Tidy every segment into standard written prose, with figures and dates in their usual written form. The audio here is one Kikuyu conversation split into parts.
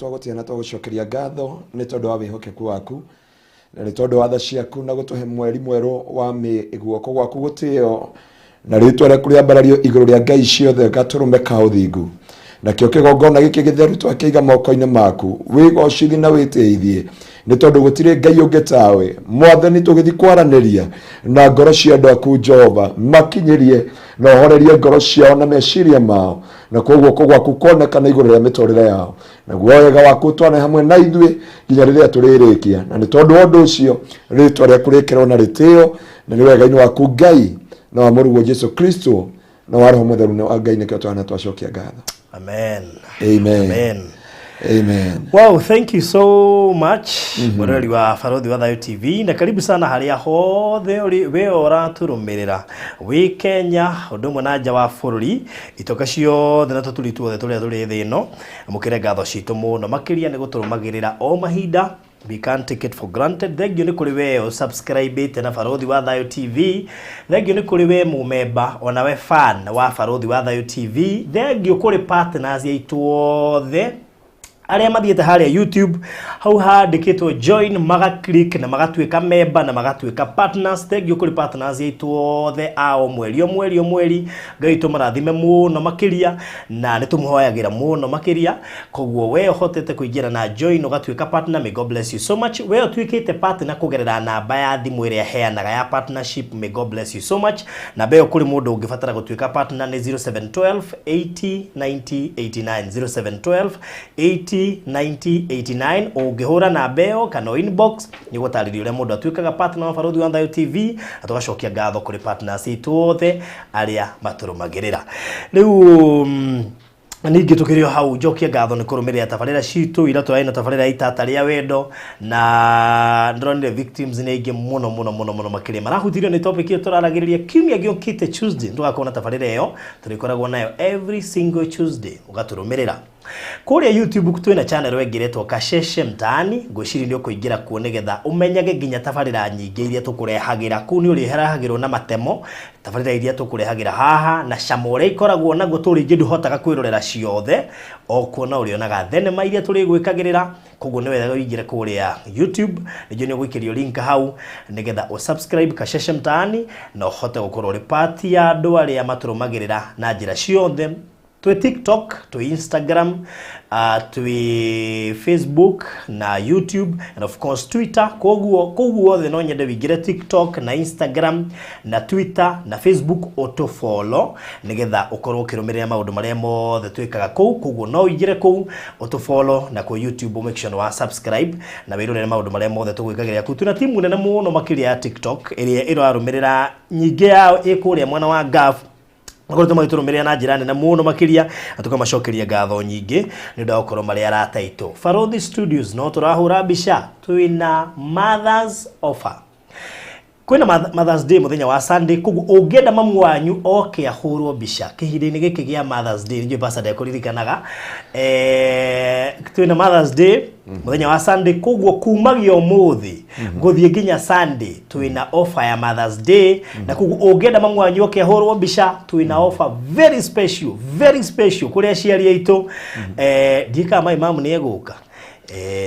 Twagũtĩa na twagũcokeria ngatho nĩ tondũ wa wĩhokeku waku na nĩ tondũ wa tha ciaku na gũtũhe mweri mwerũ wa Mĩ, guoko gwaku gũtĩo na rĩtwa rĩaku rĩambarario igũrũ rĩa ngai ciothe, gatũrũme ka ũthingu. Nakĩo kĩgongona gĩkĩ gĩtheru twakĩiga moko-inĩ maku, wĩgocithie na wĩtĩithie, nĩ tondũ gũtirĩ ngai ũngĩ tawe. Mwathani, tũgĩthiĩ kwaranĩria na ngoro cia andũ aku, Jehova, makinyĩrie na ũhorerie ngoro ciao na meciria mao, na kuo guoko gwaku kuonekana igũrũ rĩa mĩtũrĩre yao, naguo wega waku ũtwane hamwe na ithuĩ nginya rĩrĩa tũrĩrĩkia. Na nĩ tondũ wa ũndũ ũcio, rĩtwa rĩaku rĩkĩrwo na rĩtĩo, na nĩ wega-inĩ waku Ngai na wa mũrũguo Jesu Kristo na wa Roho Mũtheru wa Ngai nĩkĩo twana twacokia ngatho. Amen. Amen. Amen. Amen. Wow, thank you so much, mwĩroreri wa Barothi wa Thayo TV, na karibu sana harĩa hothe ũrĩ we ũratũrũmĩrĩra wĩ Kenya ũndũ ũmwe na nja wa bũrũri, itoka ciothe na tũturi tuothe tũrĩa tũrĩ thĩ ĩno. Mũkĩre ngatho citũ mũno makĩria nĩ gũtũrũmagĩrĩra o mahinda. We can't take it for granted. Thank you nĩ kũrĩ we subscribe na Barothi wa Thayo TV. Thank you nĩ kũrĩ we mũmemba ona we fan wa Barothi wa Thayo TV. Thank you kũrĩ partners aitũ othe arĩa mathiĩte harĩa YouTube hau handĩkĩtwo join, maga click na magatuĩka member na magatuĩka partners. Thank you kũrĩ partners aitũ othe a o mweri, o mweri, o mweri. Ngai tũmarathime mũno makĩria na nĩ tũmũhoyagĩra mũno makĩria. Koguo we ũhotete kũingĩra na join ũgatuĩka partner, may God bless you so much. We ũtuĩkĩte partner kũgerera namba ya thimũ ĩrĩa heanaga ya partnership, may God bless you so much. Namba ĩyo kũrĩ mũndũ ũngĩbatara gũtuĩka partner nĩ 0712 80 90 89, 0712 80 90 89. Ũngĩhũra namba ĩyo kana inbox, nĩ gũtarĩria ũrĩa mũndũ atuĩkaga partner wa Barothi wa Thayo TV. Na tũgacokia ngatho kũrĩ partners aitũ othe arĩa matũrũmagĩrĩra. Rĩu ningĩ tũkĩrĩ o hau, njokie ngatho nĩ kũrũmĩrĩra tabarĩra citũ. Ira tũrarĩ na tabarĩra ya Itata rĩa Wendo na ndĩronire victims nĩ aingĩ mũno mũno mũno mũno makĩria marahutirio nĩ topic ĩyo tũraragĩrĩria. Kiumia gĩũkĩte Tuesday tũgakorwo na tabarĩra ĩyo tũrĩkoragwo nayo every single Tuesday. Ũgatũrũmĩrĩra kũrĩa YouTube, twĩna channel ĩngĩ ĩretwo Kasheshe Mtaani. Ngwĩciria nĩ ũkũingĩra kuo nĩgetha ũmenyage nginya tabarĩra nyingĩ iria tũkũrehagĩra kũu. Nĩ ũrĩherahagĩrwo na matemo tabarĩra iria tũkũrehagĩra haha na cama ũrĩa ikoragwo naguo. Tũ rĩngĩ ndũhotaga kwĩrorera ciothe, o kuona ũrĩonaga thenema iria tũrĩgwĩkagĩrĩra. Koguo nĩ wega ũingĩre kũrĩa YouTube, ningĩ nĩ ũgũikĩrio link hau nĩgetha ũsubscribe Kasheshe Mtaani na ũhote gũkorwo ũrĩ part ya andũ arĩa matũrũmagĩrĩra na njĩra ciothe. Twĩ TikTok, twĩ Instagram, twĩ Facebook na YouTube and of course Twitter. Koguo kũu guothe no nyende wĩingĩre TikTok na Instagram na Twitter na Facebook, ũtũfollow nĩgetha ũkorwo ũkĩrũmĩrĩra maũndũ marĩa mothe twĩkaga kũu. Koguo no ũingĩre kũu ũtũfollow, na kũ YouTube make sure nĩ wa subscribe na wĩrorere maũndũ marĩa mothe tũgwĩkagĩrĩra kũu. Twĩna timu nene mũno makĩria ya TikTok ĩrĩa ĩrarũmĩrĩra, nyingĩ yao ĩ kũrĩa mwena wa Gulf, makoretwo magĩtũrũmĩrĩra na njĩra nene mũno makĩria, na tũkamacokeria ngatho nyingĩ nĩ ũndũ wa gũkorwo marĩ arata aitũ. Barothi Studios no tũrahũra mbica, twĩna Mothers offer, kwĩna Mothers Day mũthenya wa Sunday. Koguo ũngĩenda mamu wanyu oke ahũrwo mbica kĩhinda-inĩ gĩkĩ gĩa Mothers Day, nĩnjũĩ pastor ndekũririkanaga, twĩna Mothers Day mũthenya wa Sunday. Koguo kumagia ũmũthĩ gũthiĩ nginya Sunday twĩna offer ya Mothers Day, na koguo ũngĩenda mamu wanyu oke ahũrwo mbica, twĩna offer very special, very special kũrĩ aciari aitũ. Ndiĩkaga mai mamu nĩ egũka,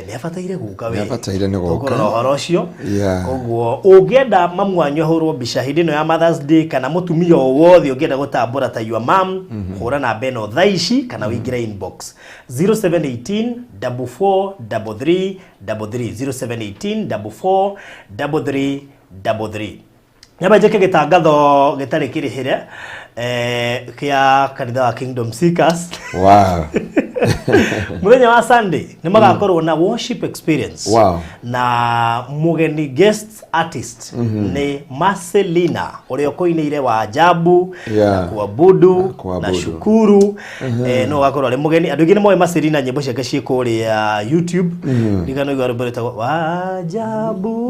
nĩ abataire gũka we. Nĩ abataire nĩ gũka. Tũkũrora ũhoro ũcio. Koguo ũngĩenda mamu wanyu ahũrwo mbica hĩndĩ ĩno ya Mothers Day, kana mũtumia o wothe ũngĩenda gũtambũra ta your mom, hũra namba ĩno thaa ici kana ũingĩre inbox 0718 44 33 33, 0718 44 33 33. Nyamba njĩke gĩtangatho gĩtarĩ kĩrĩhĩre kĩa kanitha wa Kingdom Seekers. Mũthenya wa Sunday nĩ magakorwo na worship experience na mũgeni guest artist nĩ Marcelina ũrĩa ũkũinĩire wa ajabu na kuabudu Na kuabudu. Na shukuru. No gakorwo arĩ mũgeni. Andũ aingĩ nĩ moĩ Marcelina, nyĩmbo ciake ciĩ kũrĩa YouTube. Ndigano igua rwĩmbo rwĩtagwo Wajabu.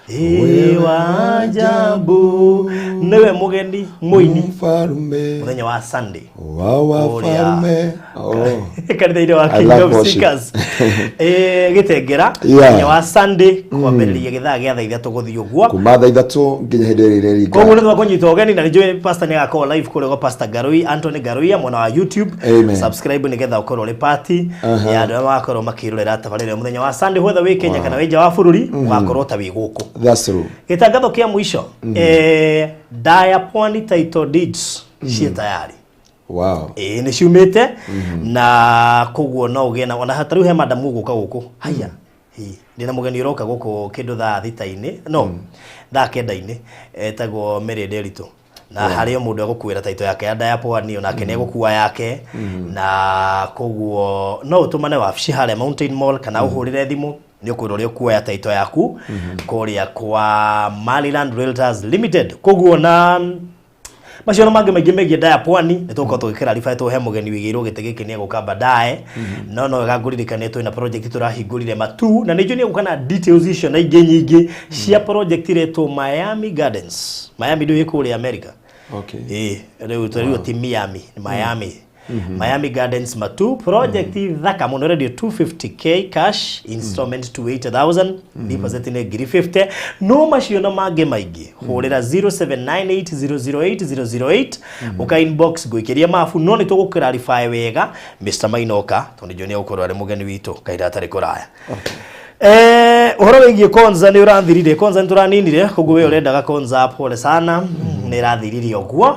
Ĩ wa ajabu nĩwe mũgeni mũini Mfarume mũthenya wa Sunday wa wafarume. Oh. Kanitha-inĩ wa I love Kingdom worship. Seekers. Gĩtengera Yeah. mũthenya wa Sunday kwambĩrĩria gĩthaa gĩa thaa 3 gũthiĩ ũguo. Kuma thaa 3 nginya hĩndĩ ĩrĩa ĩrĩringa. Koguo nĩ twakũnyita ũgeni na nĩnjũĩ pastor nĩ agakorwo live kũrĩa gwa Pastor Garui, Anthony Garuia mwena wa YouTube. Amen. Subscribe nĩgetha ũkorwo ũrĩ party ya andũ arĩa magakorwo makĩrorera tabarĩra ĩyo mũthenya wa Sunday, whether wĩ Kenya kana wĩ nja wa bũrũri, ũgakorwo ta wĩ gũkũ. That's true. Gĩtangatho kĩa mũico, Daya Pwani title deeds ciĩ tayari. Wow. Ĩĩ nĩ ciumĩte na koguo no ũgĩe na ona ta rĩu he madamu ũgũka gũkũ haya. Ĩĩ, ndĩna mũgeni ũroka gũkũ kĩndũ thaa 6-inĩ, no thaa 9-inĩ, etagwo Mary Nderitu, na harĩ o mũndũ egũkuĩra taito yake ya Daya Pwani, onake nĩ egũkua yake, na koguo no ũtũmane wabici harĩa Mountain Mall kana ũhũrĩre thimũ, nĩ ũkwĩrwo ũrĩa ũkuoya taito yaku kũrĩa kwa Maryland Realtors Limited. Koguo na macio na mangĩ maingĩ megiĩ Daya Pwani nĩ tũgũkorwo tũgĩkĩrariba tũhe mũgeni wĩigĩirwo gĩtĩ gĩkĩ nĩ egũka baadaye, no wega ngũririkanie twĩna project tũrahingũrire Matu, na nĩ njũĩ nĩ egũka na details icio na ingĩ nyingĩ cia project iretwo Miami Gardens. Miami ndũĩ kũrĩa America? Okay. Ĩĩ, rĩu rĩu ti Miami, ni Miami. Miami Gardens Matu project thaka mũno, radio 250K cash, installment 280,000, deposit nĩ ngiri 50. No macio na mangĩ maingĩ hũrĩra 0798008008, ũka inbox ngũikĩria mabu, no nĩ tũgũclarify wega Mr Mainoka tondũ njũĩ nĩ egũkorwo arĩ mũgeni witũ kahinda gatarĩ kũraya. Ũhoro wĩgiĩ Konza nĩ ũrathirire, Konza nĩ tũraninire, koguo we ũrendaga Konza pole sana, nĩ ĩrathirire ũguo.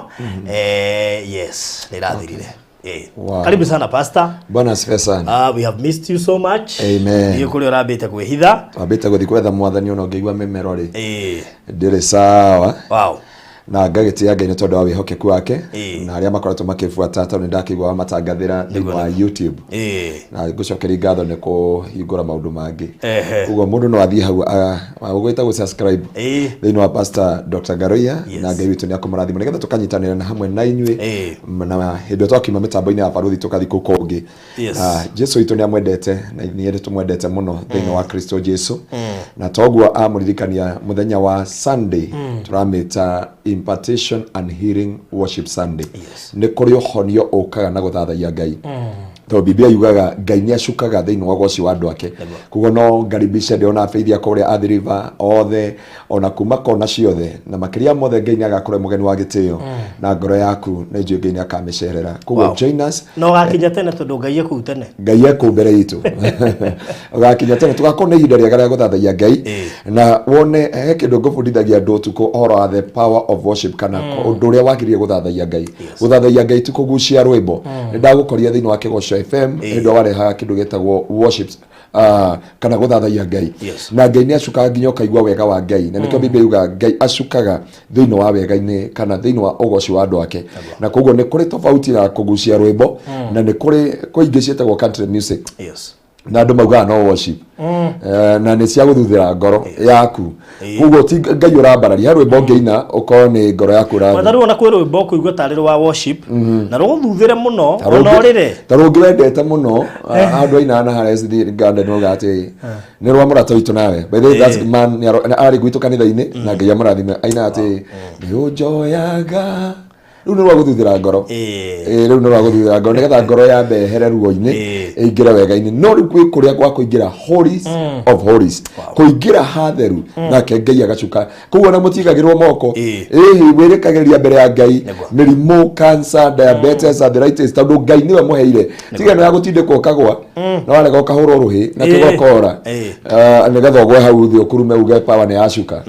Yes, nĩ ĩrathirire. Wow. Karibu sana, pastor. Bwana asifiwe sana. We have missed you so much. Amen. Ndiũ kũrĩa ũrambĩte kwĩhitha. Twambĩte gũthiĩ gwetha mwathani ona ũngĩigua mĩmero rĩ, ndĩrĩ sawa. Na ngagĩtĩa Ngai nĩ tondũ wa wĩhokeku wake na arĩa makoretwo makĩbuata, tondũ nĩ ndakĩigua wamatangathĩra thĩinĩ wa YouTube, na ngũcokeria ngatho nĩ kũhingũra maũndũ mangĩ. Koguo mũndũ no athiĩ hau ũgwĩta gũ subscribe thĩinĩ wa Pastor Dr. Garoia, na Ngai witũ nĩ akũmũrathima nĩgetha tũkanyitanĩra na hamwe na inyuĩ, na hĩndĩ ĩyo twakiuma mĩtambo-inĩ ya Barũthi tũkathiĩ kũu kũngĩ. Jesu witũ nĩ amwendete na ithuĩ nĩ tũmwendete mũno thĩinĩ wa Kristo Jesu, na toguo amũririkania mũthenya wa Sunday tũramĩta Impartation and Healing Worship Sunday. Nĩ kũrĩ ũhonio ũkaga na gũthathaiya Ngai, tondũ Biblia yugaga Ngai nĩ acukaga thĩinĩ wa ũgoci wa andũ ake. Koguo no ngaribishe ndĩrona Faith kũrĩa Athi River othe, ona kuma kona ciothe, na makĩria mothe Ngai nĩ agakorwo mũgeni wa gĩtĩo na ngoro yaku nĩ njũĩ Ngai nĩ akamĩcerera. Koguo join us. Na ũgakinya tene tondũ Ngai ekũu tene. Ngai ekũu mbere itũ, ũgakinya tene, tũgakorwo na ihinda rĩega rĩa gũthathaiya Ngai na wone he kĩndũ ngũbundithagia andũ ũtukũ ũhoro wa the power of worship, kana ũndũ ũrĩa wagĩrĩire gũthathaiya Ngai. Gũthathaiya Ngai ti kũgucia rwĩmbo. Nĩ ndagũkoria thĩinĩ wa Kĩgoco FM hĩndĩ ĩrĩa warehaga kĩndũ gĩtagwo worship, kana gũthathaiya Ngai, na Ngai nĩ acukaga nginya ũkaigua wega wa Ngai, na nĩkĩo Biblia yugaga Ngai acukaga thĩinĩ wa wega-inĩ kana thĩinĩ wa ũgoci wa andũ ake. Na koguo nĩ kũrĩ tofauti na kũgucia rwĩmbo, na nĩ kũrĩ kwĩ ingĩ ciĩtagwo country music, na andũ maugaga no worship, na nĩ cia gũthuthĩra ngoro yaku, koguo ti Ngai ũrambararia. He rwĩmbo ũngĩina ũkorwo nĩ ngoro yaku Wetha ũrathiĩ. Rĩu ona kwĩ rwĩmbo ũkũigua tarĩ rwa worship na rũgũthuthĩre mũno ona ũrĩre. Ta rũngĩ wendete mũno, andũ ainaga na harĩa SD Garden uga atĩ nĩ rwa mũrata witũ nawe. By the way, that man nĩ arĩ gwitũ kanitha-inĩ na Ngai amũrathime, ainaga atĩ nĩ ũnjoyaga. Rĩu nĩ rwa gũthuthĩra ngoro. Rĩu nĩ rwa gũthuthĩra ngoro nĩgetha ngoro yambe yehere ruo-inĩ, ĩingĩre wega-inĩ. No rĩu kwĩ kũrĩa gwa kũingĩra holies of holies, kũingĩra hatheru, nake Ngai agacuka. Koguo ona mũtigagĩrwo moko, ĩhĩ wĩrĩkagĩrĩria mbere ya Ngai mĩrimũ, cancer, diabetes, arthritis, tondũ Ngai nĩwe mũheire. Tiga nĩ ya gũtindĩkwo ũkagwa na warega ũkahũrwo rũhĩ na kĩgokora, nĩgetha ũgwe hau thĩ ũkurume uge power nĩ yacuka.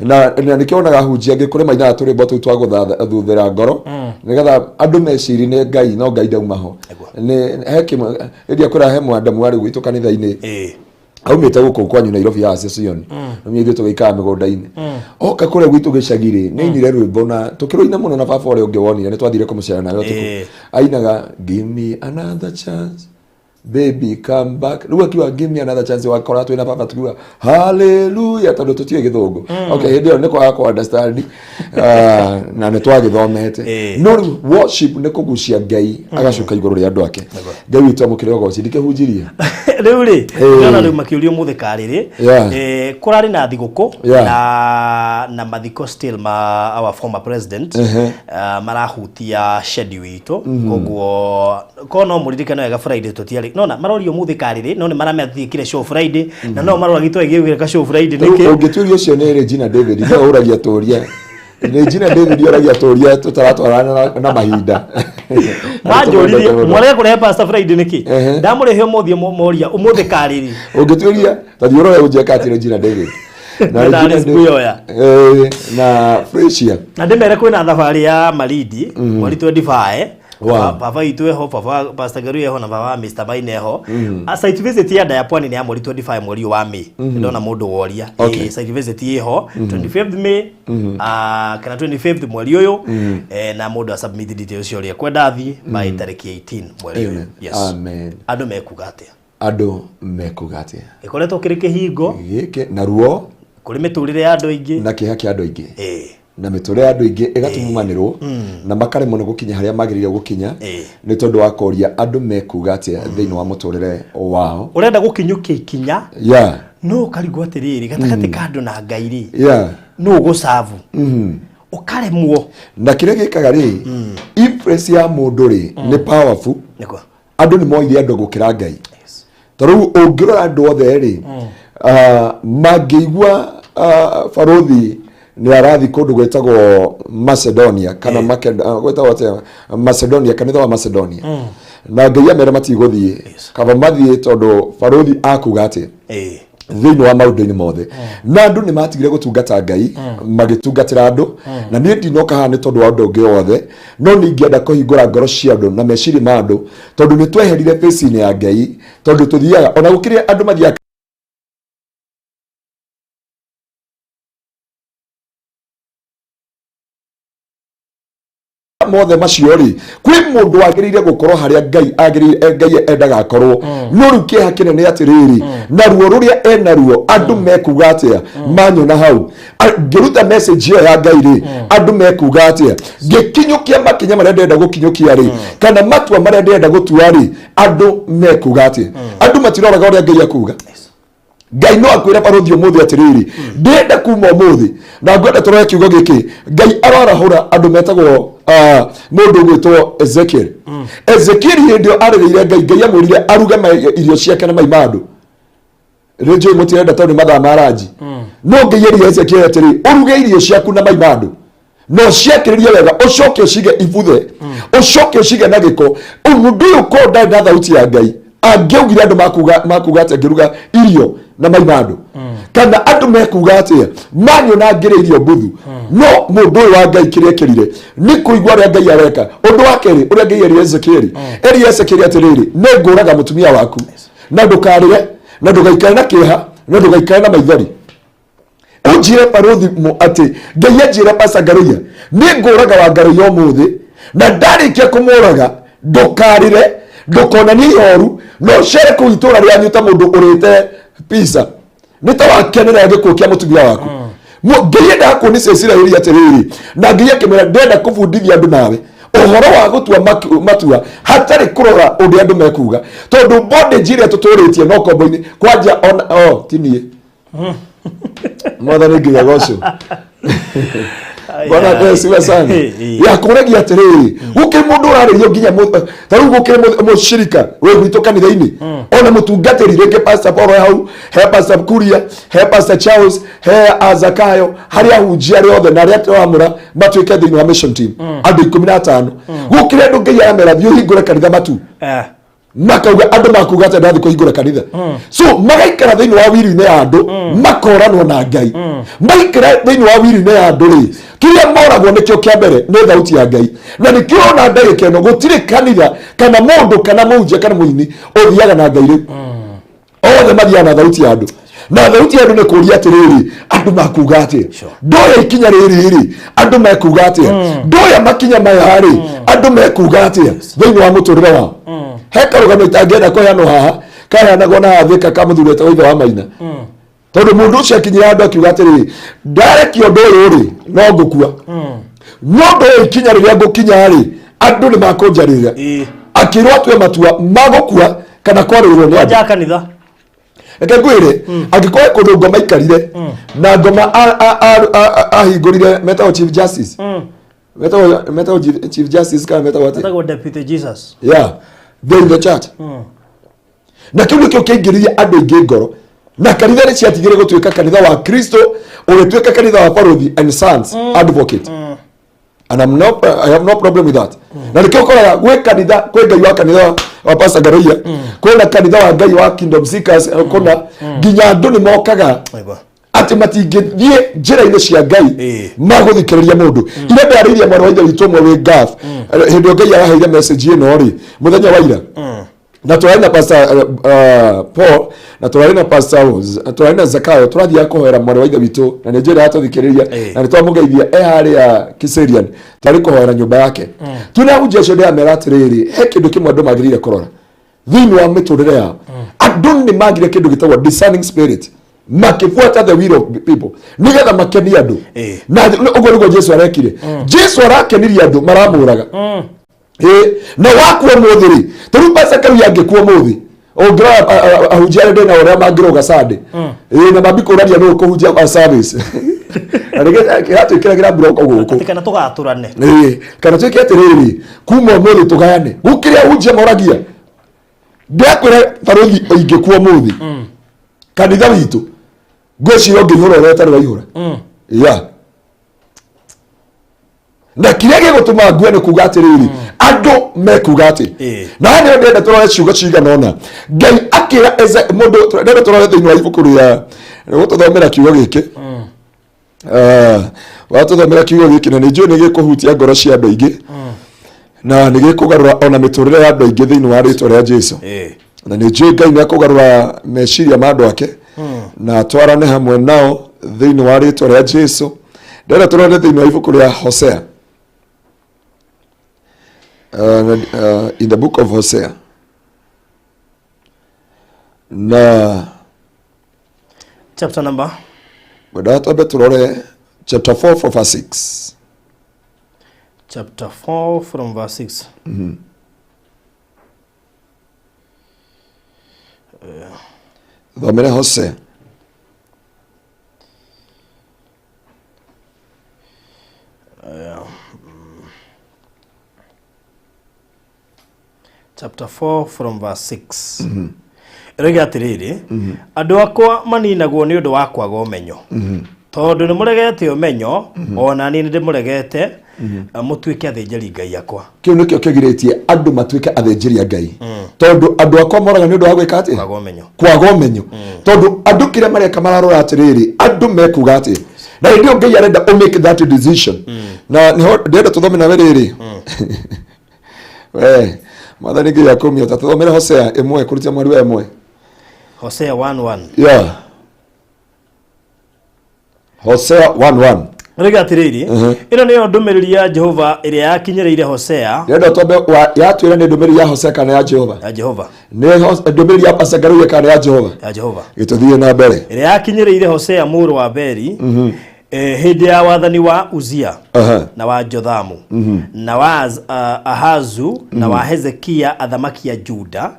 Na nĩkĩo onaga hunjia angĩ kũrĩ mainaga tũrwĩmbo tũu twa gũthuthĩra ngoro nĩgetha andũ meciri nĩ Ngai, no Ngai ndauma ho. Nĩ he kĩmwe ĩrĩa kwĩra he mwandamu warĩ gwitũ kanitha-inĩ, aumĩte gũkũ kwanyu Nairobi ya Session, nĩ ithuĩ tũgĩikara mĩgũnda-inĩ, oka kũrĩa gwitũ gĩcagi-rĩ, nĩ ainire rwĩmbo na tũkĩrũina mũno na baba ũrĩa ũngĩ wonire nĩ twathire kũmũcera nawe ũtukũ. Ainaga, "Give me another chance, baby, come back." Rĩu akiuga, "Give me another chance," wakora twĩna baba tukiuga hallelujah tondũ tũtiũĩ gĩthũngũ. Okay, hĩndĩ ĩyo nĩ kwaga kũ understand, na nĩ twagĩthomete. No rĩu worship nĩ kũgucia Ngai agacoka igũrũ rĩa andũ ake. Ngai witũ amũkĩre ũgoci, ndikĩhunjirie. Rĩu rĩ, ndĩrona rĩu makĩũrio mũthĩ karĩrĩ. Kũrarĩ na thigũkũ na mathiko still ma our former president. Marahutia schedule itũ, koguo ko no mũririkane wega Friday tũtiarĩ nona marorio mũthĩ karĩrĩ, no nĩ maramenya tũtiĩkire show Friday na no marora gitũ gĩgĩka show Friday nĩkĩ. Ũngĩtuĩria ũcio nĩ Regina David, nĩwe ũragia tũria. Regina David oragia tũria tũtaratwarana na mahinda. Manjũririe mwarega kũrehe Pastor Friday nĩkĩ. Ndamũrehe ũmũthĩ, moria ũmũthĩ karĩrĩ. Ũngĩtuĩria ta thiĩ ũrore ũnjeka atĩ Regina David na Ndarĩ Regina David- kuoya. Na Frisia. Na ndĩmere kwĩna thabarĩ ya Malindi mweri 25. Wow. Baba witũ eho, baba Pastor Garu eho na baba Mr. Maine eho. A site visit ya Ndaya Pwani nĩ ya mweri 25, mweri ũyũ wa May. Ndona mũndũ woria. Site visit ĩho 25th May, kana 25th mweri ũyũ, na mũndũ a submit details cia ũrĩa kwenda athiĩ by tarĩki 18 mweri ũyũ. Amen. Yes. Amen. Andũ mekuga atĩa? Andũ mekuga atĩa? Ĩkoretwo kĩrĩ kĩhingo gĩkĩ na ruo kũrĩ mĩtũrĩre ya andũ aingĩ. Na kĩeha kĩa andũ aingĩ. Na mĩtũrĩre ya andũ aingĩ ĩgatumumanĩrwo na makaremwo nĩ gũkinya harĩa magĩrĩire gũkinya nĩ tondũ wa kũria andũ mekuga atĩa thĩinĩ wa mũtũrĩre wao. Ũrenda gũkinyũkia ikinya no ũkarigwo atĩrĩrĩ, gatagatĩ ka andũ na Ngai rĩ, nũ ũgũcabu, ũkaremwo. Na kĩrĩa gĩkaga rĩ, influence ya mũndũ rĩ nĩ powerful. Nĩguo. Andũ nĩ moire andũ gũkĩra Ngai. Ta rĩu ũngĩrora andũ othe rĩ, mangĩigua barũthi nĩ arathiĩ kũndũ gwĩtagwo Macedonia kana gwĩtagwo atĩa? Macedonia, kanitha wa Macedonia, na Ngai amere matigũthiĩ, kaba mathiĩ tondũ barũthi akuga atĩ thĩinĩ wa maũndũ-inĩ mothe. Na andũ nĩ matigire gũtungata Ngai, magĩtungatĩra andũ. Na niĩ ndinoka haha nĩ tondũ wa ũndũ ũngĩ wothe, no nĩ ingĩenda kũhingũra ngoro cia andũ na meciria ma andũ, tondũ nĩ tweherire face-inĩ ya Ngai, tondũ tũthiaga ona gũkĩrĩ andũ mathiaga mothe macio rĩ, kwĩ mũndũ wagĩrĩire gũkorwo harĩa Ngai agĩrĩire, Ngai endaga akorwo. No rĩu kĩeha kĩnene atĩrĩrĩ, na ruo rũrĩa enaruo, andũ mekuga atĩa manyona hau ngĩruta message ĩyo ya Ngai rĩ? Andũ mekuga atĩa ngĩkinyũkia makinya marĩa ndĩrenda gũkinyũkia rĩ, kana matua marĩa ndĩrenda gũtua rĩ? Andũ mekuga atĩa? Andũ matiroraga ũrĩa Ngai akuga. Ngai no akwĩre barũthi ũmũthĩ atĩrĩrĩ, ndĩrenda kuma ũmũthĩ na ngwenda tũrore kiugo gĩkĩ. Ngai ararahũra andũ metagwo, mũndũ ũgwĩtwo Ezekiel. Ezekiel hĩndĩ ĩyo arĩrĩire Ngai, Ngai amwĩrire aruge irio ciake na mai ma andũ. Rĩ njũĩ mũtirenda tondũ nĩ mathaa ma ranji, no Ngai erire Ezekiel atĩrĩ, ũruge irio ciaku na mai ma andũ, no ciakĩrĩrie wega, ũcoke ũcige ibuthe, ũcoke ũcige na gĩko. Mũndũ ũyũ korwo ndarĩ na thauti ya Ngai, angĩaugire andũ makuga atĩa ngĩruga irio na mai ma andũ, kana andũ mekuga atĩa manyona ngĩrĩa irio mbuthu? No mũndũ ũyũ wa Ngai kĩrĩa ekĩrire nĩ kũigua ũrĩa Ngai areka. Ũndũ wa kerĩ ũrĩa Ngai erire Ezekieli, erire Ezekieli atĩrĩrĩ, nĩ ngũraga mũtumia waku, na ndũkarĩre, na ndũgaikare na kĩeha, na ndũgaikare na maithori. Ũnjĩre barũthi atĩ Ngai anjĩra, Pasa Ngaruiya, nĩ ngũraga wa Ngaruiya ũmũthĩ, na ndarĩkia kũmũraga ndũkarĩre, ndũkonanie ihoru, na ũcere kũu itũra rĩanyu ta mũndũ ũrĩte pizza, nĩ ta wakenera gĩkuũ kĩa mũtumia waku. Ngai endaga kuonia Isiraeli atĩrĩrĩ, na Ngai akĩmwĩra ndĩrenda kũbundithia andũ nawe ũhoro wa gũtua matua hatarĩ kũrora ũrĩa andũ mekuga, tondũ bondage ĩrĩa tũtũrĩtie no kombo-inĩ kwanja ona oh, ti niĩ. Mwathani nginya goco. Bwana apewe sifa sana. Ya kũragia atĩrĩrĩ, gũkĩrĩ mũndũ ũrarĩrio nginya ta rĩu gũkĩrĩ mũshirika wĩ gwitũ kanitha-inĩ, ona mũtungatĩri rĩngĩ, Pastor Paul hau, he Pastor Kuria, he Pastor Charles, he Azakayo, harĩa ahunjia arĩa othe na arĩa tũramũra matuĩke thĩinĩ wa mission team, andũ 15. Gũkĩrĩ andũ Ngai aramera thiĩ ũhingũre kanitha matu, makauga andũ makuga atĩ ndathiĩ kũhingũra kanitha. So magaikara thĩinĩ wa wiri-inĩ ya andũ, makoranwo na Ngai. Maikara thĩinĩ wa wiri-inĩ ya andũ rĩ, kĩrĩa moragwo nĩkĩo kĩa mbere nĩ thauti ya Ngai. Na nĩkĩo ona ndagĩka ĩno gũtirĩ kanitha kana mũndũ kana mũhunjia kana mũini ũthiaga na Ngai rĩu. Othe mathiaga na thauti ya andũ, na thauti ya andũ nĩ kũria atĩrĩrĩ, andũ makuga atĩa ndoya ikinya rĩrĩ rĩ? Andũ mekuga atĩa ndoya makinya maya rĩ? Andũ mekuga atĩa thĩinĩ wa mũtũrĩre wao? He karũgano itangĩenda kũheanwo haha, kaheanagwo na hathĩka ka mũthuri wetagwo ithe wa Maina, tondũ mũndũ ũcio akinyĩra andũ akiuga atĩrĩrĩ, ndarekia ũndũ ũyũ rĩ, no ngũkua, no ndoya ikinya rĩrĩa ngũkinya rĩ, andũ nĩ makũnjarĩrĩra. Akĩrwo atue matua magũkua kana kwarĩrwo nĩ andũ. Kwanja kanitha. Reke ngwĩre, angĩkorwo he kũndũ ngoma ikarire na ngoma ahingũrire metagwo chief justice, metagwo chief justice kana metagwo atĩa? Etagwo Deputy Jesus. Yeah, they in the church. Na kĩu nĩkĩo kĩaingĩririe andũ aingĩ ngoro, na kanitha nĩ ciatigire gũtuĩka kanitha wa Kristo, ũgĩtuĩka kanitha wa Baruthi and Sons Advocate. And I have no problem with that. Na nĩkĩo ũkoraga gwĩ kanitha, kwĩ Ngai wa kanitha wa Pastor Ngaruiya, kwĩna kanitha wa Ngai wa Kingdom Seekers, kũna nginya andũ nĩ mokaga Aigua. atĩ matingĩthiĩ njĩra-inĩ cia Ngai magũthikĩrĩria mũndũ. Ira ndarĩirie mwarĩ wa ithe witũ ũmwe wĩ Gulf, hĩndĩ ĩyo Ngai araheire message ĩno rĩ, mũthenya wa ira, na tũrarĩ na Pastor Paul, na tũrarĩ na Pastor Rose, na tũrarĩ na Zakayo, tũrathiaga kũhoera mwarĩ wa ithe witũ, na nĩ njĩra yatũthikĩrĩria, na nĩ twamũgeithia e harĩa Kiserian, twarĩ kũhoera nyũmba yake. Twĩna ahunjia acio, ndĩramera atĩrĩrĩ, he kĩndũ kĩmwe andũ magĩrĩire kũrora thĩinĩ wa mĩtũrĩre yao. Andũ nĩ magire kĩndũ gĩtagwo discerning spirit, makĩbuata the will of people nĩgetha makenie andũ. Na ũguo nĩguo Jesu arekire. Jesu arakenirie andũ, maramũraga. Ĩ, na wakua mũthĩ rĩ, tarĩu Pastor Karuya angĩkua mũthĩ, ũngĩrora ahunjia arĩa ndĩna ũrĩa mangĩrũga Sunday, ĩ, na mambi kũraria nũ kũhunjia kwa service, na nĩgetha kĩratwĩkĩragĩra mburoko gũkũ. Atĩ kana tũgatũrane. Ĩ, kana twĩke atĩrĩrĩ, kuma ũmũthĩ tũgayane, gũkĩrĩ ahunjia moragia. Ndakwĩra barothi, ingĩkua ũmũthĩ, kanitha witũ ngwĩciria ũngĩihũra ũrĩa ũtarĩ waihũra ya, na kĩrĩa gĩgũtũma ngue nĩ kuga atĩrĩrĩ, andũ mekuga atĩ. Na haha nĩho ndĩrenda tũrore ciugo cigana ũna Ngai akĩra mũndũ. Ndĩrenda tũrore thĩinĩ wa ibuku rĩa gũtũthomera kiugo gĩkĩ. Watũthomera kiugo gĩkĩ, na nĩ njũĩ nĩ gĩkũhutia ngoro cia andũ aingĩ, na nĩ gĩkũgarũra ona mĩtũrĩre ya andũ aingĩ thĩinĩ wa rĩtwa rĩa Jesu. Na nĩ njũĩ Ngai nĩ akũgarũra meciria ma andũ ake na atwarane hamwe nao thĩinĩ wa rĩtwa rĩa Jesu. Ndĩrenda tũrore thĩinĩ wa ibuku rĩa Hosea, in the book of Hosea, na Chapter number? Ngwendaga twambe tũrore chapter 4 from verse 6. Chapter 4 from verse 6. Thomere Hosea. Chapter 4 from verse 6 ĩroiga atĩrĩrĩ, "Andũ akwa maninagwo nĩ ũndũ wa kwaga ũmenyo. Tondũ nĩ mũregete ũmenyo, ona niĩ nĩ ndĩmũregete mũtuĩke athĩnjĩri Ngai akwa." Kĩu nĩkĩo kĩgirĩtie andũ matuĩke athĩnjĩri a Ngai, tondũ andũ akwa moraga nĩ ũndũ wa gwĩka atĩa? Kwaga ũmenyo. Kwaga ũmenyo. Tondũ andũ kĩrĩa mareka, mararora atĩrĩrĩ, andũ mekuga atĩ, na hĩndĩ ĩyo Ngai arenda ũ make that decision. Na nĩho ndĩrenda tũthome nawe rĩrĩ, we Mwathani Ngai akũmia ta tũthomere Hosea 1 kũrutia mweri wa 1. Hosea 1:1. Yeah, Hosea 1:1. Ĩroiga atĩrĩrĩ, "Ĩno nĩyo ndũmĩrĩri ya Jehova ĩrĩa yakinyĩrĩire Hosea." Ndĩrenda twambe yatwĩra nĩ ndũmĩrĩri ya Hosea kana ya Jehova? Ya Jehova. Nĩ ndũmĩrĩri ya Pastor Ngaruiya kana ya Jehova? Ya Jehova. Gĩtũthiĩ na mbere. Ĩrĩa yakinyĩrĩire Hosea mũrũ wa Beri hĩndĩ ya wathani wa Uzia na wa Jothamu na wa Ahazu na wa Hezekia, athamaki a Juda,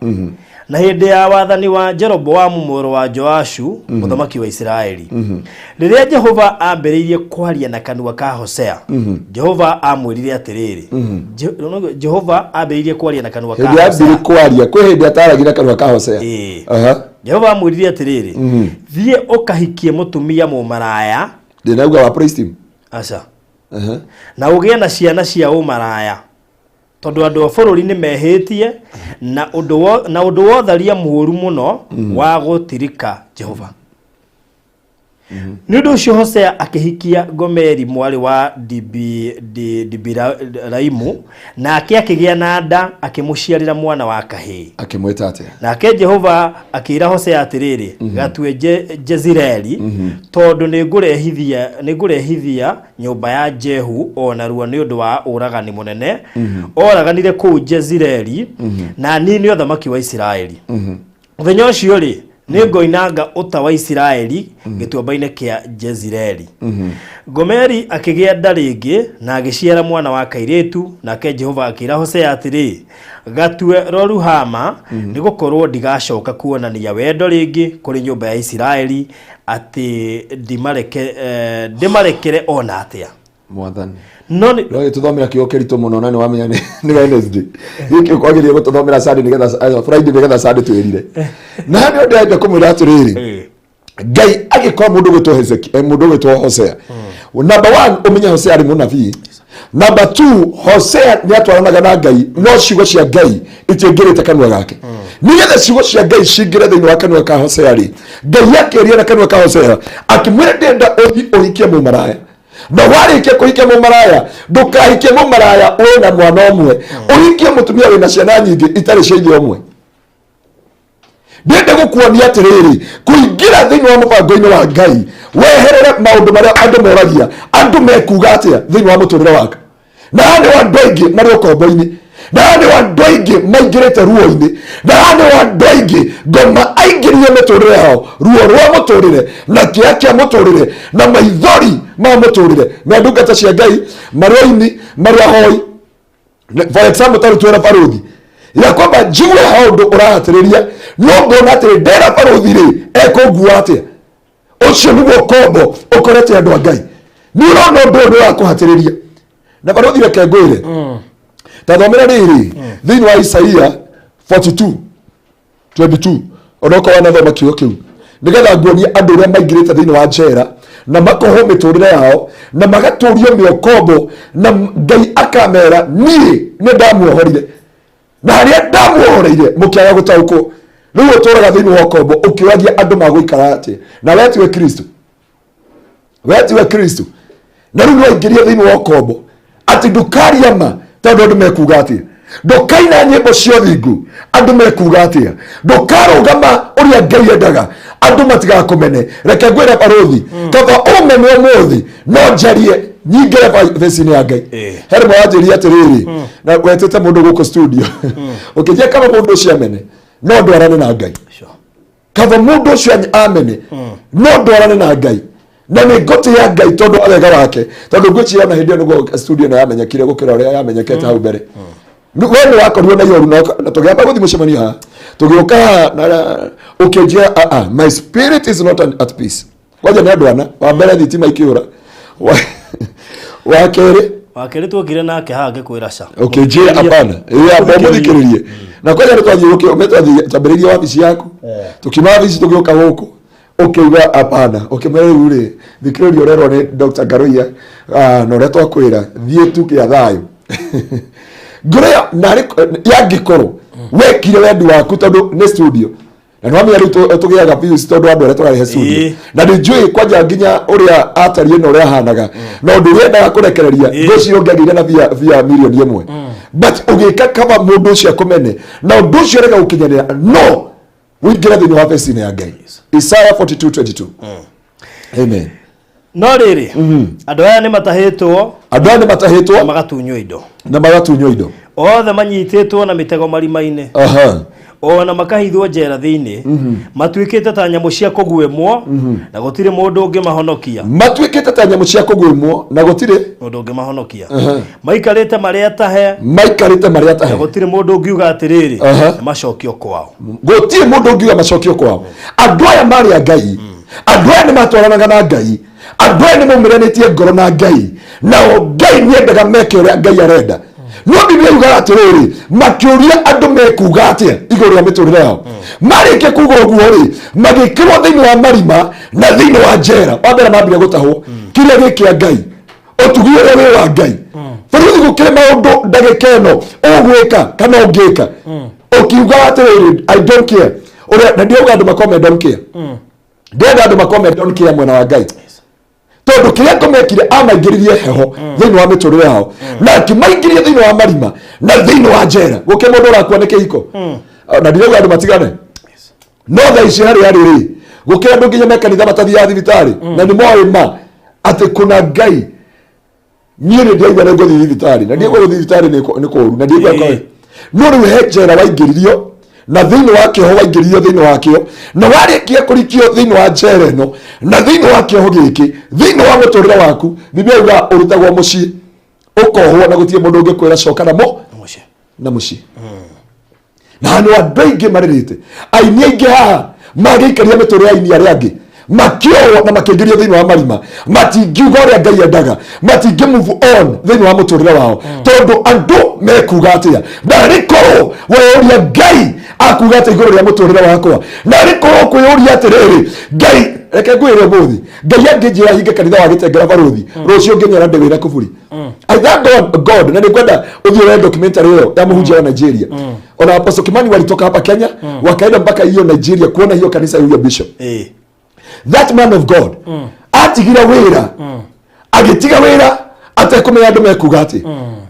na hĩndĩ ya wathani wa Jeroboamu mũrũ wa Joashu, mũthamaki wa Isiraeli. Rĩrĩa Jehova ambĩrĩirie kwaria na kanua ka Hosea, Jehova amwĩrire atĩrĩrĩ, Jehova ambĩrĩirie kwaria na kanua ka Hĩndĩ Hosea. yambire kwaria, kwĩ hĩndĩ ataragia na kanua ka Hosea. Jehova amwĩrire atĩrĩrĩ, "Thiĩ ũkahikie mũtumia mũmaraya." Ndĩnauga wa praise team. Aca. "Na ũgĩe na ciana cia ũmaraya, tondũ andũ a bũrũri nĩ mehĩtie na ũndũ wa ũtharia mũũru mũno wa gũtirika Jehova." Nĩ ũndũ ũcio Hosea akĩhikia Gomeri mwarĩ wa Dibilaimu, nake akĩgĩa na nda, akĩmũciarĩra mwana wa kahĩĩ. Akĩmwĩta atĩa? Nake Jehova akĩĩra Hosea atĩrĩrĩ, "Gatue Jezireeli, tondũ nĩngũrehithia nyũmba ya Jehu o narua nĩ ũndũ wa ũragani mũnene oraganire kũu Jezireeli, na nine ũthamaki wa Isiraeli. Mũthenya ũcio rĩ, Nĩ ngoinanga ũta wa Isiraeli gĩtuamba-inĩ kĩa Jezireeli. Gomeri akĩgĩa nda rĩngĩ na agĩciara mwana wa kairĩtu, nake Jehova akĩra Hosea atĩrĩ, gatue Lo-Ruhama, nĩ gũkorwo ndigacoka kuonania wendo rĩngĩ kũrĩ nyũmba ya Isiraeli, atĩ ndĩmarekere o na atĩa. Mwathani. No nĩ No gĩtũthomera kiugo kĩritũ mũno na nĩ wamenya nĩ Wednesday. Gĩkĩ kwagĩrĩire gũtũthomera Sunday nĩgetha Friday nĩgetha Sunday twĩrire. Na nĩ ndĩrenda kũmwĩra atĩrĩrĩ. Ngai agĩkorwo mũndũ gwĩtwo Hezekia, mũndũ gwĩtwo Hosea. Number 1, ũmenye Hosea arĩ mũnabii. Number 2, Hosea nĩ atwaranaga na Ngai, no ciugo cia Ngai itiaingĩrĩte kanua gake. Nĩgetha ciugo cia Ngai cingĩre thĩinĩ wa kanua ka Hosea rĩ, Ngai akĩaria na kanua ka Hosea, akĩmwĩra ndĩrenda ũthiĩ ũhikie mũmaraya. Na warĩkia kũhikia mũmaraya, ndũkahikie mũmaraya wĩna mwana ũmwe, ũhikie mũtumia wĩna ciana nyingĩ itarĩ cia ithe ũmwe. Ndĩrenda gũkuonia atĩrĩrĩ, kũingĩra thĩinĩ wa mũbango-inĩ wa Ngai, weherere maũndũ marĩa andũ moragia, andũ mekuga atĩa thĩinĩ wa mũtũrĩre waku. Na haha nĩho andũ aingĩ marĩ ũkombo-inĩ, na haha nĩho andũ aingĩ maingĩrĩte ruo-inĩ, na haha nĩho andũ aingĩ ngoma aingĩrire mĩtũrĩre yao, ruo rwa mũtũrĩre na kĩeha kĩa mũtũrĩre na maithori ma mũtũrĩre. Na ndungata cia Ngai marĩ oini, marĩ ahoi. For example, tarĩ twĩra barũthi ya kwamba njigue haũndũ ũrahatĩrĩria, no ngona atĩrĩ ndera barũthi rĩ ekũngua atĩa. Ũcio nĩguo kombo ũkorete andũ a Ngai. Nĩ ũrona ũndũ ũyũ nĩ ũrakũhatĩrĩria. Na barũthi reke ngwĩre, ta thomera rĩrĩ thĩinĩ wa Isaia 42:22, onokorwo wanathoma kiugo kĩu, nĩgetha nguonie andũ ũrĩa maingĩrĩte thĩinĩ wa njera na makohwo mĩtũrĩre yao na magatũrio mĩokombo, na Ngai akamera niĩ nĩ ndamuohorire, na harĩa ndamuohoreire mũkĩaga gũtaũkwo. Rĩu ũtũraga thĩinĩ wa ũkombo ũkĩũragia andũ magũikara atĩa, na we tiwe Kristo, we tiwe Kristo. Na rĩu nĩwaingĩria thĩinĩ wa ũkombo atĩ ndũkaria ma tondũ andũ mekuga atĩa, ndũkaina nyĩmbo cia ũthingu andũ mekuga atĩa, ndũkarũgama ũrĩa Ngai endaga andũ matigakũmene. Reke ngwĩre barũthi, kaba ũmene ũmũthĩ no njarie nyingĩre beci-inĩ ya Ngai. He rĩmwe wanjĩria atĩrĩrĩ, na wetĩte mũndũ gũkũ studio, ũkĩnjia kaba mũndũ ũcio amene no ndwarane na Ngai. Kaba mũndũ ũcio amene no ndwarane na Ngai, na nĩ ngũtĩĩa Ngai tondũ wa wega wake, tondũ ngwĩciria ona hĩndĩ ĩyo nĩguo studio ĩno yamenyekire gũkĩra ũrĩa yamenyekete hau mbere. We nĩ wakorirwo na ihoru, na tũgĩamba gũthiĩ mũcemanio haha, tũgĩũka haha na ũkĩnjĩra, my spirit is not at peace. Kwanja nĩ andũ ana, wa mbere thitima ikĩũra, wa kerĩ wa kerĩ tuokire nake haha ngĩkwĩra ca. Ũkĩnjĩra hapana, amba ũmũthikĩrĩrie. Na kwanja nĩ twathiĩ gũkĩ- twambĩrĩirie wabici yaku, tũkiuma wabici tũgĩũka gũkũ, ũkĩuga hapana, ũkĩmwĩra rĩu rĩ thikĩrĩria ũrerwo nĩ Dr. Ngaruiya, na ũrĩa twakwĩra thiĩ tu kĩa thayũ. Ngoro ĩyo narĩ yangĩkorwo wekire wendi waku, tondũ nĩ studio na nĩ wamenya rĩu tũgĩaga views tondũ andũ arĩa tũrarĩhe studio, na nĩ njũĩ kwanja nginya ũrĩa atariĩ na ũrĩa ahanaga na ũndũ ũrĩa endaga kũrekereria, ngwĩciria ũngĩagĩire na via mirioni ĩmwe, but ũgĩka kaba mũndũ ũcio akũmene na ũndũ ũcio ũrega gũkinyanĩra, no ũingĩre thĩinĩ wa beci-inĩ ya Ngai. Isaiah 42:22. Amen. No rĩrĩ, andũ aya nĩ matahĩtwo, andũ aya nĩ matahĩtwo na magatunywo indo, na magatunywo indo, othe manyitĩtwo na mĩtego marima-inĩ, ona makahithwo njera thĩinĩ, matuĩkĩte ta nyamũ cia kũguĩmwo, na gũtirĩ mũndũ ũngĩmahonokia. Matuĩkĩte ta nyamũ cia kũguĩmwo na gũtirĩ mũndũ ũngĩmahonokia. Maikarĩte marĩ atahe, maikarĩte marĩ atahe, na gũtirĩ mũndũ ũngiuga atĩrĩrĩ, nĩ macokio kwao. Gũtirĩ mũndũ ũngiuga macokio kwao. Andũ aya marĩ a Ngai, andũ aya nĩ matwaranaga na Ngai, andũ aya nĩ maumĩranĩtie ngoro na Ngai, nao Ngai nĩendaga meke ũrĩa Ngai arenda. No Biblia yugaga atĩrĩrĩ, makĩũria andũ mekuga atĩa igũrũ rĩa mĩtũrĩre yao. Marĩkia kuga ũguo rĩ, magĩkĩrwo thĩinĩ wa marima na thĩinĩ wa njera. Wa mbere mambire gũtahwo kĩrĩa gĩ kĩa Ngai, ũtugi ũrĩa wĩ wa Ngai. Bũrũri gũkĩrĩ maũndũ ndagĩka ĩno ũgwĩka kana ũngĩka, ũkiuga atĩrĩrĩ, I don't care ũrĩa, na ndiauga andũ makome don't care, ndĩrenda andũ makome don't care mwena wa Ngai, tondũ kĩrĩa ngomekire amaingĩririe heho thĩinĩ wa mĩtũrĩre yao na akĩmaingĩria thĩinĩ wa marima na thĩinĩ wa njera. Gũkĩ mũndũ ũrakua nĩ kĩhiko, na ndirauga andũ matigane, no thaa ici harĩa arĩ rĩ, gũkĩra andũ nginya me kanitha matathiaga thibitarĩ, na nĩ moĩ ma atĩ kũna Ngai niĩ nĩ ndĩraigua nĩ ngũthiĩ thibitarĩ, na ndiaigua gũthiĩ thibitarĩ nĩ kũũru, na ndiaigua no rĩu he njera waingĩririo Na thĩinĩ wa kĩoho waingĩririo thĩinĩ wakĩo, na warĩkia kũrikio thĩinĩ wa njera ĩno na thĩinĩ wa kĩoho gĩkĩ, thĩinĩ wa mũtũrĩre waku, Biblia yuga ũrutagwo mũciĩ ũkohwo na gũtirĩ mũndũ ũngĩkwĩra coka na mo Mũciĩ. Na mũciĩ. Na nĩ andũ aingĩ marĩrĩte, aini aingĩ haha magĩikaria mĩtũrĩre ya aini arĩa angĩ, makĩohwo na makĩingĩrio thĩinĩ wa marima, matingiuga ũrĩa Ngai endaga, matingĩ move on thĩinĩ wa mũtũrĩre wao tondũ andũ mekuga atĩa. Na korwo weũria Ngai akuga atĩa igũrũ rĩa mũtũrĩre wakwa, na korwo kwĩyũria atĩrĩrĩ, Ngai, reke ngwĩre ũmũthĩ, Ngai angĩnjĩra hinge kanitha wa Gĩtengera Barũthi rũciũ, ngĩnyora ndĩ wĩra kuburi. I thank God, na nĩngwenda ũthiĩ ũrore documentary ĩyo ya mũhunjia wa Nigeria. Ona Apostle Kimani walitoka hapa Kenya, wakaenda mpaka hiyo Nigeria kuona hiyo kanisa ya huyo bishop. That man of God atigire wĩra, agĩtiga wĩra atekũmenya andũ mekuga atĩ,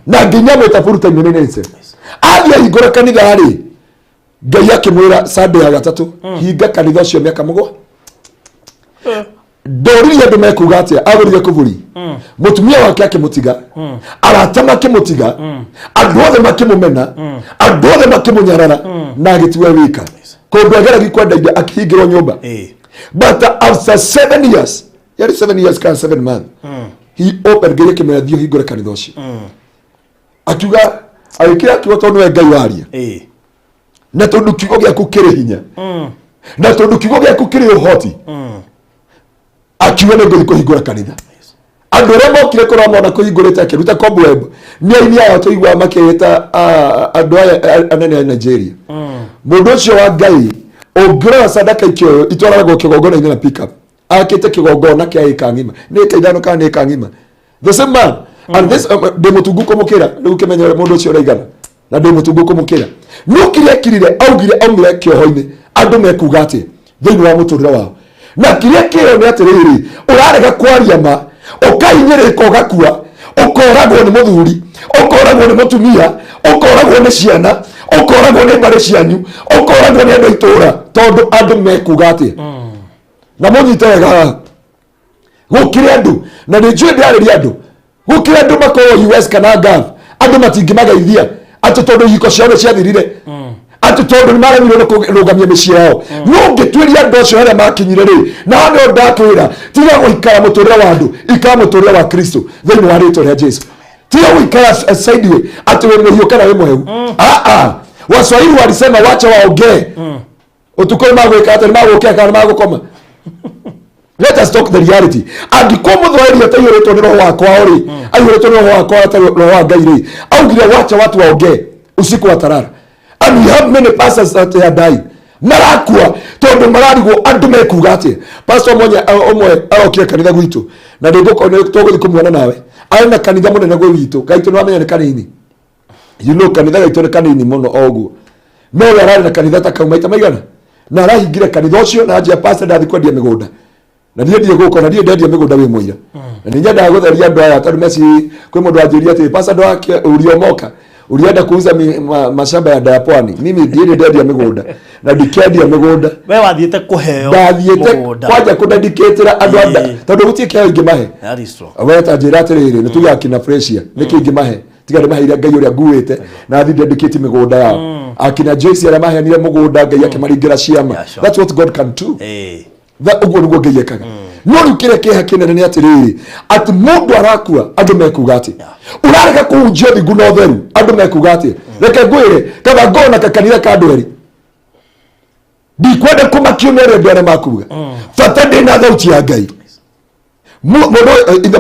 na nginya mwĩta full time ministry. Athiĩ ahingũra kanitha rĩ, Ngai akĩmwĩra Sunday ya gatatũ, hinga kanitha ũcio mĩaka mũgwa. Ndoririe andũ mekuga atĩa. Agũrire kuburi, mũtumia wake akĩmũtiga, arata makĩmũtiga, andũ othe makĩmũmena, andũ othe makĩmũnyarara, na agĩtigwo e wika kũndũ ageragi kwenda indo, akĩhingĩrwo nyũmba. But after 7 years, yari 7 years kana 7 months, he opened. Ngai akĩmwĩra, thiĩ ũhingũre kanitha ũcio. Akiuga, agĩkĩra kiugo, tondũ nĩwe Ngai waria, na tondũ kiugo gĩaku kĩrĩ hinya, na tondũ kiugo gĩaku kĩrĩ ũhoti, akiuga nĩ ngũthiĩ kũhingũra kanitha. Andũ arĩa mokire kũrora mona kũhingũrĩte akĩruta cobweb, nĩ aini aya tũiguaga makĩĩta andũ aya anene a Nigeria. Mũndũ ũcio wa Ngai, ũngĩrora sadaka ikĩoyo itwaragwo kĩgongona-inĩ na pickup, akĩte kĩgongona kĩa ĩka ng'ima, nĩ ĩka 5 kana nĩ ĩka ng'ima. The same man and this ndĩ mũtungu kũmũkĩra. Rĩu kĩmenye ũrĩa mũndũ ũcio ũraigana, na ndĩ mũtungu kũmũkĩra. No kĩrĩa ekirire, augire aumire kĩoho-inĩ andũ mekuga atĩa thĩinĩ wa mũtũrĩre wao. Na kĩrĩa kĩo nĩ atĩrĩrĩ, ũrarega kwaria ma, ũkahinyĩrĩka, ũgakua, ũkoragwo nĩ mũthuri, ũkoragwo nĩ mũtumia, ũkoragwo nĩ ciana, ũkoragwo nĩ mbarĩ cianyu, ũkoragwo nĩ andũ a itũũra, tondũ andũ mekuga atĩa. Na mũnyite wega haha, gũkĩrĩ andũ, na nĩ njũĩ ndĩrarĩria andũ, gũkĩrĩ andũ makorwo US kana Gulf, andũ matingĩmageithia atĩ tondũ ihiko ciao nĩ ciathirire, atĩ tondũ nĩ maremirwo nĩ kũrũgamia mĩciĩ yao. No ũngĩtuĩria andũ acio harĩa makinyire rĩ, na nĩo ndakwĩra, tiga gũikara mũtũrĩre wa andũ, ikara mũtũrĩre wa Kristo thĩinĩ wa rĩtwa rĩa Jesu. Tiga gũikara side way atĩ wĩ mũhiũ kana wĩ mũhehu. Ah, ah. Waswahili walisema wacha waongee utukũ. Nĩ magwĩka atĩ nĩ magũkĩa kana nĩ magũkoma. Let us talk the reality. Angĩkorwo mũthwaĩri ataihũrĩtwo nĩ roho wa kwao rĩ, aihũrĩtwo nĩ roho wa kwao atarĩ roho wa Ngai rĩ, augire wacha watu waongee usiku watarara. And we have many pastors that they are dying, marakua tondũ mararigwo andũ mekuga atĩa. Pastor ũmwe arokire kanitha gwitũ, na nĩ tũgũthiĩ kũmuona nawe, arĩ na kanitha mũnene gwĩ witũ. Gaitũ nĩ wamenya nĩ kanini, kanitha gaitũ nĩ kanini mũno o ũguo, no we ararĩ na kanitha ta kau maita maigana, na arahingire kanitha ũcio na anjia, pastor, ndathi kwendia mĩgũnda na niĩ ndiĩ gũka, na niĩ ndendia mĩgũnda wĩ mũira, na nĩ nyendaga gũtheria andũ aya, tondũ meci kwĩ mũndũ wanjĩria atĩ, pastor, ndwake uliomoka, ulienda kuuza mashamba ya ya pwani. Mimi ndiĩ ndendia mĩgũnda na ndikĩendia mĩgũnda. We wathiĩte kũheo Ndathiĩte mũgũnda. Kwanja kũdedicatĩra andũ a tondũ gũtirĩ kĩheo ingĩmahe. That is true. We ta njĩra atĩrĩrĩ, nĩ tuge akina Fresia nĩkĩ ingĩmahe tiga ndĩmaheire Ngai ũrĩa nguĩte na thiĩ ndedicate mĩgũnda yao? Akina Joyce arĩa maheanire mũgũnda, Ngai akĩmaringĩra ciama. That's what God can do. Ũguo nĩguo Ngai ekaga. No rĩu kĩrĩa kĩeha kĩnene nĩ atĩrĩrĩ, atĩ mũndũ arakua andũ mekuga atĩ ũrarega kũhunjia ũthingu na ũtheru, andũ mekuga atĩ. Reke ngwĩre, kaba ngorwo na kakanitha ka andũ erĩ, ndikwenda kũmakio nĩ ũrĩa andũ arĩa makuga, bata ndĩ na thauti ya Ngai. Mũndũ in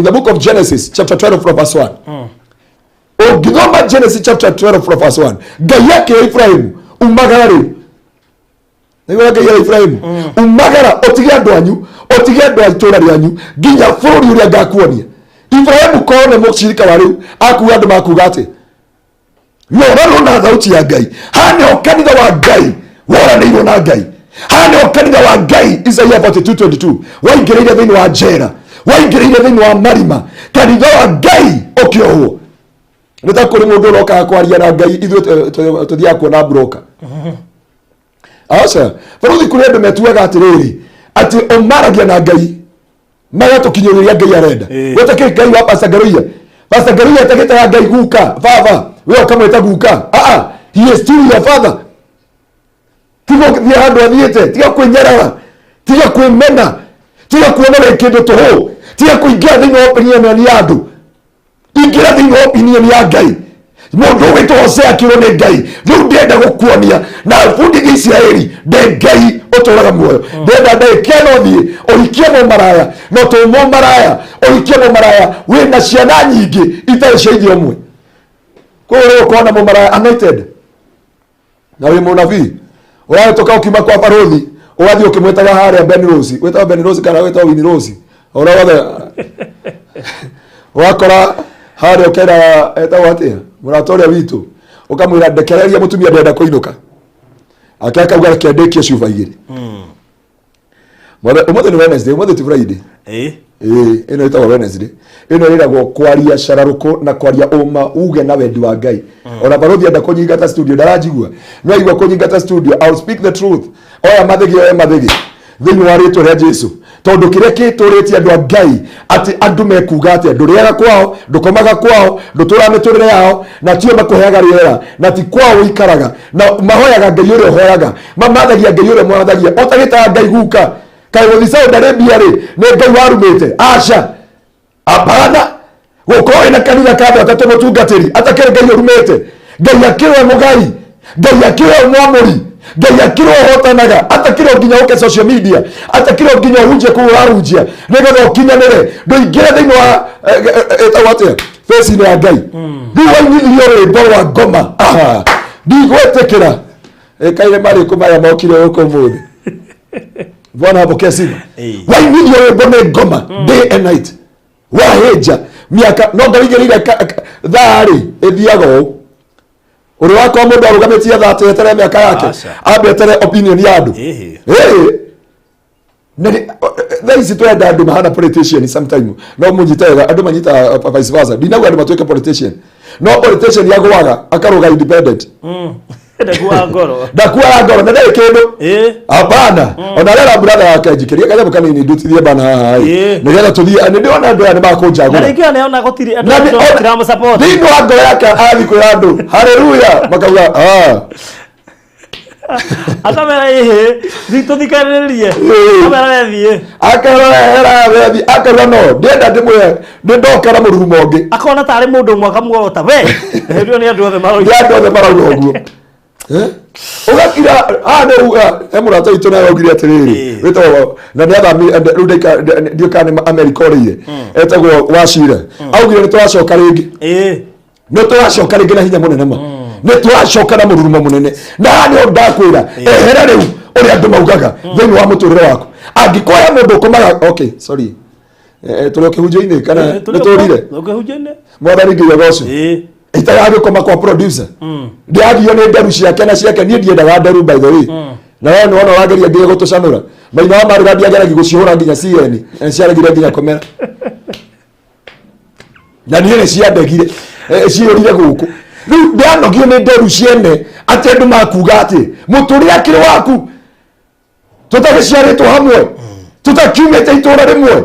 the book of Genesis chapter 12 from verse 1, ũngĩthoma Genesis chapter 12 from verse 1, Ngai akĩra Ibrahimu, umagara rĩu. Nĩguo Ngai era Ibrahimu, umagara ũtige andũ anyu, ũtige andũ a itũũra rĩanyu, nginya bũrũri ũrĩa ngakuonia. Ibrahimu korwo nĩ mũcirika wa rĩu, akuga andũ makuga atĩ no ũrarwo na thauti ya Ngai. Haha nĩho kanitha wa Ngai woranĩirwo na Ngai. Haha nĩho kanitha wa Ngai, Isaia 42:22, waingĩrĩire thĩinĩ wa njera, waingĩrĩire thĩinĩ wa marima, kanitha wa Ngai ũkĩohwo. Nĩ ta kũrĩ mũndũ ũrokaga kwaria na Ngai, ithuĩ tũthiaga kuona broker. Aca, baruthi, kũrĩ andũ metuaga atĩrĩrĩ, atĩ ũmaragia na Ngai, magatũkinyĩrĩria Ngai arenda. Gũtakĩ Ngai wa Pastor Ngaruiya. Pastor Ngaruiya atagĩtaga Ngai guka, baba, we ũkamwĩta guka. Aa, He is still your father. Tiga gũthiĩ handũ athiĩte, tiga kwĩnyarara, tiga kwĩmena, tiga kuona wĩ kĩndũ tũhũ, tiga kũingĩra thĩinĩ wa opinion ya andũ. Ingĩra thĩinĩ wa opinion ya Ngai. Mũndũ ũgwĩtwo Hosea akĩrwo nĩ Ngai, rĩu ndĩrenda gũkuonia na bundithie Isiraeli ndĩ Ngai ũtũraga muoyo. Ndĩrenda ndagĩka ĩno thiĩ ũhikie mũmaraya, no to mũmaraya, ũhikie mũmaraya wĩna ciana nyingĩ itarĩ cia ithe ũmwe. Koguo rĩu ũkona mũmaraya anointed na wĩ mũnabii ũrahĩtũka ũkiuma kwa barũthi ũgathiĩ ũkĩmwĩtaga harĩa Ben Rose, wĩtagwo Ben Rose kana wĩtagwo Winnie Rose, ũrĩa wothe ũgakora harĩa ũkera etagwo atĩa mũrata ũrĩa witũ, ũkamwĩra ndekereria mũtumia ndĩrenda kũinũka, ake akauga reke ndĩkie cuba igĩrĩ. Ũmũthĩ nĩ Wednesday, ũmũthĩ ti Friday. Ĩĩ. Ĩĩ, ĩno ĩtagwo Wednesday. Ĩno ĩragwo kwaria cararũkũ na kwaria ũma uge na wendi wa Ngai. Ona barũthi enda kũnyingata studio ndaranjigua. No aigua kũnyingata studio, I'll speak the truth. Oya mathĩgĩ, oya mathĩgĩ thĩinĩ wa rĩtwa rĩa Jesu. Tondũ kĩrĩa kĩtũrĩtie andũ a Ngai atĩ andũ mekuga atĩa, ndũrĩaga kwao, ndũkomaga kwao, ndũtũraga mĩtũrĩre yao, na tio makũheaga rĩera, na ti kwao ũikaraga, na mahoyaga Ngai ũrĩa ũhoyaga, mamathagia Ngai ũrĩa mwathagia, ũtagĩtaga Ngai guka. Kaĩ gũthiĩ Saudi Arabia rĩ, nĩ Ngai warumĩte? Aca, hapana. Gũkorwo wĩna kanitha ka andũ atatũ mũtungatĩri atakĩrĩ Ngai ũrumĩte. Ngai akĩrĩ we mũgai, Ngai akĩrĩ we mwamũri, Ngai akĩrĩ we ũhotanaga, atakĩrĩ o nginya ũke social media, atakĩrĩ o nginya ũhunjie kũu ũrahunjia nĩgetha ũkinyanĩre, ndũingĩre thĩinĩ wa ĩtagwo atĩa, face-inĩ ya Ngai. Rĩu wainithirio rwĩmbo rwa ngoma, aha, ndigwĩtĩkĩra. Ĩkaire marĩkũ maya mokire gũkũ ũmũthĩ. Bwana apokee sifa. Wainithio rwĩmbo nĩ ngoma day and night, wahĩnja mĩaka no ngaigĩrĩire thaa rĩ ĩthiaga ũũ. Ũrĩ wakwa mũndũ arũgamĩtie thaa atĩ etere mĩaka yake, Aca. ambe etere opinion ya andũ. Ĩhĩ. Ĩĩ. Na thaa ici twenda andũ mahana politician sometime, no mũnyite wega, andũ manyitaga vice versa. Ndinauga andũ matuĩke politician, no politician yagũaga akarũga independent. Ndakuaga ngoro. Ndakuaga ngoro na ndarĩ kĩndũ. Hapana. Ona rera brother wake njikĩrie kanyamũ kanini ndutithie bana haha ĩ, nĩgetha tũthiĩ. Nĩ ndĩrona andũ aya nĩ Na makũnjagũra. rĩngĩ ona ona gũtirĩ andũ Na matiramũ-support. Thĩinĩ wa ngoro yake arathiĩ kwĩra andũ haleluya, makauga ah. Akamera ĩhĩ, tũthikanĩrĩrie. Akamera wethiĩ. Akarehera wethi, akauga no ndĩenda ndĩmwĩre nĩ ndoka na mũrurumo ũngĩ. Akona tarĩ mũndũ ũmwe akamuorota we. Hĩndĩ ĩyo nĩ andũ othe maroiga. Nĩ andũ othe marauga ũguo. Ũgakira haha nĩ uga he mũrata witũ nawe augire atĩrĩrĩ, wĩtagwo na nĩ athami rĩu ndiũĩ kana nĩ Amerika ũrĩire, etagwo Wachira, augire nĩ tũracoka rĩngĩ. Nĩ tũracoka rĩngĩ na hinya mũnene ma, nĩ tũracoka na mũrurumo mũnene. Na haha nĩho ndakwĩra ehera rĩu ũrĩa andũ maugaga thĩinĩ wa mũtũrĩre waku. Angĩkorwo he mũndũ ũkomaga, okay, sorry, tũrĩ o kĩhunjio-inĩ kana nĩ tũrire? Kĩhunjio-inĩ. Mwathani nginya goco. Itaragĩkoma kwa producer, ndĩragio nĩ nderu ciake na ciake. Niĩ ndiendaga nderu, by the way, na we nĩwona ũrageria nginya gũtũcanũra maina wa marĩra, ndiageragia gũcihũra nginya CN na ciaregire nginya kũmera, na niĩ nĩ ciandegire, ciyũrire gũkũ. Rĩu ndĩranogio nĩ nderu ciene atĩ andũ makuga atĩ mũtũrĩre akĩrĩ waku, tũtagĩciarĩtwo hamwe, tũtakiumĩte itũra rĩmwe.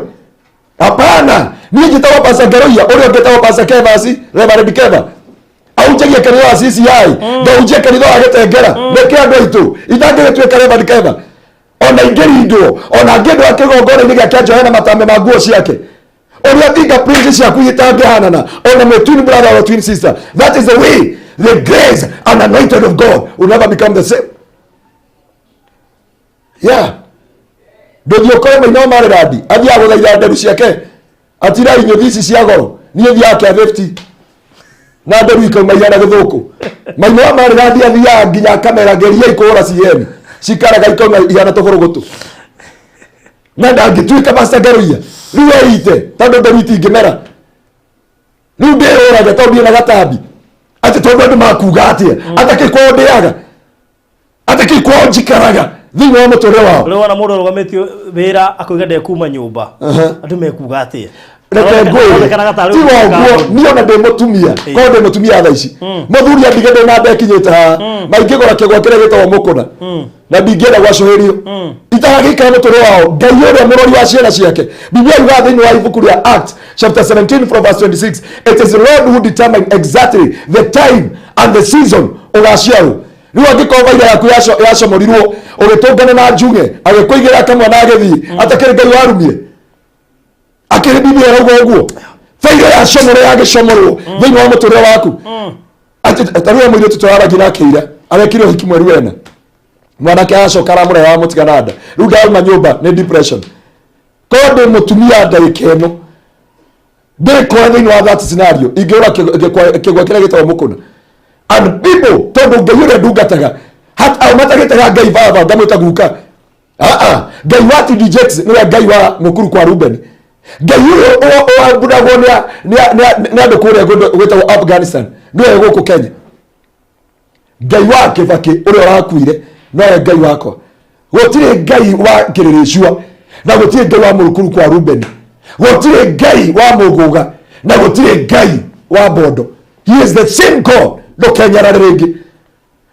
Hapana. Niĩ njĩtagwo Pastor Ngeroia, ũrĩa ũngĩtagwo Pastor Kevasi, Reverend Keva, ahunjagia kanitha wa CCI, ngahunjia kanitha wa Gĩtengera. Nĩkĩ andũ aitũ itangĩgĩtuĩka Reverend Keva, ona ingĩrindwo, ona ngĩndwo kĩgongona-inĩ gĩake anjohe na matambe ma nguo ciake, ũrĩa fingerprints ciaku itangĩhanana, ona mwĩ twin brother or twin sister? That is the way the grace and anointed of God will never become the same. Yeah, ndũthiĩ ũkore maina wa marĩrandi athiaga gũthaitha nderu ciake atira inyũthi ici cia goro, niĩ thiaga kĩa 50 na nderu ikauma ihana gĩthũkũ. Maina wa marĩrandi athiaga nginya akamera geria ikũhũra CN cikaraga ikauma ihana tũbũrũgũtũ, na ndangĩtuĩka Pastor Ngeroia. Rĩu eite tondũ nderu itingĩmera. Rĩu ndĩyũrage tondũ ndiĩ na gatambi atĩ tondũ andũ makuga atĩa, atakĩ kwao ndĩaga, atakĩ kwao njikaraga thĩinĩ wa mũtũrĩre wao. Rĩu wona mũndũ arũgamĩtio wĩra akoiga ndekuma nyũmba, andũ mekuga atĩa? Reke ngwĩre, Aronekanaga tarĩ tiga ũguo ũguo, kambuni. niĩ ona ndĩ mũtumia, korwo ndĩ mũtumia thaa ici, mũthuri andige ndĩ na nda ĩkinyĩte haha, maingĩgũra kĩgwa kĩrĩa gĩtagwo mũkũna, na ndingĩenda gwacũhĩrio, itagagĩikara mũtũrĩre wao. Ngai ũrĩa mũrori wa ciana ciake, Biblia yugaga thĩinĩ wa ibuku rĩa Acts chapter 17 from verse 26, it is the Lord who determine exactly the time and the season ũgaciarwo. Rĩu angĩkorwo baira yaku yacomorirwo ũgĩtũngana na njuge, agĩkũigĩra kamwana agĩthiĩ, atakĩrĩ Ngai warumie, akĩrĩ Biblia ĩrauga ũguo, baira yacomorwo yagĩcomorwo thĩinĩ wa mũtũrĩre waku. Atĩ ta rĩu mũirĩtu tũraragia nake ira, arekire ũhiki mweri wena, mwanake acoka aramũreha amũtiga na nda. Rĩu ndauma nyũmba nĩ depression. Korwo ndĩ mũtumia ndagĩka ĩno, ndĩkore thĩinĩ wa that scenario, ingĩũra kĩgwa kĩrĩa gĩtagwo mũkũna. And people, tondũ Ngai ũrĩa ndungataga ao matagĩtaga Ngai baba, ngamwĩta guka. Aa, Ngai wa TD Jakes nĩwe Ngai wa mũkuru kwa Ruben, Ngai ũyũ wambunagwo nĩ andũ kũrĩa gwĩtagwo Afghanistan nĩwe gũkũ Kenya. Ngai wa Kĩbakĩ ũrĩa ũrakuire nowe Ngai wakwa. Gũtirĩ Ngai wa kĩrĩrĩcua, na gũtirĩ Ngai wa mũrukuru kwa Ruben, gũtirĩ Ngai wa mũgũga, na gũtirĩ Ngai wa Bondo. He is the same God. Ndũkenyarare rĩngĩ,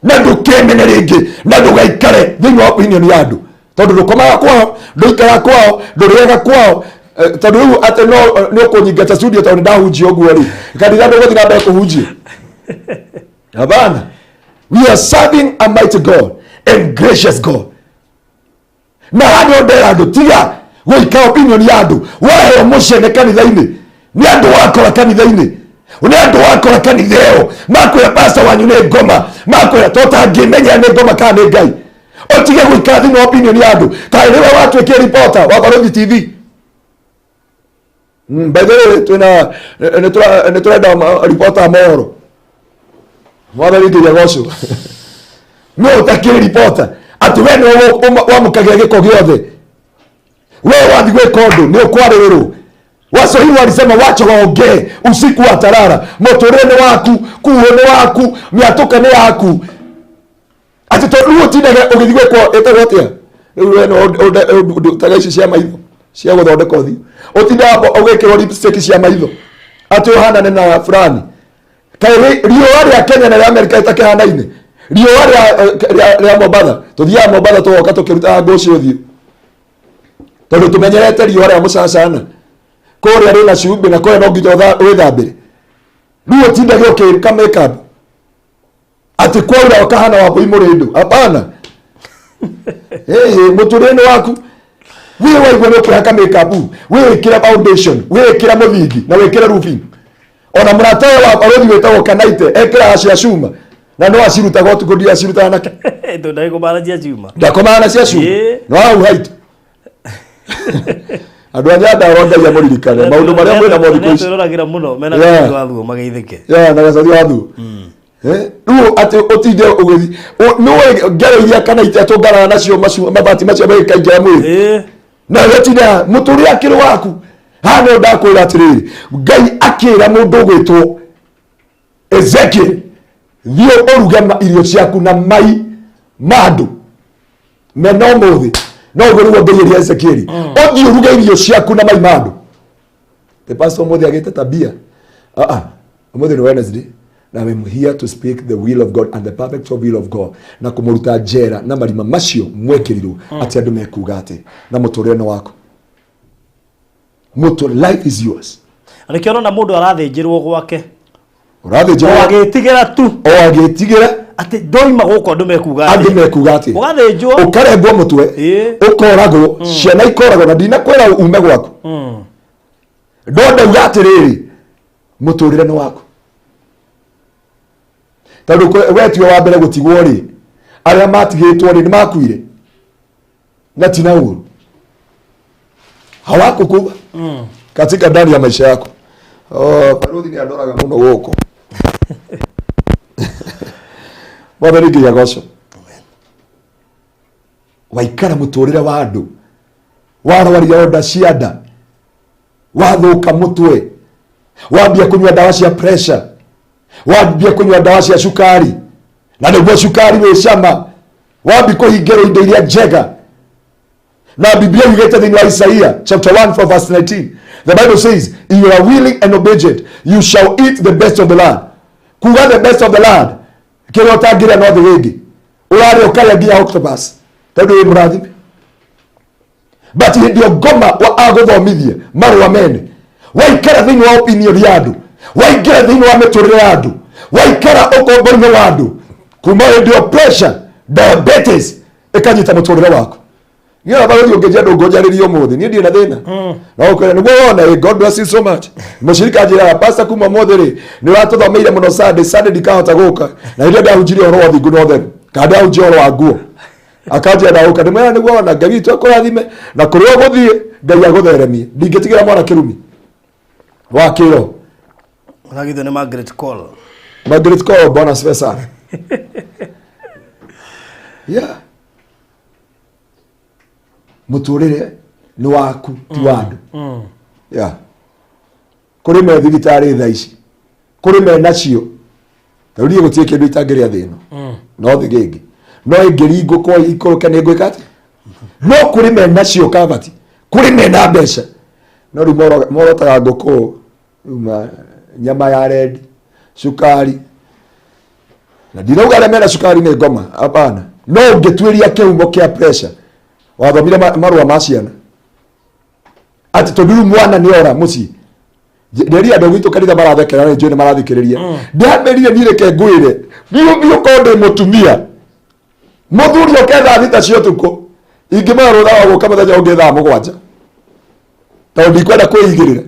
na ndũkemene rĩngĩ, na ndũgaikare thĩinĩ wa opinion ya andũ, tondũ ndũkomaga kwao, ndũikaraga kwao, ndũrĩaga kwao. Tondũ rĩu atĩ no nĩ ũkũnyingata studio tondũ nĩndahunjia ũguo rĩ, kanitha ndũgũthiĩ na mbere kũhunjia? Hapana. We are serving a mighty God and gracious God. Na handũ ndera andũ, tiga gũikara opinion ya andũ. Waheo mũcene kanitha-inĩ nĩ andũ, wakora kanitha-inĩ nĩ andũ, wakora kanitha ĩyo makwĩra pastor wanyu nĩ ngoma, makwĩra totangĩmenya nĩ ngoma kana nĩ Ngai. Ũtige gũikara thĩinĩ wa opinion ya andũ. Kaĩ rĩwe watuĩkire reporter wa Barũthi TV? By the way, twĩna nĩ tũrenda reporter a mohoro. Mwathani nginya gocwo no ũtakĩrĩ reporter, atĩ we nĩwe wamũkagĩra gĩko gĩothe. We wathi gwĩka ũndũ nĩ ũkwarĩrĩrwo. Waswahili walisema, "Wacha waongee, usiku watalala." Mũtũrĩre nĩ waku, kuo nĩ waku, mĩatũka nĩ yaku. Atĩ tondũ rĩu ũtindage ũgĩthiĩ gwĩkwo ĩtagwo atĩa rĩu, we no taga ici cia maitho cia gũthondeka ũthiũ, ũtindaga ũgĩkĩrwo lipstick cia maitho atĩ ũhanane na fulani. Kaĩ riũa rĩa Kenya na rĩa Amerika ĩtakĩhanaine? Riũa rĩa Mombatha, tũthiaga Mombatha tũgoka tũkĩrutaga ngũci ũthiũ, tondũ tũmenyerete riũa rĩa mũcacana kũrĩa rĩna cumbĩ, na kũrĩa no nginya wĩthambĩre. Rĩu ũtindage ũkĩka makeup atĩ kwaura ũkahana wa mbũi mũrĩndũ. Hapana. Ĩhĩ, mũtũrĩre waku wĩ waigua nĩ ũkĩhaka makeup, wĩĩkĩre foundation, wĩĩkĩre mũthingi na wĩkĩre roofing. Ona mũrata ũyũ wa barũthi wĩtagwo Kanaite ekĩraga cia cuma, na no acirutaga ũtukũ, ndiacirutaga nake. Ndagĩkũmara cia cuma. Ndakomaga na cia cuma. No hau haitũ andũ a Nyandarua, Ngai amũririkane maũndũ marĩa mwĩna mo thikũ ici. Twĩroragĩra mũno mena gacathi wa thuo mageithĩke. Yeah, na gacathi wa thuo. Rĩu atĩ ũtinde ũgĩthi nĩũĩ ngero iria kana itĩa nacio mabati macio magĩkaingĩra mwĩrĩ. Na gũtinda mũtũrĩre akĩrĩ waku. Haha nĩho ndakwĩra atĩrĩrĩ, Ngai akĩra mũndũ ũgwĩtwo Ezekiel, thiĩ ũruge irio ciaku na mai ma andũ mena ũmũthĩ. No ũguo nĩguo Ngai erire Ezekiel, ũthiĩ ũruge irio ciaku na mai ma andũ. The pastor ũmũthĩ agĩte tabia. Ah ah, ũmũthĩ nĩ Wednesday na I'm here to speak the will of God and the perfect will of God, na kũmũruta njera na marima macio mwekĩrirwo atĩ andũ mekuga atĩ na mũtũrĩre nĩ waku. Mũtũ, life is yours. Na nĩkĩo ũrona mũndũ arathĩnjĩrwo gwake o ũrathĩnjĩrwo agĩtigĩra tu o agĩtigĩra atĩ ndoima gũkũ andũ mekuga andũ atĩa. Mekuga atĩ ũgathĩnjwo, ũkarengwo mũtwe, ũkoragwo, ciana ikoragwo, na ndinakwĩra ume gwaku, no ndauga atĩrĩrĩ, mũtũrĩre nĩ waku, tondũ we tiwe wa mbere gũtigwo rĩ. Arĩa matigĩtwo rĩ, nĩ makuire na tina ũru hawakukuba katika ndani ya maisha yako. Oh, baruthi nĩ andoraga mũno gũkũ. Mwathani nginya goco. Waikara mũtũrĩre wa andũ, warwaria onda cia nda, wathũka mũtwe, wambia kũnyua ndawa cia pressure, wambia kũnyua ndawa cia cukari, na nĩguo cukari wĩ cama, wambi kũhingĩrwo indo iria njega. Na Biblia yugĩte thĩinĩ wa Isaiah chapter 1 from verse 19, the Bible says, "If you are willing and obedient, you shall eat the best of the land." Kuga the best of the land, kĩrĩa ũtangĩrĩa no thĩ rĩngĩ, ũrarĩa ũkarĩa nginya octopus tondũ wĩ mũrathime. But hĩndĩ ĩyo ngoma wa agũthomithie marũa mene, waikara thĩinĩ wa opinion ya andũ, waingĩra thĩinĩ wa mĩtũrĩre ya andũ, waikara ũkombo-inĩ wa andũ, kuma hĩndĩ ĩyo pressure, diabetes ĩkanyita mũtũrĩre waku. Niĩ ona barũthi ũngĩnjia ndũngũnjarĩria ũmũthĩ, niĩ ndirĩ na thĩna no ũkwĩra nĩguo wona. God bless you so much. Mũcirika anjĩraga, "Pastor, kuma ũmũthĩ rĩ, nĩ ũratũthomeire mũno Sunday. Sunday ndikahota gũka." Na hĩndĩ ĩyo ndahunjirie ũhoro wa ũthingu na ũtheru, kana ndahunjia ũhoro wa nguo, akanjia ndagũka. Ndĩmwĩra nĩguo wona, Ngai witũ akũrathime na kũrĩa ũgũthiĩ Ngai agũtheremie. Ndingĩtigĩra mwana kĩrumi wa kĩro. Ũragithio nĩ Margaret Cole. Margaret Cole, bwana asifiwe sana. Yeah, mũtũrĩre nĩ waku, ti wa andũ. Yeah, kũrĩ me thibitarĩ thaa ici, kũrĩ me nacio. Rĩu niĩ gũtirĩ kĩndũ itangĩrĩa thĩ ĩno, no thĩ gĩngĩ no ĩngĩringũkwo ikũrũke nĩ ngwĩka atĩa? No kũrĩ me nacio kabati, kũrĩ me na mbeca, no rĩu morotaga ngũkũ, rĩu nyama ya rendi, cukari. Na ndirauga arĩa mena cukari nĩ ngoma, hapana. No ũngĩtuĩria kĩhumo kĩa pressure, wathomire marũa ma ciana atĩ tondũ rĩu mwana nĩ ora mũciĩ. Ndĩri andũ gwitũ kanitha marathekera, nĩ njũĩ nĩ marathikĩrĩria. Ndambĩrire niĩ, reke ngwĩre biũ biũ, korwo ndĩ mũtumia, mũthuri oke thaa 6 cia ũtukũ, ingĩmenya rũtha wa gũka mũthenya ũngĩ thaa 7, tondũ ndikwenda kwĩigĩrĩra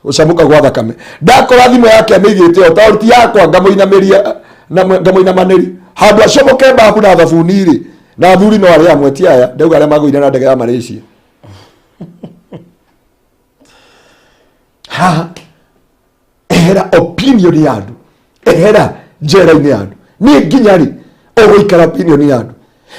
gũcamũka gwa thakame. Ndakora thimũ yake amĩigĩte o tondũ ti yakwa, ngamũinamĩria na ngamũinamanĩri handũ acomoke mbabu na thabuni rĩ. Na athuri no arĩa amwe, ti aya ndauga arĩa magũire na ndege ya Malaysia. Haha ehera opinion ya andũ, ehera njera-inĩ ya andũ. Nĩ nginya rĩ ũgũikara opinion ya andũ?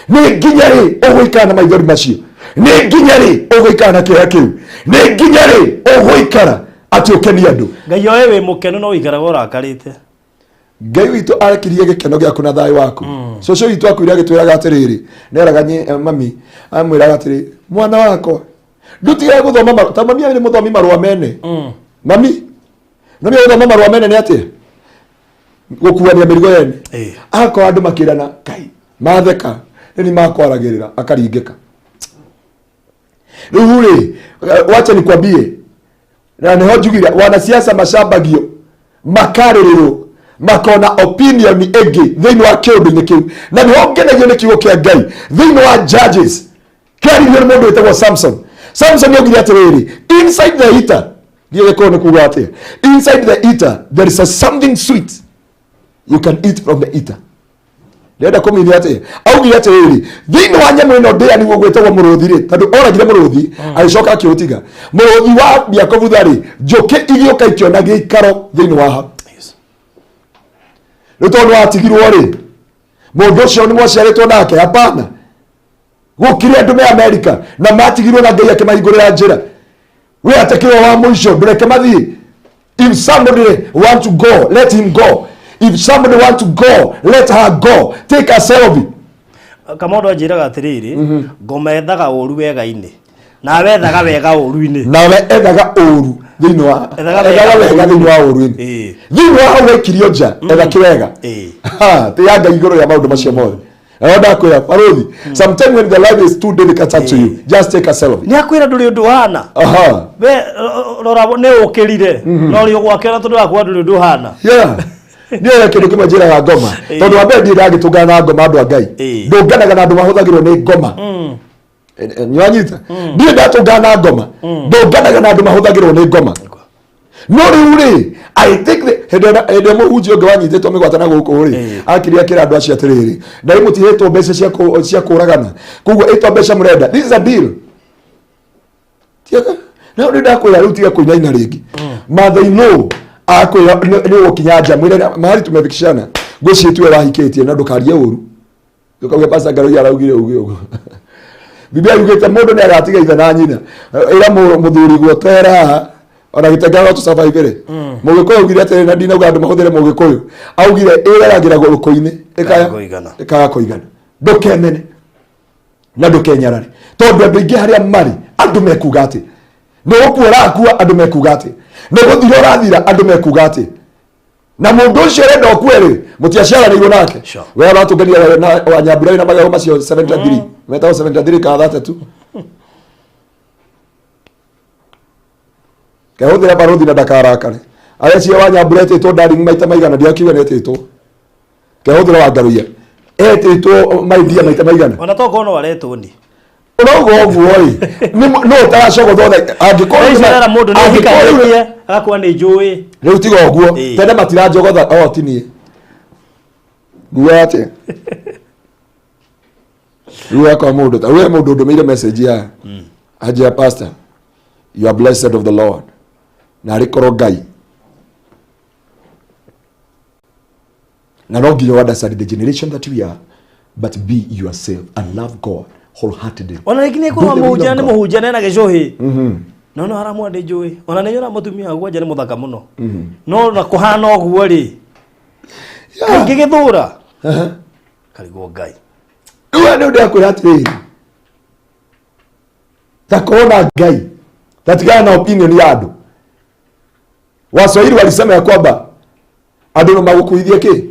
Nĩ nginya rĩ ũgũikara na maithori macio? Nĩ nginya rĩ ũgũikara na kĩeha kĩu? Nĩ nginya rĩ ũgũikara atĩ ũkenie andũ? Ngai oe wĩ mũkenu no ũikaraga ũrakarĩte. Ngai witũ arekirie gĩkeno gĩaku na thayũ waku. Cũcũ witũ akuire agĩtwĩraga atĩrĩrĩ, nĩeraga mami, amwĩraga atĩrĩ, "Mwana wakwa, ndũtigae gũthoma marũa." Ta mami arĩ mũthomi marũa mene. Mami no nĩ gũthoma marũa mene nĩ atĩa? Gũkuania mĩrigo yene. Akorwo andũ makĩrana kai matheka nĩ makwaragĩrĩra, akaringĩka. Rĩu rĩ, wacha nikwambie, na nĩho njugire wanasiasa macambagio, makarĩrĩrwo, makona opinion ĩngĩ thĩinĩ wa kĩũndũ-inĩ kĩu. Na nĩho ngenagio nĩ kiugo kĩa Ngai thĩinĩ wa Judges kĩaririo nĩ mũndũ wĩtagwo Samson. Samson augire atĩrĩrĩ, "Inside the eater," ndiĩ gĩkũyũ nĩ kuga atĩa, "inside the eater there is a something sweet you can eat from the eater." Ndĩrenda kũminia atĩ augire atĩrĩrĩ, thĩinĩ wa nyamũ ĩno ndĩani gwĩtagwo mũrũthi rĩ, tondũ oragire mũrũthi agĩcoka akĩũtiga mũrũthi wa mbia kũbutha rĩ, njũkĩ igĩũka ikĩona gĩikaro thĩinĩ wa hau. Rĩu tondũ watigirwo rĩ, mũndũ ũcio nĩ mwaciarĩtwo nake? Hapana. Gũkire andũ me Amerika na matigirwo na Ngai akĩmahingũrĩra njĩra. We atekĩrwo wa mũico, ndũreke mathiĩ. If somebody want to go, let him go. If somebody want to go, let her go. Take a selfie. Kamondo anjĩraga atĩrĩrĩ, ngoma ethaga ũru wega-inĩ, nawe ethaga wega ũru-inĩ. Nawe ethaga ũru thĩinĩ wa Ethaga wega. Ethaga wega thĩinĩ wa ũru-inĩ. Thĩinĩ wa hau waikirio nja, etha kĩwega. Ha, tĩya Ngai igũrũ rĩa maũndũ macio mothe. Na ndakwĩra barũthi, sometimes when the life is too difficult to you, just take a selfie. Nĩ akwĩra ndũrĩ ũndũ ũhana. We rora nĩ ũkĩrire no rĩ ũgwake ona tondũ wakuga ndũrĩ ũndũ ũhana. Yeah, niĩ kĩndũ kĩmwe njĩraga ngoma, tondũ wa mbere ndirĩ ndagĩtũngana na ngoma. Andũ a Ngai, ndũnganaga na andũ mahũthagĩrwo nĩ ngoma. Nĩwanyita? Ndirĩ ndatũngana na ngoma, ndũnganaga na andũ mahũthagĩrwo nĩ ngoma. No rĩu rĩ, I think hĩndĩ ĩrĩa mũhunjia ũngĩ wanyitĩtwo mĩgwate na gũkũ rĩ, akire akĩra andũ acio atĩrĩrĩ, na rĩu mũtihetwo mbeca cia kũragana, koguo ĩtwa mbeca mũrenda, this is a deal. Tiga no nĩ ndakwĩra rĩu, tiga kũinaina rĩngĩ. Mother no akwĩra nĩ ũgũkinya nja, mwĩre mahali tumefikishana, ngwĩciria tiwe wahikĩtie, na ndũkarie ũru, ndũkauge pastor Ngaruiya araugire uge ũguo. Biblia yugĩte mũndũ nĩ agatiga ithe na nyina. Ĩra mũthuri guo tera ona gĩtengera no tũcabaibĩre. Mũgĩkũyũ augire atĩrĩ, na ndinauga andũ mahũthĩre mũgĩkũyũ, augire ĩreragĩra gũrũkũ-inĩ ĩkaya kũigana. Ĩkaga kũigana. Ndũkemene. Na ndũkenyarare tondũ andũ aingĩ harĩa marĩ andũ mekuga atĩ nĩ gũkua ũrakua, andũ mekuga atĩ nĩ gũthira ũrathira, andũ mekuga atĩ na mũndũ ũcio ũrenda ũkue rĩ, mũtiaciaranĩirwo nake. Sure. We ũratũngania na wanyambura wĩna magego macio 73 metagwo 73 kana 32 kehũthĩra barũthi na ndakarakare arĩa cia wanyambura etĩtwo darling maita maigana, ndiakiuga nĩ etĩtwo kehũthĩra wangaruia etĩtwo my dear maita maigana. Ona tokorwo no aretwo ni. Ũrauga ũguo ĩ no ũtaracogothwo angĩkorwo Ici arera mũndũ nĩ angĩkorwo rĩu- hikanĩtie agakuwa nĩ njũĩ. Rĩu tiga ũguo. Ĩĩ. Tene matiranjogotha o tinie nguga atĩa rĩu akwa mũndũ ta we mũndũ ndũmĩire message ya anjia, "Pastor, you are blessed of the Lord," na arĩ korwo Ngai na no nginya understand the generation that we are, but be yourself and love God wholeheartedly. Ona rĩngĩ nĩ korwo Do the will mũhunjia of nĩ God. mũhunjia nena gĩcũhĩ no no aramwa nĩ njũĩ ona nĩ nyona mũtumia gwanja nĩ mũthaka mũno no na kũhana ũguo rĩ kaingĩ gĩthũra karigwo Ngai. Rĩu nĩ ndĩrakwĩra atĩrĩrĩ, ta korwo na Ngai tatigana na opinion ya andũ. Waswahili walisema ya kwamba andũ no magũkuithie kĩ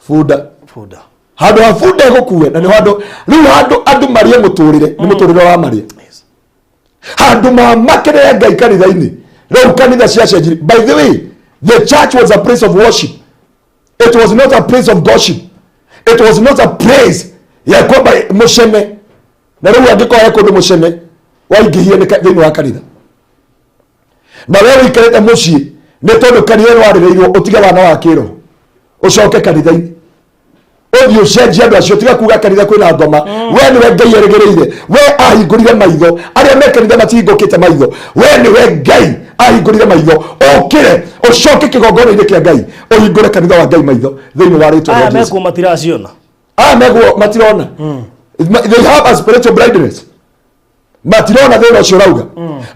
bunda. Bunda. Handũ ha bunda ĩgũkue na nĩ handũ rĩu handũ andũ marie mũtũrĩre nĩ mũtũrĩre wa maria handũ mamakerere Ngai kanitha-inĩ. Rĩu kanitha ciacenjirie. By the way, the church was a place of worship. It was not a place of gossip. It was not a place ya kwamba mũcene na rĩu angĩkorwo he kũndũ mũcene waingĩhie nĩ thĩinĩ wa kanitha na we ũikarĩte mũciĩ nĩ tondũ kanitha nĩ warĩrĩirwo ũtige wana wa kĩroho ũcoke kanitha-inĩ ũthiĩ ũcenjie andũ acio. Tiga kuga kanitha kwĩna ngoma. We nĩwe Ngai erĩgĩrĩire, we ahingũrire maitho. Arĩa me kanitha matihingũkĩte maitho. We nĩwe Ngai ahingũrire maitho, ũkĩre ũcoke kĩgongona-inĩ kĩa Ngai, ũhingũre kanitha wa Ngai maitho thĩinĩ wa rĩtwa Aya rĩa Jesu. Mekuo matiraciona. Aya meguo matirona. They have a spiritual blindness. Matirona thĩna ũcio ũrauga,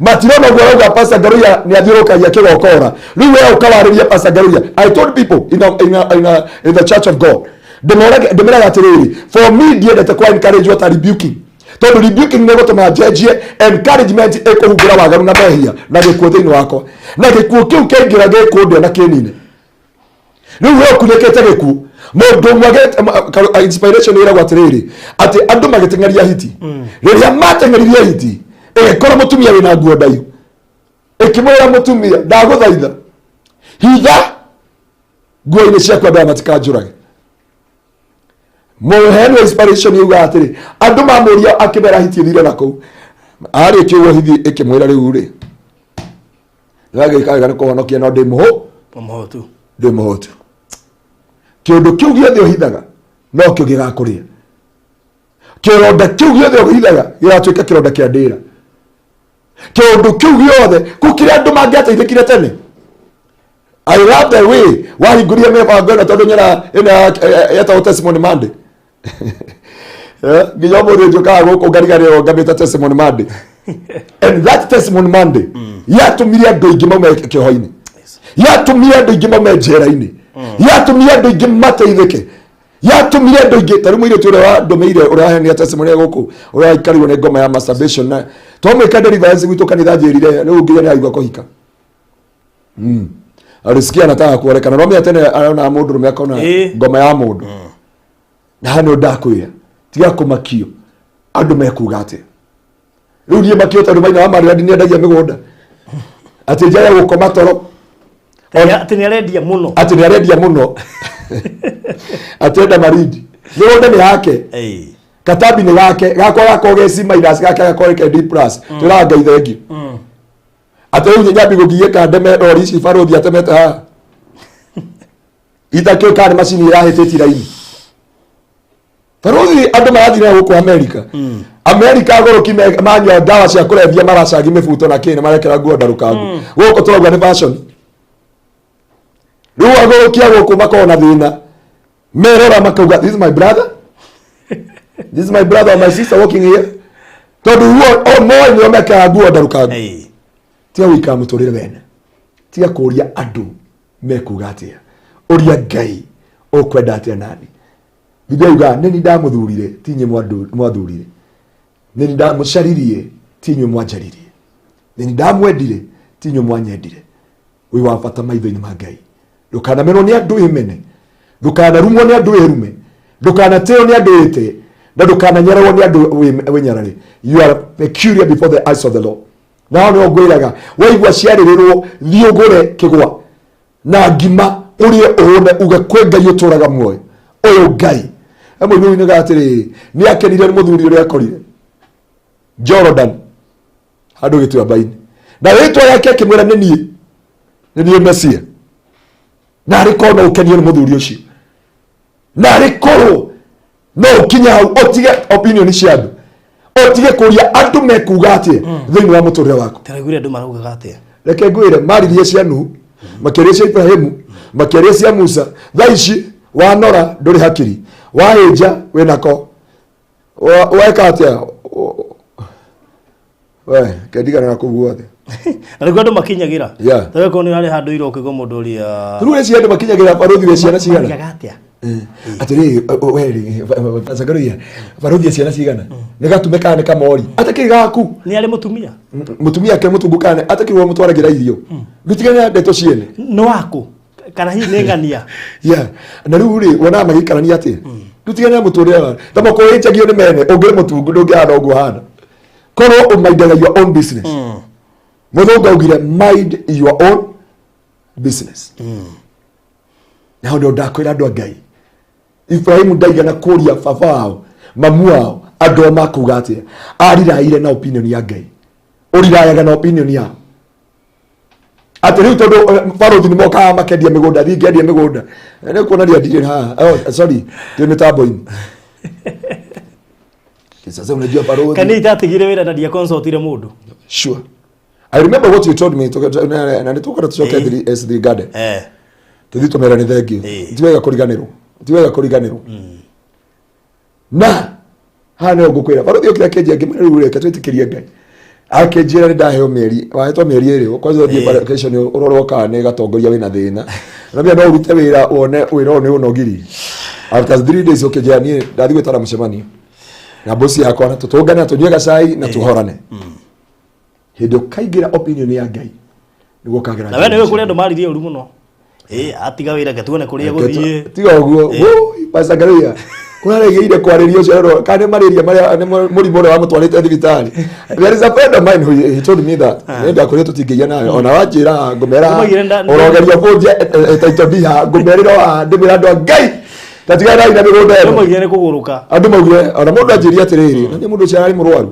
matirona ũguo ũrauga. Pastor Ngaruiya nĩ athiũrũrũkagia kĩgokora rĩu we ũkawarĩria Pastor Ngaruiya. I told people in the church of God, ndĩmeraga atĩrĩrĩ, for me ndiendete kwa encourage ta rebuking tondũ rebuking nĩ gũtũma njenjie. Encouragement ĩkũhumbĩra waganu na mehia na gĩkuũ thĩinĩ wakwa, na gĩkuũ kĩu kĩaingĩra gĩkũndĩa na kĩnine. Rĩu we ũkunĩkĩte gĩkuũ mũndũ ũmwe inspiration ĩragwo atĩrĩrĩ atĩ andũ magĩteng'eria hiti. Rĩrĩa mateng'eririe hiti ĩgĩkora mũtumia wĩna nguo ndaihu, ĩkĩmwĩra, "Mũtumia, ndagũthaitha hitha nguo-inĩ ciaku andũ aya matikanjũrage." Mũheani wa inspiration yugaga atĩrĩ andũ mamũria akĩmera hiti ĩthire na kũu arĩkia ũguo hithi ĩkĩmwĩra, "Rĩu rĩ nĩwagĩka wega nĩ kũhonokia no ndĩ mũhũ Mũhotu. Ndĩ mũhũtu." Kĩũndũ kĩu gĩothe ũhithaga no kĩo gĩgakũrĩa. Kĩronda kĩu gĩothe ũhithaga gĩgatuĩka kĩronda kĩa ndĩra. Kĩũndũ kĩu gĩothe kũ kĩrĩa andũ mangĩateithĩkire tene. I love the way wahingũrire mĩbango ĩno tondũ nyona ĩno yetagwo Testimony Monday. Nginya ũmũthĩ njũkaga gũkũ ngariganĩrwo ngamĩta Testimony Monday, and that Testimony Monday yatũmire andũ aingĩ maume kĩoho-inĩ, yatũmire andũ aingĩ maume njera-inĩ, yatũmire andũ aingĩ mateithĩke, yatũmire andũ aingĩ ta rĩu mũirĩtu ũrĩa wandũmĩire ũrĩa waheanire testimony ya gũkũ ũrĩa waikarirwo nĩ ngoma ya masturbation na twamwĩka deliverance gwitũ kanitha njĩrire rĩu nginya nĩ araigua kũhika. Alisikia anataka kuonekana no mĩa tene arona mũndũ rũme akona ngoma ya mũndũ na hano ndakwĩra tiga kũmakio andũ mekuga atĩa. Rĩu niĩ makio tondũ maina wa marĩa nĩendagia mĩgũnda atĩ njage gũkoma toro. Atĩ nĩ arendia mũno. Atĩ nĩ arendia mũno atĩ enda marindi mĩgũnda nĩ yake. Katambi nĩ gake, gakwa gakorwo ge C minus, gake gakorwo ke D plus. Twĩraga Ngai thengiũ atĩ rĩu nyambi gũgiĩka ndeme rori ici barũthi atemete haha itakĩũĩ kana nĩ macini ĩrahĩtĩtie raini. Barũthi andũ marathiĩ na gũkũ Amerika. Amerika agũrũki manyua ndawa cia kũrebia maracagi mĩbuto na kĩ na marekĩra nguo ndarũkangu. Gũkũ tũrauga nĩ fashion. Rĩu agũrũki a gũkũ makoragwo na thĩna merora makauga, "This is my brother, this is my brother or my sister walking here," tondũ ruo o moĩ nĩo mekĩraga nguo ndarũkangu. Tiga gũikara mũtũrĩre wene, tiga kũria andũ mekuga atĩa, ũria Ngai ũkwenda atĩa nani. Biblia yugaga nĩ niĩ ndamũthurire ti inyuĩ mwathurire, nĩ niĩ ndamũcaririe ti inyuĩ mwanjaririe, nĩ niĩ ndamwendire ti inyuĩ mwanyendire. Wĩ wa bata maitho-inĩ ma Ngai. Ndũkanamenwo nĩ andũ wĩmene, ndũkanarumwo nĩ andũ wĩrume, ndũkanatĩo nĩ andũ wĩtĩe, na ndũkananyararwo nĩ andũ wĩnyarare. You are peculiar before the eyes of the Lord. Nao nĩo ngwĩraga, waigua ciarĩrĩrwo, thiĩ ũgũre kĩgwa na ngima ũrĩe ũhũne, uge kwĩ Ngai ũtũraga muoyo. Ũyũ Ngai. He mũini ũinaga atĩrĩrĩ, nĩ akenire nĩ mũthuri ũrĩa akorire Jordan handũ gĩtuamba-inĩ, na rĩtwa rĩake akĩmwĩra nĩ niĩ, nĩ niĩ Mesia. Na arĩ korwo no ũkenio nĩ mũthuri ũcio, na arĩ korwo no ũkinye hau ũtige opinion cia andũ, ũtige kũria andũ mekuga atĩa thĩinĩ wa mũtũrĩre waku. Taraiguire andũ maraugaga atĩa? Reke ngwĩre, maririe cia Nuhu, makĩaria cia Ibrahimu, makĩaria cia Musa. Thaa ici wanora ndũrĩ hakiri, wahĩnja wĩnako, weka atĩa we kendigana na kũu guothe. Na nĩguo andũ makinyagĩra. Yeah. Tarĩu korwo nĩ harĩ handũ ira ũkĩgwa mũndũ ũrĩa Rĩu ũreciria andũ makinyagĩra barũthi wĩ ciana cigana? Mariaga atĩa? Atĩrĩrĩ, we rĩ, Zakaria, barũthi e ciana cigana? Nĩ gatume kana nĩ kamori? Atakĩrĩ gaku? Nĩ arĩ mũtumia? Mũtumia ake mũtungu kana atakĩrĩ we mũtwaragĩra irio? Gũtigane na ndeto ciene. Nĩ waku? Kana hihi nĩ ng'ania? Yeah. Na rĩu rĩ, wonaga magĩikarania atĩa? Rĩu na mũtũrĩre wa ta makũhĩnjagio nĩ mene, ũngĩrĩ mũtungu ndũngĩhana ũguo hana. Korwo ũmaindaga your own business. Mũthũngũ augire mind your own business. Na hau nĩho ndakwĩra andũ a Ngai, Ibrahimu ndaigana kũria baba wao, mamu wao, andũ ao makuga atĩa. Ariraire na opinion ya Ngai. Ũrirayaga na opinion yao atĩ rĩu tondũ barũthi nĩ mokaga makendia mĩgũnda, thiĩ ngendie mĩgũnda. Nĩ kuonania ndirĩ haha. Oh, sorry, ndĩ mĩtambo-inĩ. Sasa unajua barũthi Kana itatigire wĩra na ndiaconsultire mũndũ? Sure. I remember what you told me, na nĩ tũkwenda tũcoke S3 Garden. Tũthiĩ tũmere nĩ thengiũ. Ti wega kũriganĩrwo. Ti wega kũriganĩrwo. Na haha nĩho ngũkwĩra barũthi okire akĩnjia, ngĩmwĩra rĩu reke twĩtĩkĩrie Ngai. Akĩnjĩra nĩ ndaheo mĩeri, wahetwo mĩeri ĩrĩ, kwanza ũthiĩ vacation ũrorwo kana nĩ gatongoria wĩna thĩna. Na no ũrute wĩra wone wĩra ũyũ nĩ ũnogiri. After 3 days ũkĩnjĩra niĩ ndathiĩ gwĩtana mũcemanio na bosi yakwa na tũtũngane na tũnyue gacai na tũhorane. Hĩndĩ ũkaingĩra opinion ya Ngai nĩguo ũkagera. Na we nĩ ũĩ kũrĩa andũ maririe ũru mũno. Ĩ atiga wĩra ke tuone kũrĩa gũthiĩ. Tiga ũguo. Pastor Ngaruiya ũraregeire kwarĩria ũcio arorwo kana nĩ marĩria marĩa nĩ mũrimũ ũrĩa wamũtwarĩte thibitarĩ. There is a friend of mine who he told me that nĩ ndakwĩrire tũtingĩgĩa nawe ona wanjĩra ngũmera Nĩmaigire ũrogeria bũnje title deed haha ngũmerĩra haha ndĩmwĩra andũ a Ngai tatiganai na mĩgũnda ĩno. Nĩmaigire nĩ kũgũrũka. Andũ maugire ona mũndũ anjĩria atĩrĩrĩ, na nĩ mũndũ ũcio ararĩ mũrwaru,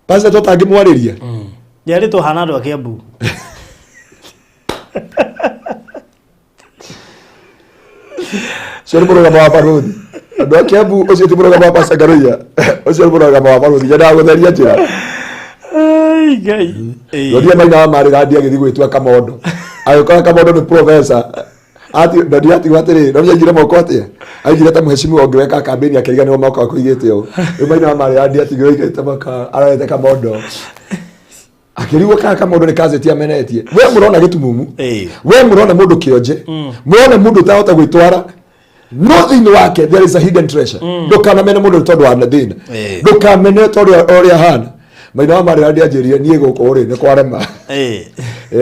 pastor, tũtangĩmwarĩria. Nĩ arĩ tũhana andũ a Kiambu. Ũcio nĩ mũrũgamo wa barũthi, andũ a Kiambu. Ũcio ti mũrũgamo wa Pastor Ngaruiya, ũcio nĩ mũrũgamo wa barũthi. Nyendaga gũtheria njĩra. Ai, Ngai. Ndonia maina wa marĩ randi agĩthiĩ gwĩtua Kamondo, agĩkora Kamondo nĩ professor. Ati ndonia atigwo atĩrĩ, ndonia aigire moko atĩa, aigire ta mũheshimiwa ũngĩ weka kambĩni akĩriganĩrwo moko akũigĩte ũũ. Rĩu maina wa marĩ randi atigwo aigĩte moko arorete Kamondo, akĩrigwo kana Kamondo nĩ kazeti amenetie. We mũrona gĩtumumu, we mũrona mũndũ kĩonje, mũrona mũndũ ũtahota gwĩtwara, no thĩinĩ wake there is a hidden treasure. Ndũkanamene mũndũ nĩ tondũ wa thĩna. Ndũkamene tondũ ũrĩa ahana. Maina wa marĩ randi anjĩrire niĩ gũkũ rĩ nĩ kwarema.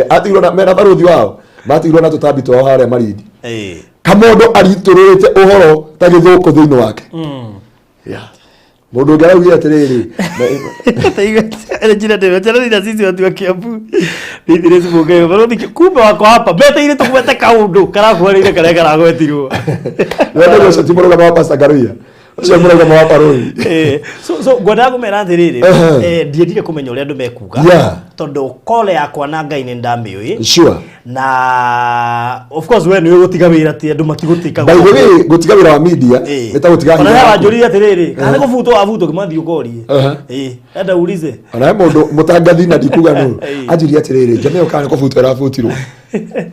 Atigirwo na mena barũthi wao, matigirwo na tũtambi twao harĩa Marindi. Kamondo aritũrũrĩte ũhoro ta gĩthũkũ thĩinĩ wake. Yeah. Mũndũ ũngĩ araugire atĩrĩrĩ Njira ndĩro na sisi watu wa Kiambu thĩinĩ rĩ barũthi kumbe wako hapa meteire tũgwete kaũndũ karabuarĩire karĩa karagwetirwo. Wendagwo ũcio ti mũrũgamo wa Pastor Ngaruiya, ũcio nĩ mũrũgamo wa barũthi. So ngwendaga kũmera atĩrĩrĩ, ndiendire kũmenya ũrĩa andũ mekuga tondũ kole yakwa na Ngai nĩ ndamĩũĩ. Na of course we nĩũĩ gũtiga wĩra ti andũ matigũtika. By the way, gũtiga wĩra wa media nĩ ta gũtiga ona hinya he waku. wanjũririe atĩrĩrĩ, kana nĩ kũbutwo wabutwo, kĩmathiĩ ũkorie. Enda ulize. Ona he mũndũ mũtangathi na ndikuga nũ anjĩrie atĩrĩrĩ, njame ĩyo kana nĩ kũbutwo ĩrabutirwo,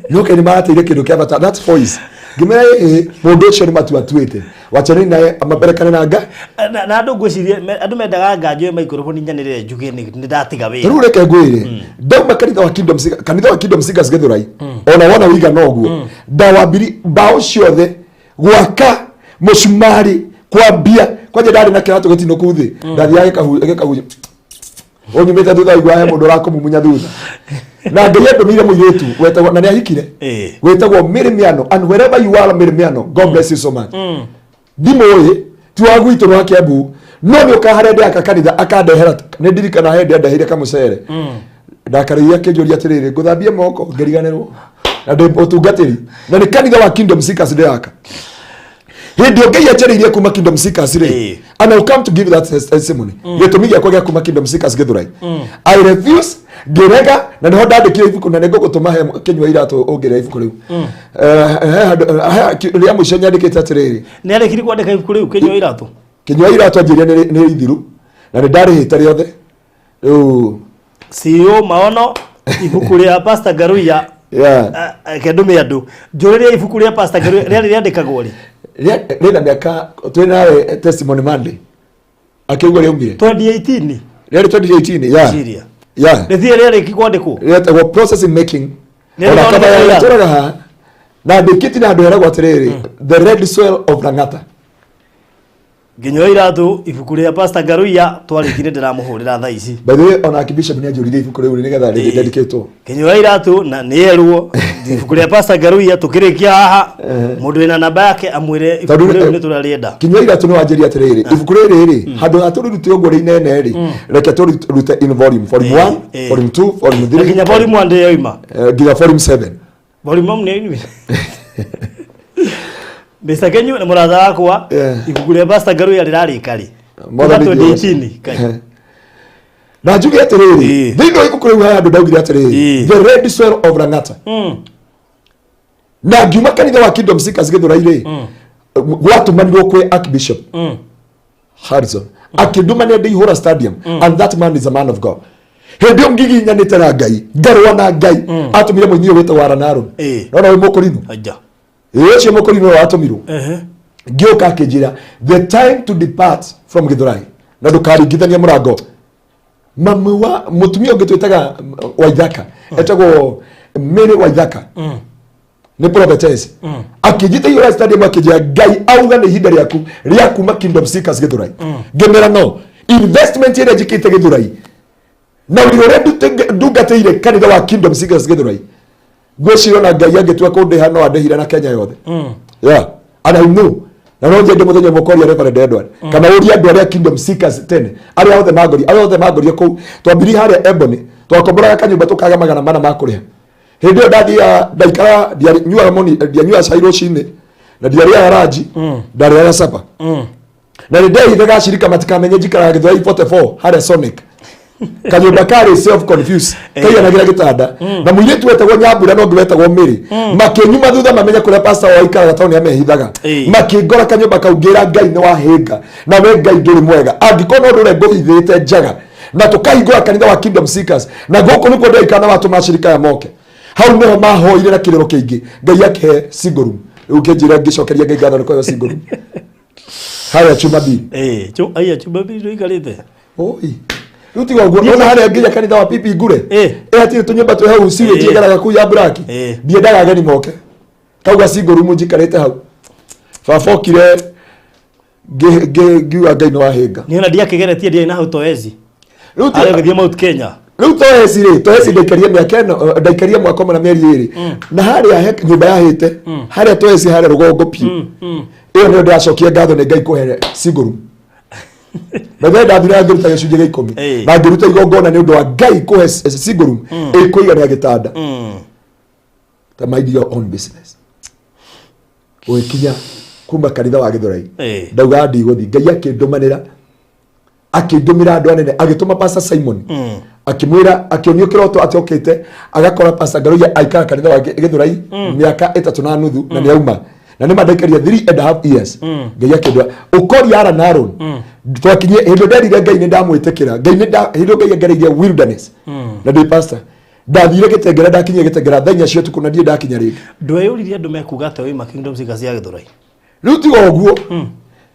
no ke nĩ marateire kĩndũ kĩa bata, that voice. Ngĩmera ĩĩ, mũndũ ũcio nĩ matua atuĩte, wachaneni naye amaperekane na nga. Na andũ ngwĩciria andũ mendaga nganjo microphone nyanĩrĩre njuge nĩ ndatiga wĩra. Rĩu reke ngwĩre, ndauma kanitha wa Kingdom Singers, kanitha wa Kingdom Singers Gĩthũrai, ona wona wĩigana ũguo, ndawambiri mbaũ ciothe gwaka. Mũcumarĩ kwambia kwanja ndarĩ na kĩratũ gĩtinũku thĩ, ndathiaga gĩkahuja ũnyumĩte thutha, igua he mũndũ ũrakũmumunya thutha. Na Ngai andũmĩire mũirĩtu wetagwo, na nĩ ahikire, wĩtagwo Mary Miano, and wherever you are, Mary Miano, God bless you so much. Ndimũĩ, ti wa gwitũ, nĩ wa Kiambu, no nĩ ũkaga harĩa ndĩaka kanitha akandehera. Nĩ ndirikana hĩndĩ andeheire kamũcere, ndakarĩire, akĩnjũria atĩrĩrĩ, ngũthambie moko, ngĩriganĩrwo na ndĩ ũtungatĩri, na nĩ kanitha wa Kingdom Seekers ndĩraka. Hĩndĩ ĩyo Ngai anjarĩirie kuma Kingdom Seekers rĩ, and I will come to give that testimony, gĩtũmi gĩakwa gĩa kuma Kingdom Seekers Gĩthũrai. I refuse, ngĩrega, na nĩho ndandĩkire ibuku, na nĩngũgũtũma he kĩnyua iratũ ũngĩrĩa ibuku rĩu. He handũ rĩa mũico nyandĩkĩte atĩrĩrĩ. Nĩ arĩkirie kwandĩka ibuku rĩu kĩnyua iratũ? Kĩnyua iratũ anjĩria nĩ ithiru na nĩ ndarĩhĩte rĩothe rĩu. CEO Maono, ibuku rĩa Pastor Ngaruiya. Kendume andũ njũrĩrie, ibuku rĩa Pastor Ngaruiya rĩarĩ rĩandĩkagwo rĩ? Rĩna mĩaka twĩ nawe testimony Monday akĩigua rĩaumire. 2018. Rĩarĩ 2018, yeah. Ciria. Yeah. Rĩthie rĩarĩki kwandĩkwo? Rĩetagwo Processing Making. Nĩ Ona rĩthondekagwo kaba ira. yatũraga haha na ndĩkĩti na handũ heragwo atĩrĩrĩ, "The Red Soil of Lang'ata". Nginyua iratũ, ibuku rĩa Pastor Ngaruiya, twarĩkire ndĩramũhũrĩra thaa ici. By the way, ona Archbishop nĩ anjũririe ibuku rĩu nĩgetha rĩdedicatwo. Kinyua iratũ na nĩ erwo ibuku rĩa Pastor Ngaruiya, tũkĩrĩkia haha, mũndũ wĩna namba yake amwĩre ibuku Tondũ- rĩu nĩ tũrarĩenda. Kinyua iratũ nĩ wanjĩria atĩrĩrĩ, ibuku rĩrĩ rĩ, handũ ha tũrĩrute ũguo rĩinene rĩ, reke tũrĩrute in volume, volume 1, volume 2, volume Na 3, nginya volume 1 ndĩyoima. Nginya volume 7. Volume 1 nĩ yoimire. Mr. Kenyu nĩ mũrata wakwa. Ibuku rĩa Pastor Ngaruiya rĩrarĩka rĩ? Mwathani Kuma Jehova. 2018 kai. Na njuge atĩrĩrĩ, thĩinĩ wa ibuku rĩu he handũ ndaugire atĩrĩrĩ, "The Red Soil of Lang'ata". Na ngiuma kanitha wa Kingdom Seekers Gĩthũrai rĩ, gwatũmanirwo kwĩ Archbishop Harrison, akĩndũmania ndĩihũra stadium, and that man is a man of God. Hĩndĩ ĩyo ngiginyanĩte na Ngai, ngarũa na Ngai, atũmire mũini ũyũ wĩtagwo Aran Aaron. Nona wĩ mũkũrinũ. Aja. Ĩĩ, ũcio mũkũrinũ ũyũ watũmirwo ngĩũka akĩnjĩra, "The time to depart from Gĩthũrai, na ndũkaringithania mũrango." Mami wa mũtumia ũngĩ twĩtaga Waithaka, etagwo Mary Waithaka, nĩ prophetess, akĩnjĩta ihũra stadium, akĩnjĩra, "Ngai auga nĩ ihinda rĩaku rĩa kuma Kingdom Seekers Gĩthũrai." Ngĩmera no investment ĩrĩa njĩkĩte Gĩthũrai na wĩra ũrĩa ndungatĩire kanitha wa Kingdom Seekers Gĩthũrai, ngwĩciria ona Ngai angĩtua kũndĩha no andĩhire na Kenya yothe. Yeah, and I know, na no njende mũthenya ũmwe ũkoria Reverend Edward, kana ũrie andũ arĩa Kingdom Seekers tene, arĩa othe mangori, arĩa othe mangorie kũu twambirie harĩa Ebony, twakomboraga kanyũmba tũkaga 400 ma kũrĩha. Hĩndĩ ĩyo ndathiaga ndaikara, ndianyuaga moni, ndianyuaga cai rũcinĩ, na ndiarĩaga ranji, ndarĩaga sapa, na nĩ ndehithaga acirika matikamenye njikaraga Gĩthũrai 44 harĩa Sonic, kanyũmba karĩ self confused kaiganagĩra gĩtanda na mũirĩtu wetagwo Nyambura na ũngĩ wetagwo Mĩrĩ, makĩnyuma thutha mamenya kũrĩa pastor wao aikaraga tondũ nĩ amehithaga. Makĩngora kanyũmba kau, ngĩra Ngai, nĩ wahĩnga na we Ngai ndũrĩ mwega, angĩkorwo no ndũre ngũhithĩte njaga na tũkahingũra kanitha wa Kingdom Seekers, na gũkũ nĩkuo ndĩraikara na watũma acirika aya moke. Hau nĩho mahoire na kĩrĩro kĩingĩ, Ngai akĩhe single room. Rĩu ngĩnjĩra ngĩcokeria Ngai ngatho nĩ kũheo single room harĩa chuma mbili. Aya chumba mbili ndũikarĩte. Oi. Rĩu tiga ũguo, ona harĩa nginya kanitha wa pipi ngure, ĩ hatirĩ tũnyũmba twĩ hau ciwĩtie geraga kũu ya braki. Ndiendaga ageni moke, kauga single room njikarĩte hau. Baba okire, ngiuga Ngai nĩ wahĩnga. Nĩ ona ndiakĩgeretie, ndiarĩ na hau toezi. Rĩu Arĩa ũgĩthiĩ Mount Kenya. Rĩu toesi rĩ, toesi ndaikarie mĩaka ĩno, ndaikarie mwaka ũmwe na mĩeri 2, na harĩa he nyũmba yahĩte harĩa toesi harĩa rũgongo piũ, ĩyo nĩyo ndĩracokia ngatho nĩ Ngai kũhe single room. Bethe ndathire ngĩruta gĩcunjĩ gĩa 10 na ngĩruta igongona nĩ ũndũ wa Ngai kũhe single room ĩkũiganĩra gĩtanda. Ta mind your own business. Ũgĩkinya kuma kanitha wa Gĩthũrai, ndaugaga ndigũthiĩ, Ngai akĩndũmanĩra, akĩndũmĩra andũ anene, agĩtũma Pastor Simon, akĩmwĩra, akĩonio kĩroto atĩ okĩte agakora Pastor Ngaruiya aikara kanitha wa Gĩthũrai mĩaka 3.5 na nĩ auma, na nĩ mandaikaria 3.5 years. Ngai akĩndũa ũkoria Aran Aaron twakinyie hĩndĩ nderire Ngai nĩ ndamwĩtĩkĩra Ngai nĩ hĩndĩ ĩyo Ngai angereirie wilderness na ndĩ pastor. Ndathire Gĩtengera, ndakinyire Gĩtengera thaa 4 cia ũtukũ na ndirĩ ndakinya rĩngĩ. Ndweyũririe andũ mekuga atĩ waima Kingdom Seekers ya Gĩthũrai? Rĩu tiga ũguo,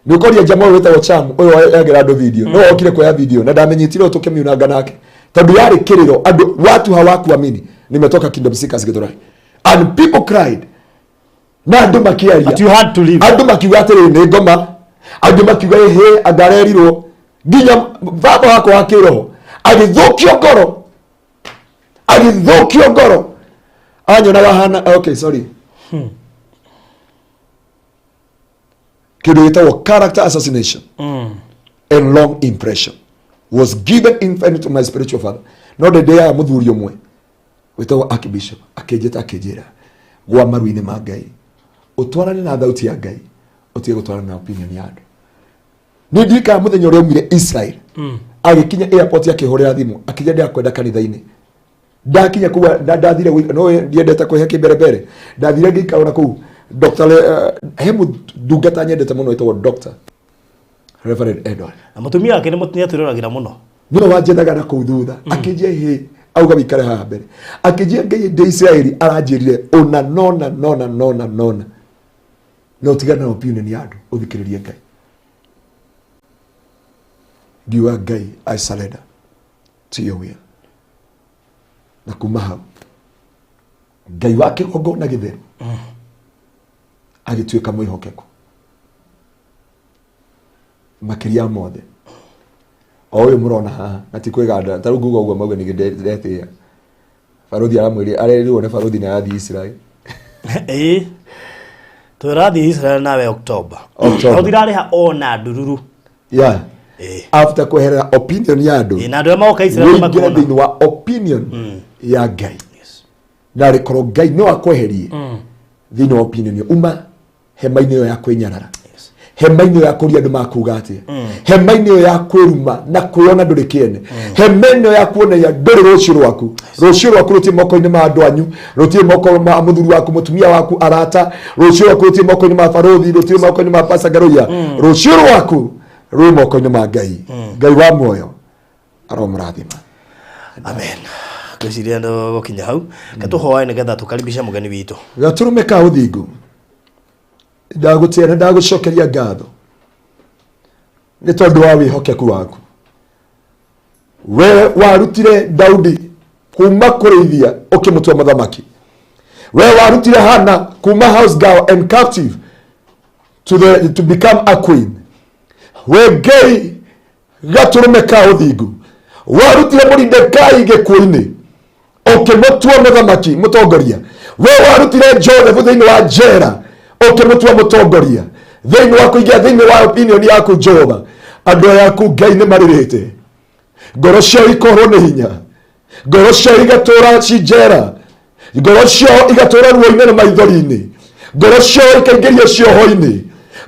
nĩ ũkoria njama ũyũ wĩtagwo Cham ũyũ yagĩra andũ video, no okire kuoya video na ndamenyitire ũũ tũkĩmiunanga nake tondũ yarĩ kĩrĩro, andũ watu hawakuamini nimetoka Kingdom Seekers Githurai, and people cried. Na andũ makĩaria. But you had to leave. Andũ makiuga atĩrĩ, nĩ ngoma. Angĩ makiuga, ĩhĩ, anga arerirwo. Nginya baba wakwa wa kĩroho agĩthũkio ngoro, agĩthũkio ngoro, anyonaga hana. Okay, sorry, kĩndũ gĩtagwo character assassination and long impression was given in to my spiritual father. No ndĩndĩaga mũthuri ũmwe wĩtagwo archbishop akĩnjĩta, akĩnjĩra, gwa maru-inĩ ma Ngai, ũtwarane na thauti ya Ngai, ũtige gũtwarana na opinion ya andũ. Nĩ ndirikana mũthenya ũrĩa aumire Israel, agĩkinya airport, akĩhũrĩra thimũ, akĩnjĩra ndĩrakwenda kanitha-inĩ. Ndakinya kũu ndathire no ndiendete kwĩhe kĩmberembere, ndathire ngĩikara na kũu Dr. He ndungata nyendete mũno ĩtagwo Dr. Reverend Edward. Na mũtumia wake nĩ atwĩroragĩra mũno. Nĩwe wanjethaga na kũu thutha, akĩnjia hĩ, auga wikare haha mbere, akĩnjia Ngai ndĩ Isiraeli aranjĩrire ũna nona nona nona nona, na ũtigane na opinion ya andũ, ũthikĩrĩrie Ngai. Ngiuga, Ngai, I surrender to your will. Na kuma hau Ngai wa kĩgongona gĩtheru agĩtuĩka mwĩhokeku makĩria mothe. O ũyũ mũrona haha, na ti kwĩganda, ta rĩu nguga ũguo mauge nĩ ndetĩĩa. Barothi aramwĩrire, arerirwo nĩ barothi nĩ arathiĩ Israel. Ĩĩ, tũrathiĩ Israel nawe October. October. Tũtirarĩha ona ndururu. After kweherera opinion ya andũ, Ĩĩ, na andũ arĩa magoka Israel wĩingĩre makona. thĩinĩ wa opinion ya Ngai. Na rĩkorwo Ngai no akweherie thĩinĩ wa opinion ĩyo, uma hema-inĩ ĩyo ya kwĩnyarara, hema-inĩ ĩyo ya kũria andũ makuga atĩa, hema-inĩ ĩyo ya kwĩruma na kwĩona ndũrĩ kĩene, hema-inĩ ĩyo ya kuonaia ndũrĩ rũciũ rwaku. Rũciũ rwaku rũtirĩ moko-inĩ ma andũ anyu, rũtirĩ moko ma mũthuri waku, mũtumia waku, arata. Rũciũ rwaku rũtirĩ moko-inĩ ma barothi, rũtirĩ moko-inĩ ma Pastor Ngaruiya. Rũciũ rwaku rwĩ moko-inĩ ma Ngai. Ngai wa muoyo aromũrathima. Amen. Ngwĩciria ndo gũkinya hau katũhoe nĩgetha tũkaribisha mũgeni witũ. Gatũrũme ka ũthingu, ndagũtĩa na ndagũcokeria ngatho nĩ tondũ wa wĩhokeku waku. We warutire Daudi kuma kũrĩithia ũkĩmũtua mũthamaki. We warutire Hana kuma house girl and captive to become a queen. We Ngai gatũrũme ka ũthingu, warutire Mũridekai gĩkuũ-inĩ ũkĩmũtua mũthamaki mũtongoria. We warutire Joseph thĩinĩ wa njera ũkĩmũtua mũtongoria thĩinĩ wa kũingĩra thĩinĩ wa opinion yaku. Jehova, andũ aya aku Ngai nĩ marĩrĩte, ngoro ciao ikorwo nĩ hinya, ngoro ciao igatũra ci njera, ngoro ciao igatũra ruo-inĩ na maithori-inĩ, ngoro ciao ikaingĩrio cioho-inĩ,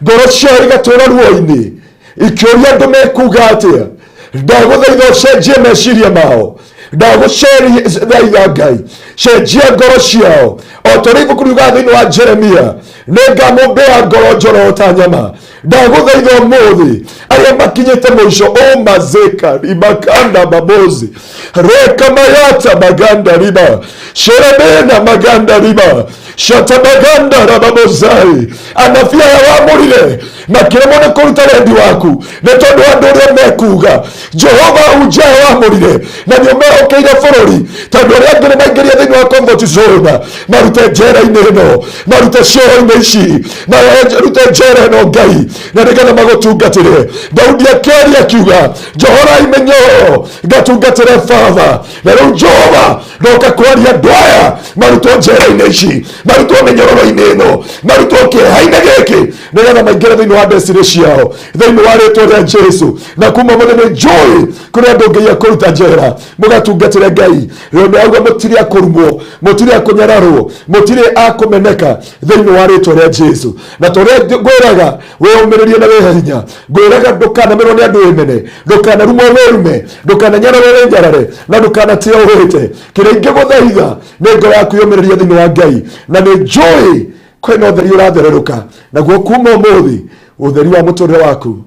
ngoro ciao igatũra ruo-inĩ ikĩũria andũ mekuga atĩa. Ndagũthaitha ũcenjie meciria mao. Ndagũthaitha Ngai, cenjia ngoro ciao o ta ũrĩa ibuku riugaga thĩinĩ wa Jeremia, nĩngamũmbĩra ngoro njororo ta nyama. Ndagũthaitha ũmũthĩ arĩa makinyĩte mũico ũmazeka rimakanda mabozi reka mayata maganda riba sherebena maganda riba shatabaganda rababozai. Anabii aya wamũrire makĩremwo nĩ kũruta wendi waku nĩ tondũ wa andũ ũrĩa mekuga. Jehova, unja aya wamũrire na nĩ ũmehokeire bũrũri, tondũ arĩa angĩ nĩ maingĩria thĩinĩ wa comfort zone, marute njera-inĩ ĩno, marute cioho-inĩ ici, marute njera ĩno Ngai, na nĩgetha magũtungatĩre. Daudi akĩaria akiuga, njohorai mĩnyororo ngatungatĩre baba. Na rĩu Jehova, ndoka kwaria andũ aya marutwo njera-inĩ ici, marutwo mĩnyororo-inĩ ĩno, marutwo kĩeha-inĩ gĩkĩ, nĩgetha maingĩre thĩinĩ wa destiny ciao thĩinĩ wa rĩtwa rĩa Jesu. Na kuma mũthenya njũĩ kũrĩ andũ Ngai akũruta njera mũgatungatĩre Ngai. Rĩo nĩauga mũtirĩ akũrumwo, mũtirĩ akũnyararwo, mũtirĩ akũmeneka thĩinĩ wa rĩtwa rĩa Jesu. Na torĩa ngwĩraga, wĩyũmĩrĩrie na wĩhe hinya. Ngwĩraga ndũkanamerwo nĩ andũ wĩmene, ndũkanarumwo wĩrume, ndũkananyararwo wĩnyarare, na ndũkanatĩo wĩte. Kĩrĩa ingĩgũthaitha nĩ ngoro yaku yũmĩrĩrie thĩinĩ wa Ngai, na nĩ njũĩ kwĩna ũtheri ũrathererũka naguo kuma ũmũthĩ. Ũtheri wa mũtũrĩre waku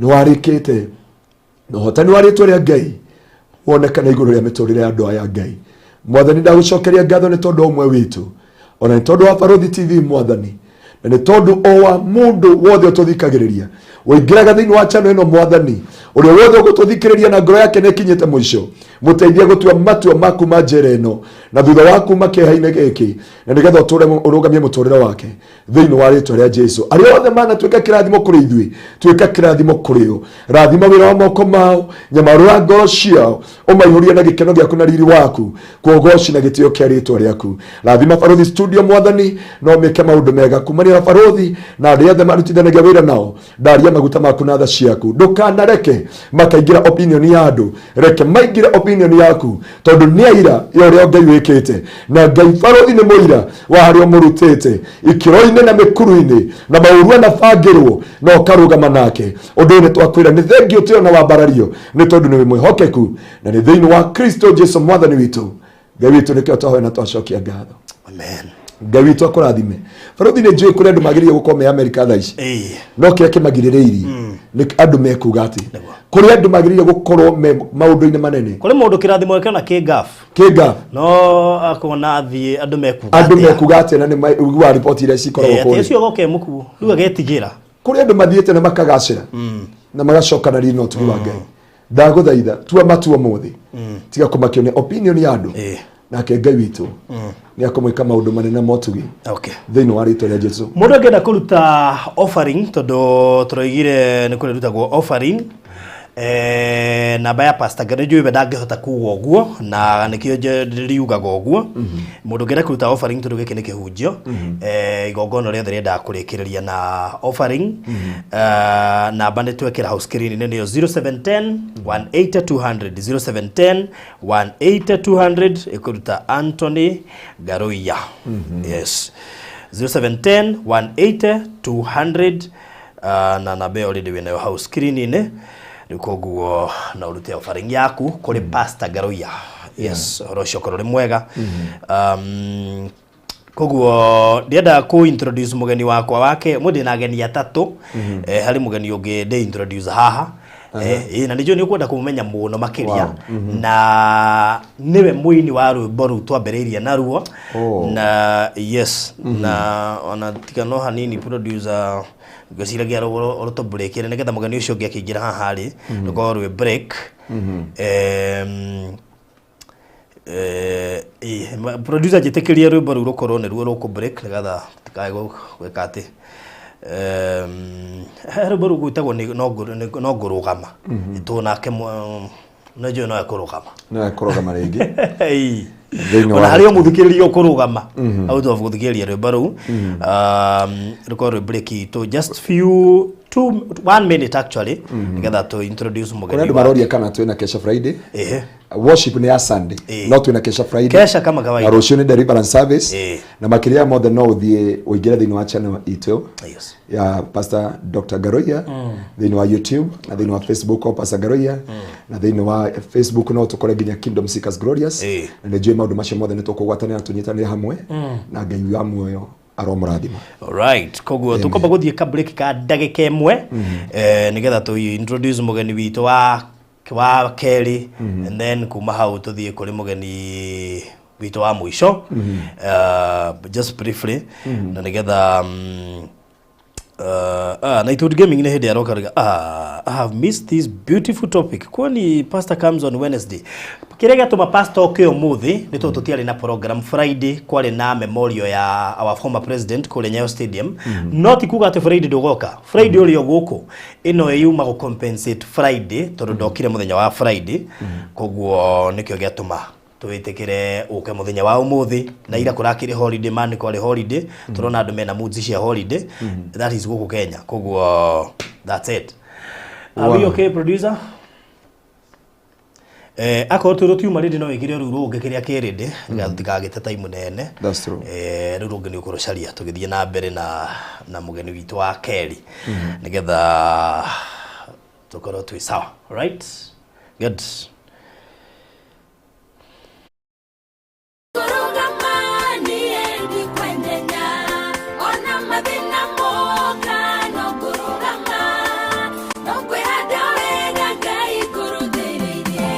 nĩ warĩkĩte, na ũhotani wa rĩtwa rĩa Ngai wonekana igũrũ rĩa mĩtũrĩre ya andũ aya. Ngai Mwathani, ndagũcokeria ngatho nĩ tondũ wa ũmwe witũ, ona nĩ tondũ wa Barothi TV, Mwathani, na nĩ tondũ o wa mũndũ wothe ũtũthikagĩrĩria ũingĩraga thĩinĩ wa channel ĩno. Mwathani, ũrĩa wothe ũgũtũthikĩrĩria na ngoro yake nĩ ĩkinyĩte mũico, mũteithie gũtua matua maku ma njera ĩno. Na thutha wa kuma kĩeha-inĩ gĩkĩ, na nĩgetha ũtũre ũrũgamie mũtũrĩre wake thĩinĩ wa rĩtwa rĩa Jesu. Arĩa othe manatuĩka kĩrathimo kũrĩ ithuĩ, tuĩka kĩrathimo kũrĩ o. Rathima wĩra wa moko mao, nyamarũra ngoro ciao, ũmaihũrie na gĩkeno gĩaku na riri waku, kuogoci na gĩtĩo kĩa rĩtwa rĩaku. Rathima Barũthi Studio Mwathani, no mĩke maũndũ mega kumania na Barũthi na arĩa othe marutithanagia wĩra nao. Ndaria maguta maku na tha ciaku, ndũkanareke makaingĩra opinion ya andũ, reke maingĩre opinion yaku, tondũ nĩ aira ya ũrĩa Ngai wĩkĩte, na Ngai Barũthi nĩ mũira wa harĩa ũmũrutĩte ikĩro-inĩ na mĩkuru-inĩ na maũru anabangĩrwo na ũkarũgama nake. Ũndũ ũyũ nĩ twakwĩra nĩ thengio tĩo na wambarario, nĩ tondũ nĩ wĩ mwĩhokeku na nĩ thĩinĩ wa Kristo Jesu Mwathani witũ. Ngai witũ, nĩkĩo twahoya na twacokia ngatho. Amen. Ngai witũ akũrathime. Barũthi, nĩ njũĩ kũrĩ andũ magĩrĩire gũkorwo me Amerika thaa ici, no kĩrĩa kĩmagirĩrĩirie nĩ andũ mekuga atĩ kũrĩ andũ magĩrĩire gũkorwo me maũndũ-inĩ manene. Kũrĩ mũndũ kĩrathimo gĩake ona kĩ gaf kĩnga no akona athiĩ andũ mekuga andũ atĩa. Mekuga atĩa, na nĩ ũiguaga riboti iria cikoragwo atĩ kũrĩa. Ũcio agoka e mũkuũ rĩu agetigĩra. Kũrĩ andũ mathiĩte na makagacĩra na magacoka na riri na ũtugi wa Ngai. Ndagũthaitha, tua matua mũthĩ, tiga kũmakio nĩ opinion ya andũ. Nake Ngai witũ nĩ akũmwĩka maũndũ manene motugi thĩinĩ wa rĩtwa rĩa Jesu. Mũndũ angĩenda kũruta offering, tondũ tũroigire nĩ kũrĩrutagwo offering, namba ya Pastor Ngari njũĩ we ndangĩhota kuga ũguo na nĩkĩo ndĩriugaga ũguo. Mũndũ ũngĩenda kũruta offering, tondũ gĩkĩ nĩ kĩhunjio, igongona rĩothe rĩendaga kũrĩkĩrĩria na offering, namba nĩ twekĩra hau screen-inĩ, nĩyo 0710 180 200, 0710 180 200, ĩkũruta Anthony Garuiya. Yes, 0710 180 200. Na namba ĩyo already wĩnayo hau screen-inĩ rĩu, koguo no ũrute offering yaku kũrĩ Pastor Garuiya. Yes, ũhoro ũcio ũkorwo ũrĩ mwega. Koguo ndiendaga kũ introduce mũgeni wakwa wake mwe, ndĩna ageni atatũ. Harĩ mũgeni ũngĩ ndĩ introduce haha. Ĩĩ, na nĩnjũĩ nĩ ũkwenda kũmũmenya mũno makĩria. Na nĩwe mũini wa rwĩmbo rũu twambĩrĩirie naruo. Oh. Na yes, na ona tiga no hanini, producer, ngwĩciragia rũtũ break nĩgetha mũgeni ũcio ũngĩ akĩingĩra haha rĩ, rũkorwo rwĩ break. Ĩ, producer njĩtĩkĩrie rwĩmbo rũu rũkorwo nĩruo rũkũ break nĩgetha tikae gwĩka atĩ he rwĩmbo rũu gwĩtagwo no ngũrũgama tũ nake no njũĩ no ekũrũgama. No ekũrũgama rĩngĩ. Ĩĩ. Thĩinĩ Ona wa harĩ o mũthikĩrĩria ũkũrũgama out of gũthikĩrĩria rwĩmbo rũu, rũkorwo rwĩ break itũ, just few two one minute actually, nĩgetha tũ introduce Kũrĩ mũgeni andũ maroria kana twĩna kesha Friday. Worship nĩ ya Sunday, no twĩna kesha Friday. Kesha kama kawaida. Na rũciũ nĩ deliverance service. Na makĩria ya mothe, no ũthiĩ ũingĩre thĩinĩ wa channel itũ ya Pastor Dr. Garoia thĩinĩ wa YouTube na thĩinĩ wa Facebook o Pastor Garoia, na thĩinĩ wa Facebook no tũkore nginya Kingdom Seekers Glorious. Na nĩ njũĩ maũndũ macio mothe nĩ tũkũgwatanĩra na tũnyitanĩre hamwe, na Ngai wa muoyo aromũrathima. Alright, koguo tukwamba gũthiĩ ka break ka ndagĩka ĩmwe, nĩgetha tũ introduce mũgeni witũ wa kerĩ, and then kuma hau tũthiĩ kũrĩ mũgeni witũ wa mũico. Just briefly, na nĩgetha Nightwood Gaming nĩ hĩndĩ aroka rĩga, "Ah, I have missed this beautiful topic. Kwani pastor comes on Wednesday?" Kĩrĩa gĩatũma pastor oke ũmũthĩ nĩ tondũ tũtiarĩ na program Friday, kwarĩ na memorial ya our former president kũrĩa Nyayo Stadium. No ti kuga atĩ Friday ndũgoka. Friday ũrĩ o gũkũ. Ĩno yuma gũ compensate Friday tondũ ndokire mũthenya wa Friday. Koguo nĩkĩo gĩatũma twĩtĩkĩre ũke mũthenya wa ũmũthĩ, na ira kũrakĩrĩ holiday man, kwarĩ holiday, tũrona andũ mena moods cia holiday, that is gũkũ Kenya. Koguo that's it. Are we okay, producer? Akorwo twĩ rũtiuma rĩndĩ, no wĩkĩre rũu rũngĩ kĩrĩa kĩ rĩndĩ nĩgetha tũtikagĩte time nene. That's true. Rĩu rũngĩ nĩ ũkũrũcaria tũgĩthiĩ na mbere na mũgeni witũ wa kerĩ nĩgetha tũkorwo twĩ sawa. Right, good. Kũrũgama niĩ ndikwendenya, ona mathĩna moka no ngũrũgama, no ngwĩhanda wega Ngai ngũrũthĩrĩirie.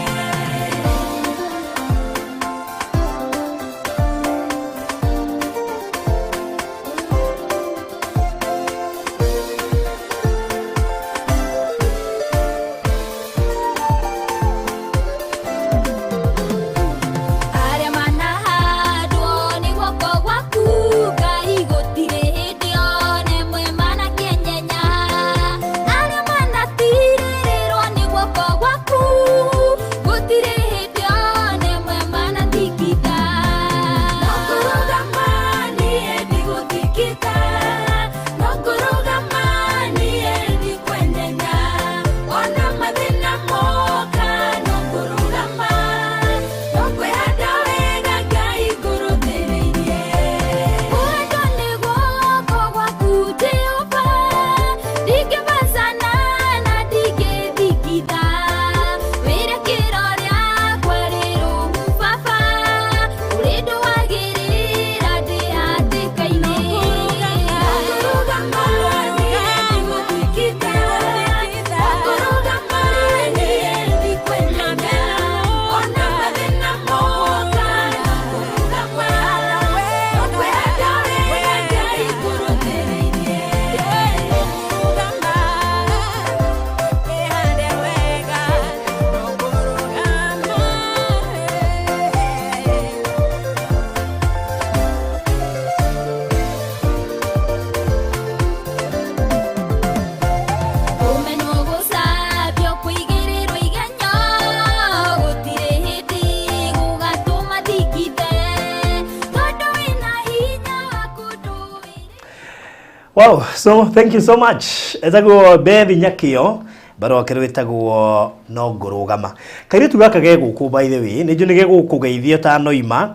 Wow, so thank you so much. Etagwo Bethi Nyakio, barua wake wĩtagwo no ngũrũgama. Kairĩtu gaka ge gũkũ by the way, nĩ njũĩ nĩ gegũkũgeithia ũtanoima.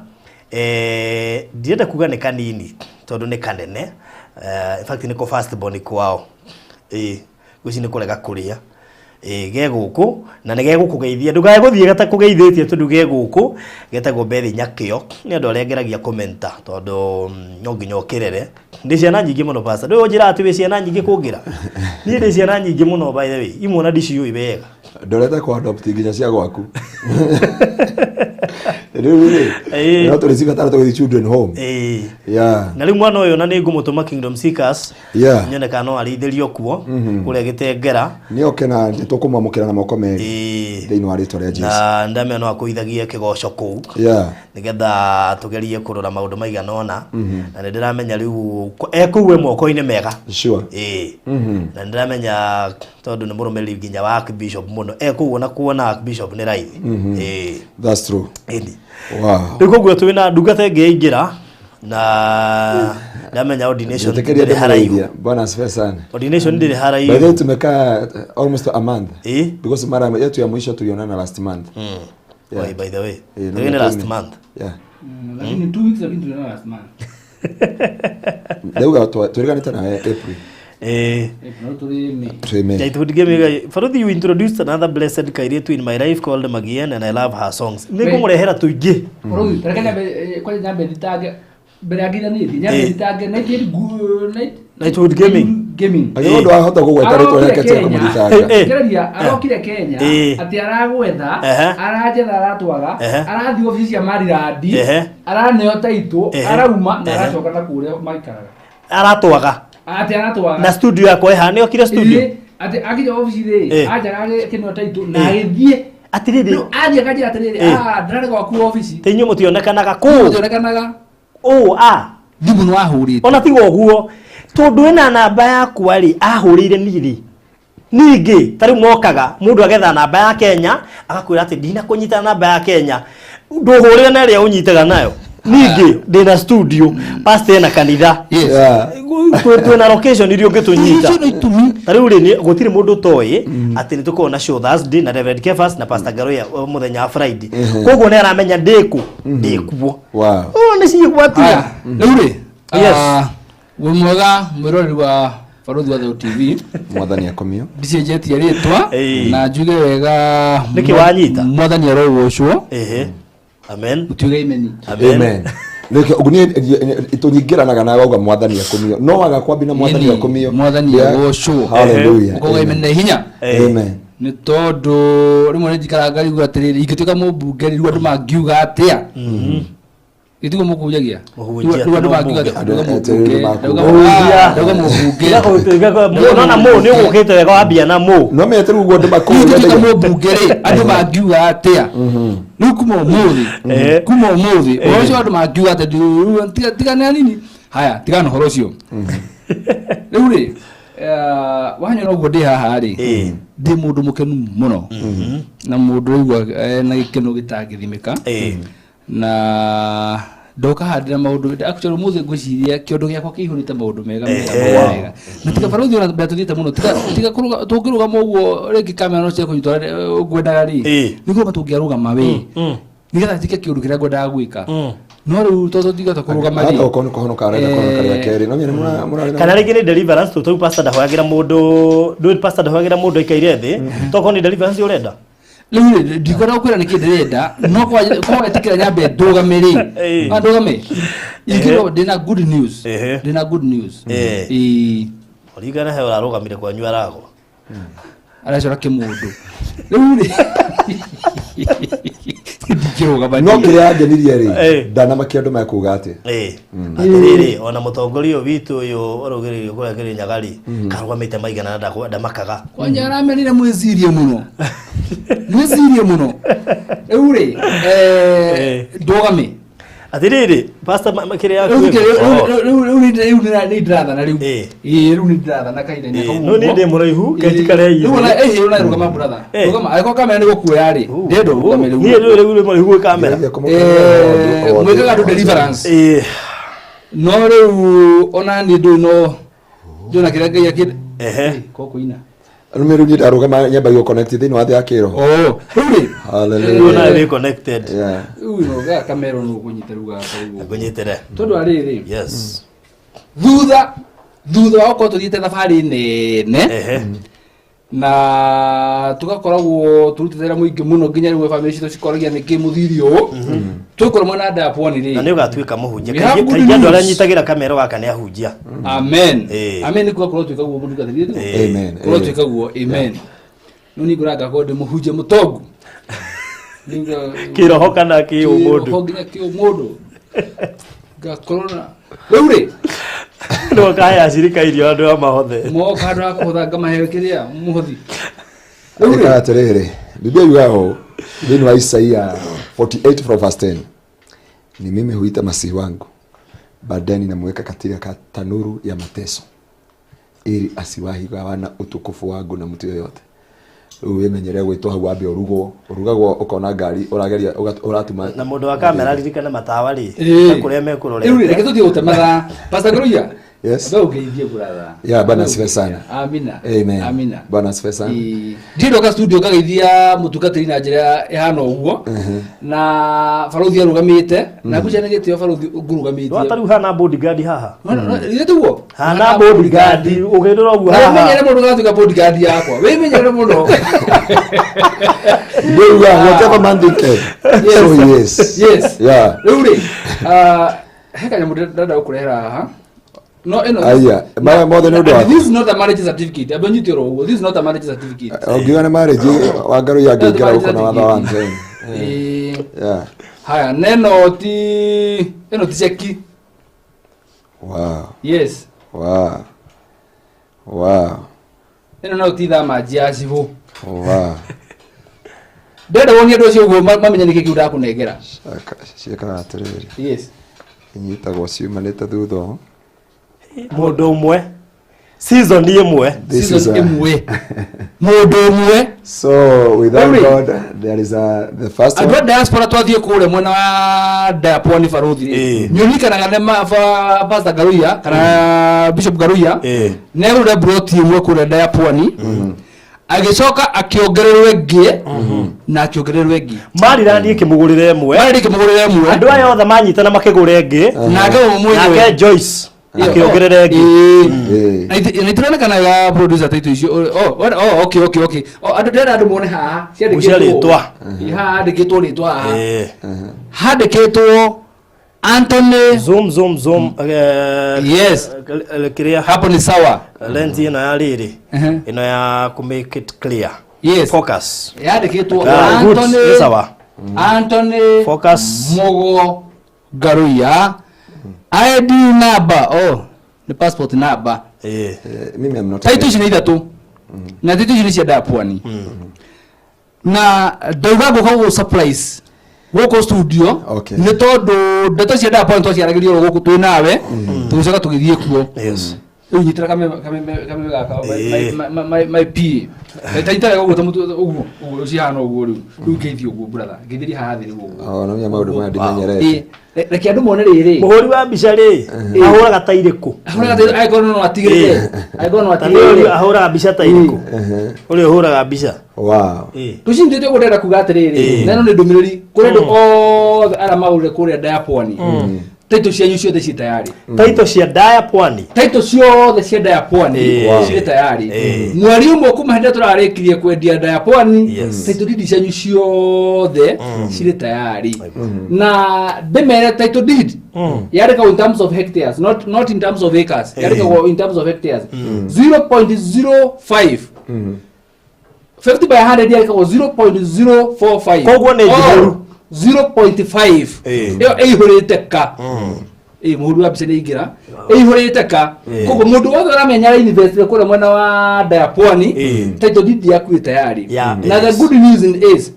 Ndirenda kuga nĩ kanini tondũ nĩ kanene. In fact nĩko first born kwao. Ĩĩ, ngwĩciria nĩ kũrega kũrĩa. Ĩĩ, ge gũkũ na nĩ gegũkũgeithia. Ndũkae gũthiĩ gatakũgeithĩtie tondũ ge gũkũ getagwo Bethi Nyakĩo. Nĩ andũ arĩa ngeragia kũmenta tondũ no nginya ũkĩrere. Ndĩ ciana nyingĩ mũno pastor. Ndũĩ ũnjĩraga atĩ wĩ ciana nyingĩ kũngĩra. Niĩ ndĩ ciana nyingĩ mũno by the way. Imwe ona ndiciũĩ wega. Ndorete kwa adopt nginya cia gwaku. Rĩu rĩ, Ĩĩ. no tũrĩcibatara tũgĩthiĩ children home. Ĩĩ. Yeah. Na rĩu mwana ũyũ na nĩ ngũmũtũma Kingdom Seekers. Yeah. Nyone kana no arĩithĩrio kuo kũrĩa Gĩtengera. Nĩ oke na nĩ tũkũmwamũkĩra na moko merĩ Ĩĩ. thĩinĩ wa rĩtwa rĩa Jesu. Na ndamenya no akũithagie kĩgoco kũu. Yeah. Nĩgetha tũgerie kũrora maũndũ maigana ũna. Na nĩ ndĩramenya rĩu e kũu e moko-inĩ mega. Sure. Ĩĩ. Na nĩ ndĩramenya tondũ nĩ mũrũmĩrĩri nginya wa Archbishop mũno. E kũu ona kuona Archbishop nĩ raithi. Ĩĩ. That's true. Ĩni. Wow. Rĩu koguo twĩna ndungata ĩngĩ yaingĩra na ndamenya ordination Nĩtĩkĩria ndĩrĩ haraihu. ndĩmũgeithie. Bwana asifiwe sana. Ordination ndĩrĩ By the haraihu. way tumekaa almost a month. Ĩĩ. Because mara yetu ya mwisho tulionana last month. Yeah. Oi, by the way. Eh, no Ĩĩ nĩ last nĩ- month. Yeah. Lakini 2 weeks, lakini tuliona last month. Ndauga twĩrĩganĩte nawe April. Ĩĩ. April tũrĩ May. Twĩ May. Jaithundi Gemiga, Faruthi, you introduced another blessed Kairetu in my life called Magien and I love her songs. Nĩ ngũmũrehera tũingĩ. Bũrũri, reke nyambe kwanja nyambe thitange mbere ya nginya nithi nyambe Eh. thitange Night Night Nightwood Gaming. Gaming. Angĩkorwo ndwahota kũgweta rĩtwa rĩake tiga kũmũthitanga. Eh. Gereria arokire Kenya Eh. atĩ aragwetha Ehe. aranjetha aratwaga Ehe. arathiĩ obici cia Marirandi Ehe. araneo taitũ Ehe. arauma na Ehe. aracoka na kũrĩa maikaraga Aratwaga. atĩ aratwaga Na studio yakwa ĩha nĩ okire studio. Ĩĩ, atĩ akinya obici rĩ Eh. anjaga akĩneo taitũ na Eh. agĩthiĩ Atĩrĩrĩ, Rĩu athiĩ akanjĩra atĩrĩrĩ Eh. "Ah, ndĩrarĩ gwaku obici te inyuĩ mũtionekanaga kũũ. Mũtionekanaga Ũũ a. Thimũ nĩ wahũrĩte. Ona tiga ũguo tondũ ĩna namba yakwa rĩ ahũrĩire niĩ rĩ ningĩ ta rĩu mokaga mũndũ agetha namba ya Kenya agakwĩra atĩ ndinakũnyita namba ya Kenya ndũhũrĩre na ĩrĩa ũnyitaga nayo ningĩ ndĩna studio pastor ena kanitha Yes. Yeah. Twĩna location iria ũngĩtũnyita Icio nĩ itũmi. Ta rĩu rĩ gũtirĩ mũndũ ũtoĩ atĩ nĩ tũkoragwo na show Thursday na Reverend Kefas na Pastor Ngaruiya mũthenya wa Friday koguo nĩ aramenya ndĩkũ ndĩkuo. Wow. Ũũ nĩ cigwatia. Aya, rĩu rĩ Yes. Wĩ mwega mwĩroreri wa Barũthi wa Thayũ TV. Mwathani akomio. Ndicenjetie rĩtwa Ĩĩ. na njuge wega Nĩkĩ wanyita? Mwathani arogocwo. Ehe. Amen. Mũtiuge imeni. Amen. Amen. Nĩkĩo ũguo niĩ tũnyingĩranaga nawe wauga mwathani akomio. No waga kwambi na mwathani Ĩni, akomio. Mwathani Yeah. agocwo. Hallelujah. Ũkauga imeni na hinya. Ĩĩ. Amen. Nĩ tondũ rĩmwe nĩ njikaraga ngarigwo atĩrĩrĩ ingĩtuĩka mũmbunge rĩu andũ mangiuga atĩa gĩtiguo mũkũnjagia Mũhunjia, rĩu andũ mangiuga atĩa Andũ- ndauga atĩ mũmbunge rĩu ndauga Mũhunjia. ndauga mũmbunge Nona mũ nĩ ũgũkĩte wega wambia na mũ. No menye rĩu ũguo andũ Rĩu ingĩtuĩka makũũria. mũmbunge rĩ andũ mangiuga atĩa rĩu kuma ũmũthĩ Eh. kuma ũmũthĩ ũhoro ũcio andũ mangiuga atĩa rĩu tigana nini haya tigana na ũhoro ũcio rĩu rĩ wanyona ũguo ndĩ haha rĩ Ĩĩ. ndĩ mũndũ mũkenu mũno na mũndũ ũraigua na gĩkeno gĩtangĩthimĩka Ĩĩ. Na ndoka haha ndĩna maũndũ actually ũmũthĩ ngwĩciria kĩondo gĩakwa kĩihũrĩte maũndũ mega mega Ehe. mega mega na tiga barũthi ona mbere tũthiĩte mũno tiga tiga kũrũga tũngĩrũgama ũguo rĩngĩ kamera no ciekũnyitwo ngwendaga rĩ Ĩĩ. nĩ kũrũgama tũngĩarũgama we Mm. nĩgetha njĩke kĩũndũ kĩrĩa ngwendaga gwĩka Mm. No rĩu tondũ tingĩhota kũrũgama Hata rĩ okorwo nĩ kũhonoka arenda kũhonoka rĩa kerĩ. No menye mũrarĩ na Kana rĩngĩ nĩ deliverance tũ tau pastor ndahoyagĩra mũndũ ndũĩ pastor ndahoyagĩra mũndũ aikaire thĩ tokorwo nĩ deliverance ũrenda. Rĩu rĩ ndikwenda gũkwĩra nĩkĩ ndĩrenda no kwa wetĩkĩra nyambe ndũgame rĩ. Ĩĩ. Ah, ndũgame ingĩrwo ndĩna good news. Ehe. Ndĩna good news. Ĩĩ. Ĩĩ. Ũringana he ũrarũgamire kwanyu aragwa. Aracora kĩmũndũ rĩu rĩ ndingĩrũgama No niĩ. kĩrĩa yangenirie rĩ Eh. ndanamakia andũ mekuga atĩ Ĩĩ. Atĩrĩrĩ ona mũtongoria ũyũ witũ ũyũ ũrũgĩrĩirio kũrĩa Kĩrĩnyaga rĩ karũgamĩte maigana na ndamakaga. Kwanja aramenire mwĩcirie mũno mwĩcirie mũno rĩu rĩ ndũgame. Atĩrĩrĩ pastor kĩrĩa Rĩu Oh. rĩu nĩ ndĩrathana rĩu. Ĩĩ. Ĩĩ rĩu nĩ ndĩrathana kahinda-inĩ Ĩĩ, kau no niĩ ũguo. ndĩ mũraihu, Ĩĩ. kenjikare Rĩu ona igũrũ. ĩĩ ona rũgama brother. Ĩĩ. Rũgama angĩkorwo kamera nĩ gũkuoya rĩ ndĩrenda ũrũgame rĩu. Niĩ rĩu rĩu mũraihu gwĩ kamera. Ngeria kũmũkenia Mwĩkaga andũ deliverance Ĩĩ. No rĩu ona niĩ ndũĩ no Njona kĩrĩa Ngai akĩ Ehe. ko kũina. Rũmĩ rũu niĩ ndarũgama nyambagia gũconnect thĩinĩ wa thĩ ya kĩroho. Oh, rĩu rĩ. Hallelujah. Rĩu nawe wĩ connected. Yeah. Rĩu no gaka kamero no kũnyita rĩu gaka rĩu. Ngũnyitĩre. Tondũ arĩrĩ. Yes. Thutha wa gũkorwo tũthiĩte thabarĩ nene Ehe. Na tugakoragwo turutĩte wĩra mũingĩ mũno nginya rĩmwe bamĩrĩ citũ cikoragia nĩkĩ mũthiri ũũ twĩkũrwo mwena ndapwani Na rĩ. nĩ ũgatuĩka mũhunjia. We have Kaingĩ good kaingĩ andũ arĩa news. nyitagĩra kamero gaka nĩ ahunjia. Amen. Eh. Amen, nĩ kuga kũrwo twĩka guo mũndũ gathirire. Eh. Amen. Kũrwo Eh. twĩka guo amen. No niĩ ngũraga ngakorwo ndĩ mũhunjia mũtongu. Kĩroho kana kĩũmũndũ. Kĩroho nginya kĩũmũndũ ngakorwo na rĩu rĩ. No kahe acirika irio andũ a mahothe. Moka handũ ha kũhotha ngamahe kĩrĩa mũhothi rĩu Ĩkaga rĩ. atĩrĩrĩ, Biblia yugaga ũũ thĩinĩ wa Isaia 48 from verse 10, ni mimi huita masihi wangu, baadaye ninamweka katika tanuru ya mateso ili asiwahi gawana utukufu wangu na mtu yoyote. Rĩu wĩmenyere gwĩtwo hau wambe ũrugwo, ũrugagwo ũkona ngari ũrageria ũratuma. Na mũndũ wa kamera ririkane matawa rĩ. Eh. Kũrĩa Rĩu rĩ, mekũrorete. reke tũthiĩ gũtematha Pastor Ngũrũia. Yes. Ambe ũngeithie brother. Yeah, Bwana asifiwe sana. Amina. Amen. Amina. Bwana asifiwe sana. Ĩĩ. Ndirĩ ndoka studio ngageithia mũtungatĩri na njĩra ĩhana ũguo na barũthi arũgamĩte na ngwĩciria nĩ gĩtĩo barũthi ngũrũgamĩtie. Wata rĩu hana bodyguard haha. Githĩ tiguo? Hana bodyguard ũkĩrora ũguo Na wĩmenyere haha. mũno ũgatuĩka bodyguard yakwa, wĩmenyere mũno. Biblia yugaga whatever man thinketh, so he is. Yes. Yeah. Rĩu rĩ, ah, he kanyamũ ndĩrenda gũkũrehera haha no ĩno. Aya, maya mothe nĩ ũndũ And waku. this is not a marriage certificate. Ambe nyite oro ũguo, this is not a marriage certificate. Ũngiuga nĩ marriage wa Ngarũiya angĩingĩra gũkũ na watho wa Ngai. Ĩĩ. Yeah. Haya, neno ti ĩno ti ceki. Wow. Yes. Wow. Wow. Ĩno no ti thamanji ya cibũ. Wow. Ndĩrenda wonie andũ acio ũguo mamenye nĩkĩ kĩu ndakũnengera. Ciĩkaga atĩrĩrĩ, Yes. inyitagwo ciumanĩte thutha ũũ. Mũndũ ũmwe. Season ĩmwe. This is Season a, ĩmwe, mũndũ ũmwe. So we thank Every- God there is a the first Andũ a one. diaspora twathiĩ kũrĩa mwena wa diapwani barũthi rĩ, Ĩĩ. nĩũririkanaga nĩ Pastor Ngaruiya kana Bishop Ngaruiya Ĩĩ. nĩagũrire broti ĩmwe kũrĩa diapwani, agĩcoka akĩongererwo ĩngĩ na akĩongererwo ĩngĩ. Maryland ĩkĩmũgũrĩra ĩmwe. Marĩ kĩmũgũrĩra ĩmwe. Andũ aya othe manyitana makĩgũra ĩngĩ. Nake ũmwe mwenyewe. Nake Joyce akĩongerera ĩngĩ. Ĩĩ. Ĩĩ. Na itironekana ya producer taitũ icio. Oh, okay. Oh, andũ ndĩrenda andũ mone haha Gucia ciandĩkĩtwo rĩtwa. Ĩĩ, haha handĩkĩtwo rĩtwa haha. Ĩĩ. Handĩkĩtwo Anthony. Zoom zoom zoom. Yes. Kĩrĩa Hapo ni sawa. Lens ĩno ya rĩrĩ. Mhm. Ĩno ya kũ make it clear. Yes. Focus. Yandĩkĩtwo Ah, good. Anthony. Nĩ sawa. Anthony Focus. Mugo Ngaruiya, ID number, oh, nĩ passport number. Ĩĩ. Eh, mimi am not. Taitũ ici nĩ ithatũ na taitũ ici nĩ cia ndapwani na ndauga ngũka gũgũ surprise gũkũ studio. Okay. Nĩ tondũ ndeto cia ndapwani twaciaragĩria oro gũkũ twĩ nawe, tũgĩcoka tũgĩthiĩ kuo. Yes. Rĩu nyitĩra kameme gaka. Ĩĩ. My PA taita wega ũguo ta mũtu ũguo ũguo cihana ũguo rĩu rĩu ngeithie ũguo brother, ngeithĩrie haha thĩ rĩu ũguo. Oh, no menya maũndũ maya ndimenyerete. Ĩĩ, reke andũ mone rĩrĩ. Mũhũri wa mbica rĩ, ahũraga ta irĩkũ? Ahũraga ta angĩkorwo no atigĩrĩre, angĩkorwo no Ta nĩ ũrĩa atigĩrĩre. ahũraga mbica ta irĩkũ? Ũrĩa ũhũraga mbica. Wow. Ĩĩ. Tũcindĩte ũguo ndĩrenda kuga atĩrĩrĩ, na ĩno nĩ ndũmĩrĩri kũrĩ andũ othe arĩa magũrire kũrĩa ndayapwani, taitũ cianyu ciothe ciĩ tayarĩ. Taito cia Daya Pwani. Taitũ ciothe cia ndayapwani Ĩĩ. cirĩ tayarĩ. Ĩĩ. Mweri ũmwe kuma hĩndĩ ĩrĩa tũrarĩkirie kwendia ndayapwani, Yes. taitũ deed cianyu ciothe cirĩ tayarĩ. Na ndĩmere title deed yandĩkagwo in terms of hectares, not in terms of acres. Yandĩkagwo in terms of hectares, 0.05 50 by 100 yandĩkagwo 0.045. Koguo nĩ njihũru. 0.5. Ĩĩ. Ĩyo ĩihũrĩte ka ĩ mũhũri wa mbica nĩ aingĩra ĩihũrĩte ka. Koguo mũndũ wothe ũramenya ara invest kũrĩa mwena wa Dayapwani, Ĩĩ. title deed yaku ĩ tayari. Yeah, Na the yes. good news is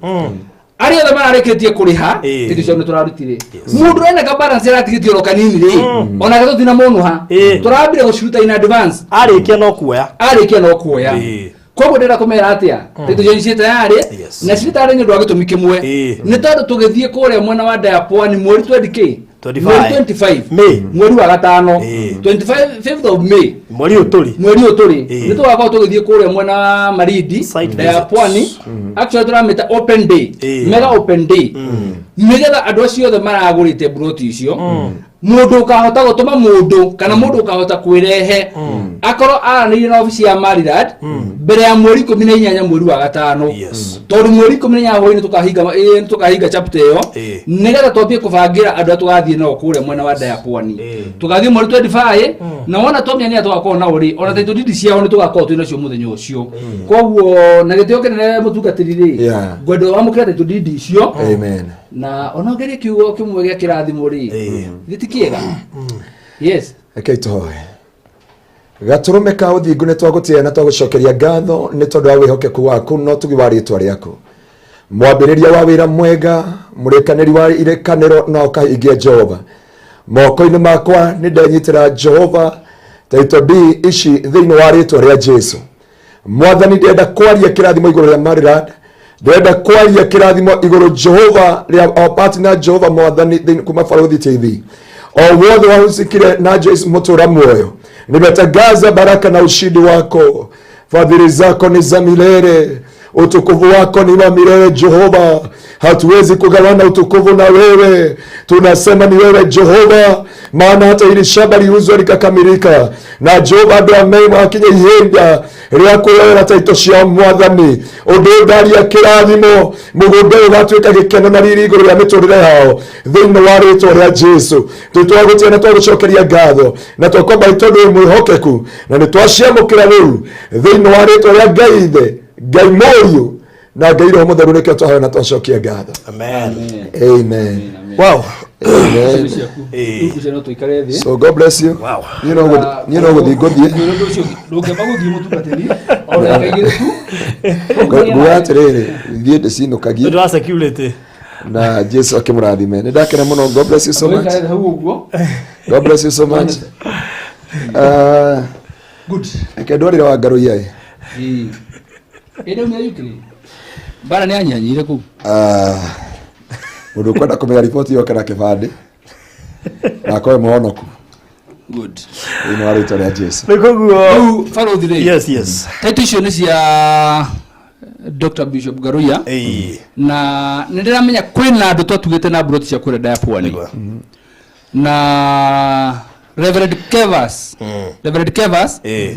arĩa othe mararĩkĩtie kũrĩha, Ĩĩ. title ciao nĩ tũrarutire. Mũndũ ena ka balance aratigĩtie oro kanini rĩ, onake tũtinamonũha. Ĩĩ. Tũrambire gũciruta in advance. Arĩkia no kuoya. Arĩkia no kuoya. Ĩĩ. Koguo ndĩrenda kũmera atĩa, title cianyu ciĩ tayarĩ. Yes. Na ciĩ tayarĩ nĩ ũndũ wa gĩtũmi kĩmwe, Ĩĩ. nĩ tondũ tũgĩthiĩ kũrĩa mwena wa Dayapwani mweri 20 k 25. Mweri 25. May. Mweri wa gatano. Ĩĩ. 25th of May. Mweri ũyũ tũrĩ. Mweri ũyũ tũrĩ. Ĩĩ. Nĩ tũgakorwo tũgĩthiĩ kũrĩa mwena wa Malindi Site ya visit. Pwani. Actually tũramĩta open day. Ĩĩ. Mega open day. Nĩgetha andũ acio othe maragũrĩte mburoti icio, mũndũ ũkahota gũtũma mũndũ kana mũndũ ũkahota kwĩrehe akorwo aranĩirie na obici ya Maryland mbere ya mweri 18 mweri wa gatano. Yes. Tondũ mweri 18 hwaĩ-inĩ tũkahinga chapter ĩyo, Ĩĩ. nĩgetha twambie kũbangĩra andũ arĩa tũgathiĩ nao kũrĩa mwena wa Ndaya Pwani. Ĩĩ. Tũgathiĩ mweri 25, na wona twamenya nĩ tũgakorwo nao rĩ, ona title deed ciao nĩ tũgakorwo twĩ nacio mũthenya ũcio. Koguo na gĩtĩo kĩnene mũtungatĩri rĩ, Yeah. ngwenda wamũkĩra title deed icio Amen. na onongerie kiugo kĩmwe gĩa kĩrathimo rĩ. Ĩĩ. Githĩ ti kĩega? Yes. Rekei tũhoe. Gatũrũme ka ũthingu, nĩ twagũtĩĩa na twagũcokeria ngatho nĩ tondũ wa wĩhokeku waku na ũtugi wa rĩtwa rĩaku. Mwambĩrĩria wa wĩra mwega, mũrĩkanĩri wa irĩkanĩro na ũkahingia, Jehova, moko-inĩ makwa nĩ ndenyitĩra Jehova title deed ici thĩinĩ wa rĩtwa rĩa Jesu. Mwathani, ndĩrenda kwaria kĩrathimo igũrũ rĩa Maryland, ndĩrenda kwaria kĩrathimo igũrũ Jehova rĩa our partner, Jehova Mwathani, kuma Barothi TV, o wothe wahusikire na Joyce Mutura muoyo, nimetangaza baraka na ushindi wako. Fadhili zako ni za milele, utukufu wako ni wa milele. Jehova, hatuwezi kugawana utukufu na wewe. Tunasema ni wewe Jehova, maana hata ili shamba liuzwe likakamilika, na Jehova andũ amakinya ihinda rĩa kwĩyoera taito cia Mwathani, ũndũ ndaria kĩrathimo, mũgũnda ũyũ ũgatuĩka gĩkeno na riri igũrũ rĩa mĩtũrĩre yao thĩinĩ wa rĩtwa rĩa Jesu. Tũtwagũtia na twagũcokeria ngatho na twakwamba tondũ wĩ mwĩhokeku, na nĩ twaciamũkĩra rĩu thĩinĩ wa rĩtwa rĩa Ngai Ithe, Ngai Mũriũ na Ngai Roho Mũtheru, nĩkĩo twahoya na twacokia ngatho. Amen. Amen. Wow. Amen. Ĩĩ. Ciaku no tũikare thĩ. So God bless you. Wow. Niĩ no gũthiĩ ngũthiĩ. Ũndũ ũcio ndũngĩamba gũthiĩ mũtungatĩri o ndagĩka igĩrĩ tu. Nguga atĩrĩrĩ, thiĩ ndĩcinũkagie. Nĩ ũndũ wa security. Na Jesu akĩmũrathime. Nĩ ndakena mũno. God bless you so much. Tũikare hau ũguo. God bless you so much. Good. Reke ndwarĩre wa Ngaruiya ĩ. Ĩĩ. Ĩ ndaumire UK. Mbara nĩ yanyihanyihire kũu. Mũndũ ũkwenda kũmenya riboti yoke na kĩbandĩ na akorwe mũhonoku Good. thĩinĩ wa rĩtwa rĩa Jesu. Nĩ koguo. Rĩu barothi rĩ, Yes. taito icio nĩ cia Dr. Bishop Ngaruiya. Ĩĩ. Na nĩ ndĩramenya kwĩna andũ twatugĩte na mburoti cia kũrĩa Ndaya Pwani Nĩguo. Na Reverend Kevas, Reverend Kevas Ĩĩ.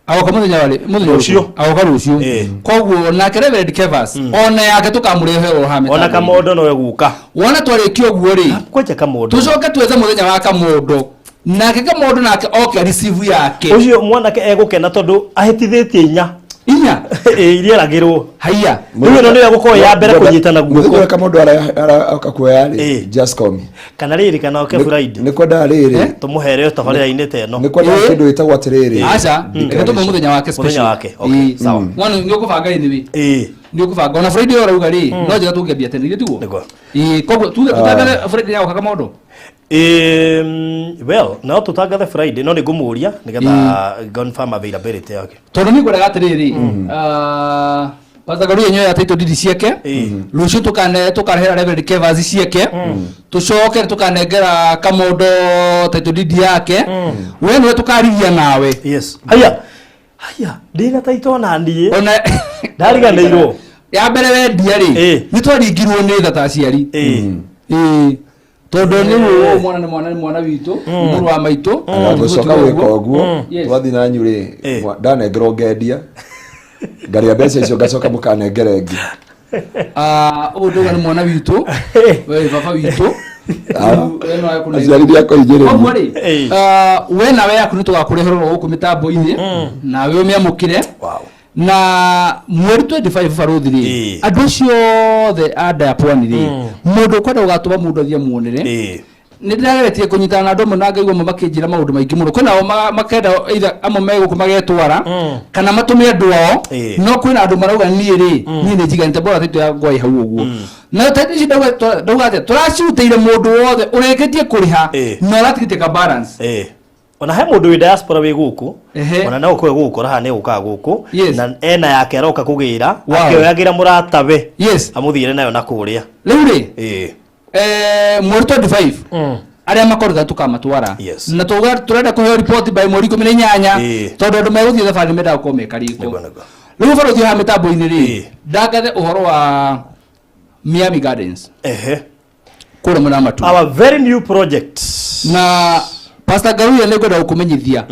agoka mũthenya warĩ mũthenya Rũciũ. ũrĩkũ? Agoka rũciũ. Ĩĩ. Koguo nake Reverend Kevas ona yake tũkamũrehe o haha Ona mĩtambo-inĩ. Kamondo no egũka. Wona twarĩkia ũguo rĩ, Kwanja Kamondo. tũcoke twethe mũthenya wa Kamondo, nake Kamondo nake oke receive yake. Ũcio mwanake egũkena tondũ ahĩtithĩtie inya. Inya. Ĩĩ, iria eragĩrwo. Haiya. Rĩu ĩno nĩyo egũkorwo ya mbere kũnyitana Mũthenya guoko. ũrĩa Kamondo aroka kuoya rĩ, Ĩĩ. just call me. Kana rĩrĩ, kana oke Friday. Nĩ kwendaga rĩrĩ, Tũmũhere tabarĩra-inĩ ta ĩno. nĩ kwendaga Ĩĩ. kĩndũ gĩtagwo atĩrĩrĩ, Aca, reke tũmwe mũthenya wake special. Mũthenya wake, okay, Ĩĩ. sawa. Mwana nĩ ũkũbanga anyway. Ĩĩ. Nĩ ũkũbanga ona Friday ĩyo ũrauga rĩ, no njega tũngĩambia tene, githĩ tiguo? Nĩguo. Ĩĩ, koguo tuge tũtangathe Friday yagoka Kamondo. Well, no tũtangathe Friday, no nĩ ngũmũria nĩgetha confirm availability yake. Tondũ nĩ ngwendaga atĩrĩrĩ, Pastor Ngaruiya nĩoya title deed ciake. Ĩĩ. Rũciũ tũkarehera Reverend Kevas ciake, tũcoke tũkanengera Kamondo title deed yake. We nĩwe tũkarigia nawe. Yes. Haya. Haya, ndĩna taito na niĩ. Ona Ndariganĩirwo. Ya mbere wendia rĩ, Ĩĩ. nĩ twaringirwo nĩ tha ta aciari. Ĩĩ. Ĩĩ, tondũ nĩ ũyũ mwana nĩ mwana, nĩ mwana witũ, mũrũ wa maitũ. Gũcoka gwĩka ũguo. Yes. Twathiĩ nanyu rĩ, Ĩĩ. ndanengerwo ngendia, ngarĩa mbeca icio, ngacoka mũkanengera ĩngĩ. Ah, ũguo ndauga nĩ mwana witũ, we baba witũ. Ah. Rĩu we no ekũnengera. Aciari ndiakũhingĩrĩria. Koguo rĩ, Ĩĩ. we nawe yaku nĩ tũgakũrehera oro gũkũ mĩtambo-inĩ nawe ũmĩamũkĩre. Wow. Na mweri 25 barothi rĩ, Ĩĩ. andũ acio othe a Ndaya Pwani rĩ, mũndũ ũkwenda gũgatũma mũndũ athiĩ amuonere, Ĩĩ. nĩ ndĩrageretie kũnyitana na andũ amwe na ngaigua amwe makĩnjĩra maũndũ maingĩ mũno. Kwĩna ao makenda either amwe me gũkũ magetwara kana matũme andũ ao. Ĩĩ. No kwĩna andũ marauga niĩ rĩ, niĩ nĩ njiganĩte bora taitũ ya ngwai hau ũguo. Na taitũ ici ndauga atĩa, tũracirutĩire mũndũ wothe ũrĩkĩtie kũrĩha Ĩĩ. na ũratigĩtie ka balance. Ĩĩ. Ona he mũndũ wĩ diaspora wĩ gũkũ. Ehe. Ona no ũkorwo gũkũ raha nĩ gũkaga gũkũ. Yes. Na ena yake aroka kũgĩra, Wow. akĩoyagĩra mũratawe. Yes. Amũthiĩre nayo na kũrĩa. Rĩu rĩ, Ĩĩ. mweri 25, Arĩa makorega tũkamatwara. Na tũrenda kũheo report by mweri 18, tondũ andũ megũthiĩ thabarĩ mendaga gũkorwo me kariko. Nĩguo, nĩguo. Rĩu ũbaro haha mĩtambo-inĩ rĩ, ndangathe ũhoro wa Miami Gardens kũrĩa mwena wa Matu. Our very new project. Na Pastor Ngaruiya, nĩ ngwenda gũkũmenyithia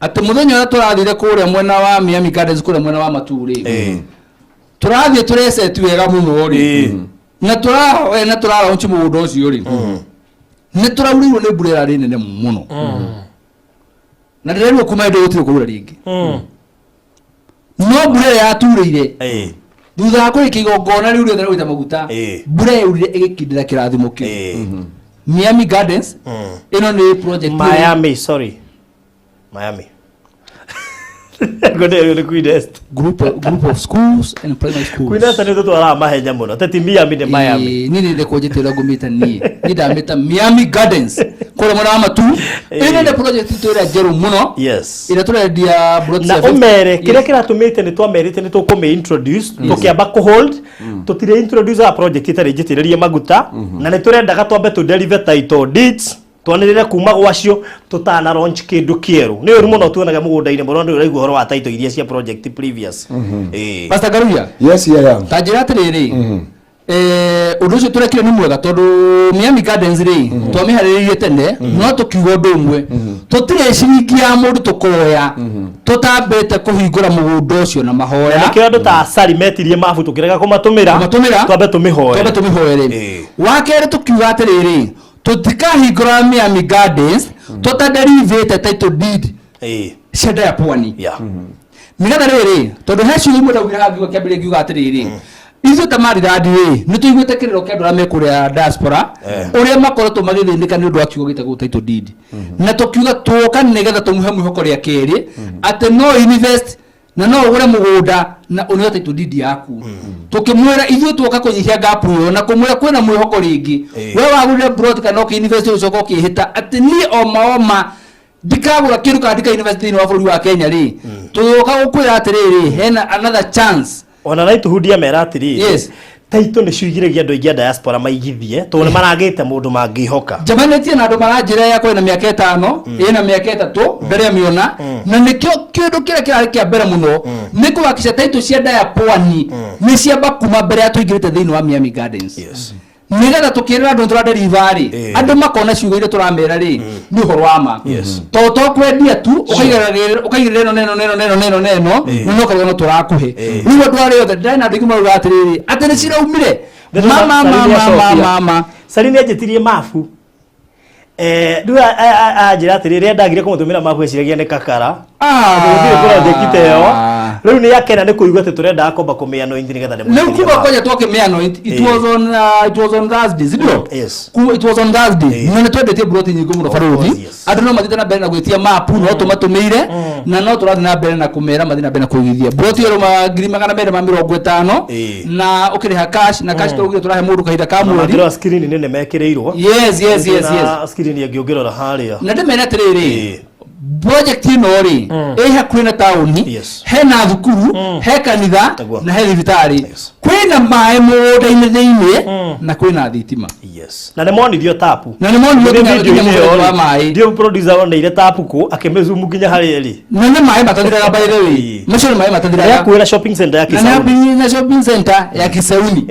atĩ mũthenya ũrĩa tũrathire kũrĩa mwena wa Miami Gardens, kũrĩa mwena wa Matu rĩ, tũrathiĩ tũreceti wega mũno rĩ, na tũrahoya na tũraraunchi mũgũnda ũcio rĩ, nĩ tũraurĩirwo nĩ mbura ĩrarĩ nene mũno, na ndĩrerirwo kuma hĩndĩ ĩyo gũtirĩ kũura rĩngĩ, no mbura ĩrĩa yaturĩire thutha wa kũrĩkia igongona rĩu rĩothe rĩa gũita maguta, mbura yaurire ĩgĩkindĩra kĩrathimo kĩu. Miami Gardens ĩno nĩ project Miami, sorry. Miami. Ngode nĩ Queen Esther. Group of schools and primary schools. Queen Esther nĩ tũtwaraga mahenya mũno. Teti Miami nĩ Miami. Ĩĩ, niĩ nĩ ndekwo njĩte ũrĩa ngũmĩta. Niĩ ndamĩta Miami Gardens kũrĩa mwena wa Matu. Ĩno nĩ project itũ ĩrĩa njerũ mũno, ĩrĩa tũrendia plot Na cia 50. ũmere kĩrĩa kĩratũmĩte nĩ twamerĩte nĩ tũkũmĩ introduce, tũkĩamba kũhold, tũtirĩ introduce a project ĩtarĩ njitĩrĩrie maguta, na nĩ tũrendaga twambe tũ deliver title deeds, twanĩrĩre kuma gwacio tũtana launch kĩndũ kĩerũ. Nĩ ũru mũno tuonaga mũgũnda-inĩ mũno nĩ ũraigua ũhoro wa title iria cia project previous. Pastor Ngaruiya. Yes, here I am. Ta njĩra atĩrĩrĩ, ũndũ ũcio tũrekire nĩ mwega, tondũ Miami Gardens rĩ, twamĩharĩrĩirie tene, no tũkiuga ũndũ ũmwe: tũtirĩ ciringi ya mũndũ tũkoya tũtambĩte kũhingũra mũgũnda ũcio na mahoya. Nĩkĩo andũ ta Asari metirie mabu tũkĩrega kũmatũmĩra. Kũmatũmĩra. Twambe tũmĩhoere. Twambe tũmĩhoere. Wa kerĩ, tũkiuga atĩrĩrĩ, tũtikahingũra Miami Gardens tũtaderivĩte title deed cia Ndaya Pwani, nĩgetha rĩrĩ, tondũ he ciugo imwe ndaugire haha ngiuga kĩambĩrĩria, ngiuga atĩrĩrĩ, ithuĩ ta marirandi rĩ, nĩ tũiguĩte kĩrĩro kĩa andũ arĩa me kũrĩa diaspora, ũrĩa makoretwo magĩthĩnĩka nĩ ũndũ wa kiugo gĩtagwo title deed, na tũkiuga twoka nĩgetha tũmũhe mwĩhoko rĩa kerĩ atĩ no invest na no ũgũre mũgũnda na ũneo title deed yaku. Tũkĩmwĩra ithuĩ twoka kũnyihia gap ĩyo na kũmwĩra kwĩna mwĩhoko rĩngĩ. We wagũrire plot kana ũkĩ-invest, ũgĩcoka ũkĩhĩta atĩ niĩ oma oma ndikagũra kĩndũ kana ndika invest thĩinĩ wa bũrũri wa Kenya rĩ, tũgĩũka gũkwĩra atĩrĩrĩ, hena another chance. Ona na ituhundia mera atiriri, taitũ nĩ ciugiragia andũ aingĩ a diaspora maigithie tondũ nĩ maragĩte mũndũ mangĩhoka. Njemanĩtie na andũ maranjĩra yakwa ĩna mĩaka 5, ĩna mĩaka 3, mbere ya mĩona, na nĩkĩo kĩndũ kĩrĩa kĩrarĩ kĩa mbere mũno nĩ kũhakikisha taitũ cia Ndaya Pwani nĩ ciamba kuma mbere ya tũingĩrĩte thĩinĩ wa Miami Gardens, nĩgetha tũkĩrĩra andũ tũraderiva rĩ, andũ makona ciugo iria tũramera rĩ nĩ ũhoro wa ma, to to kwendia tu ũkaigĩrĩra ũkaigĩrĩra ĩno neno neno neno neno neno na no karĩa no tũrakũhe. Rĩu andũ arĩa othe ndĩrarĩ na andũ aingĩ marauga atĩrĩrĩ, atĩ nĩ ciraumire mama mama mama mama. Sari nĩ anjĩtirie mabu. Rĩu anjĩra atĩrĩrĩ, rĩrĩa ndagire kũmũtũmĩra mabu eciragia nĩ kakara. Gũtirĩ project ĩyo. Rĩu nĩ akena nĩ kũigua atĩ tũrendaga kwamba kũmĩ-anoint nĩgetha Rĩu ndĩmũikĩrie kuma mabu. kwanja twakĩmĩ-anoint, it was on it was on Thursday, sindio? Yes. It was on Thursday, na nĩ twendetie broti nyingĩ mũno. Of Barũthi, course, yes. andũ no mathiĩte na mbere na gwĩtia mapu, no tũmatũmĩire, na no tũrathiĩ na mbere na kũmera mathiĩ na mbere na kũigithia broti ĩyo ĩrauma 250,000, na ũkĩrĩha cash, na cash tũraugire tũrahe mũndũ kahinda ka mweri. Ndĩrona screen nene mekĩrĩirwo. Yes. Screen ĩngĩ ũngĩrora harĩa. Na ndĩmere atĩrĩrĩ, project ĩno rĩ, ĩ hakuhĩ na taũni, hena thukuru, he kanitha, Nĩguo. na he thibitarĩ, kwĩna maĩ mũgũnda-inĩ thĩinĩ, na kwĩna thitima. Yes. Na nĩ monirio tapu. Na nĩ monirio Nĩ nginya video-inĩ mũberethi ĩyo wa rĩ, maĩ. Ndiũ producer oneire tapu kũ akĩmĩzumu nginya harĩa ĩrĩ. Na nĩ maĩ matathiraga, by the way, macio nĩ maĩ matathiraga. Nĩ hakuhĩ na shopping center ya Na nĩ Kisauni. hakuhĩ na shopping center ya Kisauni.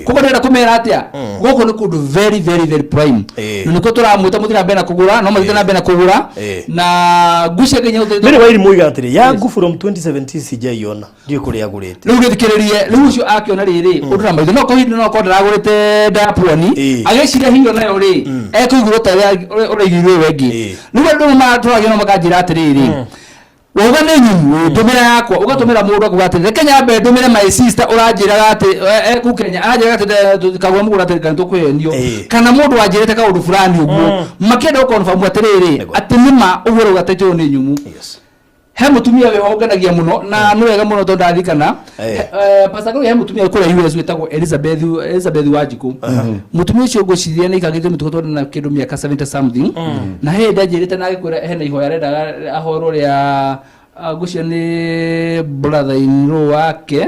Koguo ndĩrenda kũmera atĩa, gũkũ nĩ kũndũ very very very prime, na nĩkuo tũramwĩta mũthiĩ na mbere na kũgũra, no mathiĩte na mbere na kũgũra, na ngwĩciria nginya Mary Wairimu oiga atĩrĩ, yangu from 2017 sijaiona, ndiũĩ kũrĩa agũrĩte. Rĩu gĩthikĩrĩrie, rĩu ũcio akĩona rĩrĩ ũndũ na maitho, no korwo hihi no korwo ndaragũrĩte ndapwoni, agĩciria hihi onayo rĩ ekũigurwo ta ũrĩa ũraigĩirwo ĩyo ĩngĩ. Rĩu andũ matũragia no makanjĩra atĩrĩrĩ, wauga nĩ nyumu ndũmĩra yakwa, ũgatũmĩra mũndũ akuga atĩrĩ, reke nyambe ndũmĩre my sister ũranjĩraga atĩ kũu Kenya aranjĩraga atĩ kagũra mũgũnda atĩ kana tũkũhenio, kana mũndũ wanjĩrĩte kaũndũ fulani ũguo, makĩenda gũconfirm atĩrĩrĩ, atĩ nĩma ũguo ũrauga atĩ ũyũ nĩ nyumu. He mũtumia wĩho ũngenagia mũno, na nĩ wega mũno tondũ ndaririkana. Pastor Garuya, he mũtumia kũrĩa US wĩtagwo Elizabeth Wanjikũ. Mũtumia ũcio ngwĩciria nĩ aikarĩte mĩtugo tondũ na kĩndũ mĩaka 70 something, na he hĩndĩ anjĩrĩte na agĩkwĩra hena ihoya arendaga ahorwo rĩa, ngwĩciria nĩ brother in law wake.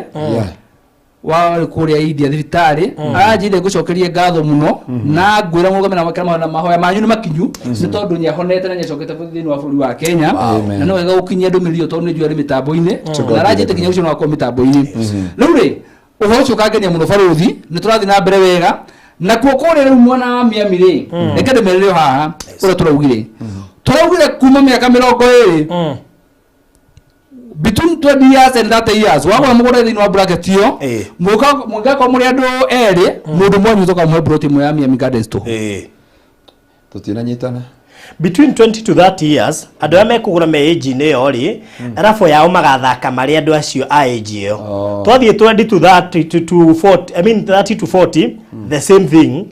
Wa kũrĩa India thibitarĩ aranjĩire ngũcokerie ngatho mũno na ngwĩra mũrũgame na makĩra na mahoya manyu nĩ makinyu, nĩ tondũ nĩahonete na nĩacokete thĩinĩ wa bũrũri wa Kenya. Amen. Na no wega gũkinyia ndũmĩrĩri ĩyo tondũ nĩ njũĩ arĩ mĩtambo-inĩ. To God Na be the aranjĩte nginya ũcio no akorwo mĩtambo-inĩ rĩu rĩ. Ũhoro ũcio ũkangenia mũno, barũthi. Nĩ tũrathiĩ na mbere wega nakuo kũrĩa rĩu mwena wa Miami rĩ. Reke ndĩmerĩre o haha ũrĩa tũraugire kuma mĩaka 20, between 20 years and 30 years, wagũra mũgũnda thĩinĩ wa bracket ĩyo, mũngĩgakorwo mũrĩ andũ erĩ, mũndũ mwanyu tũkamũhe plot ĩmwe ya Miami Gardens tũhũ. Tũtinanyitana. Between 20 to 30 years, andũ arĩa mekũgũra me age-inĩ ĩyo rĩ, rabu yao magathaka marĩ andũ acio a age ĩyo. Oh. Twathiĩ 20 to 30 to 40, I mean 30 to 40, the same thing,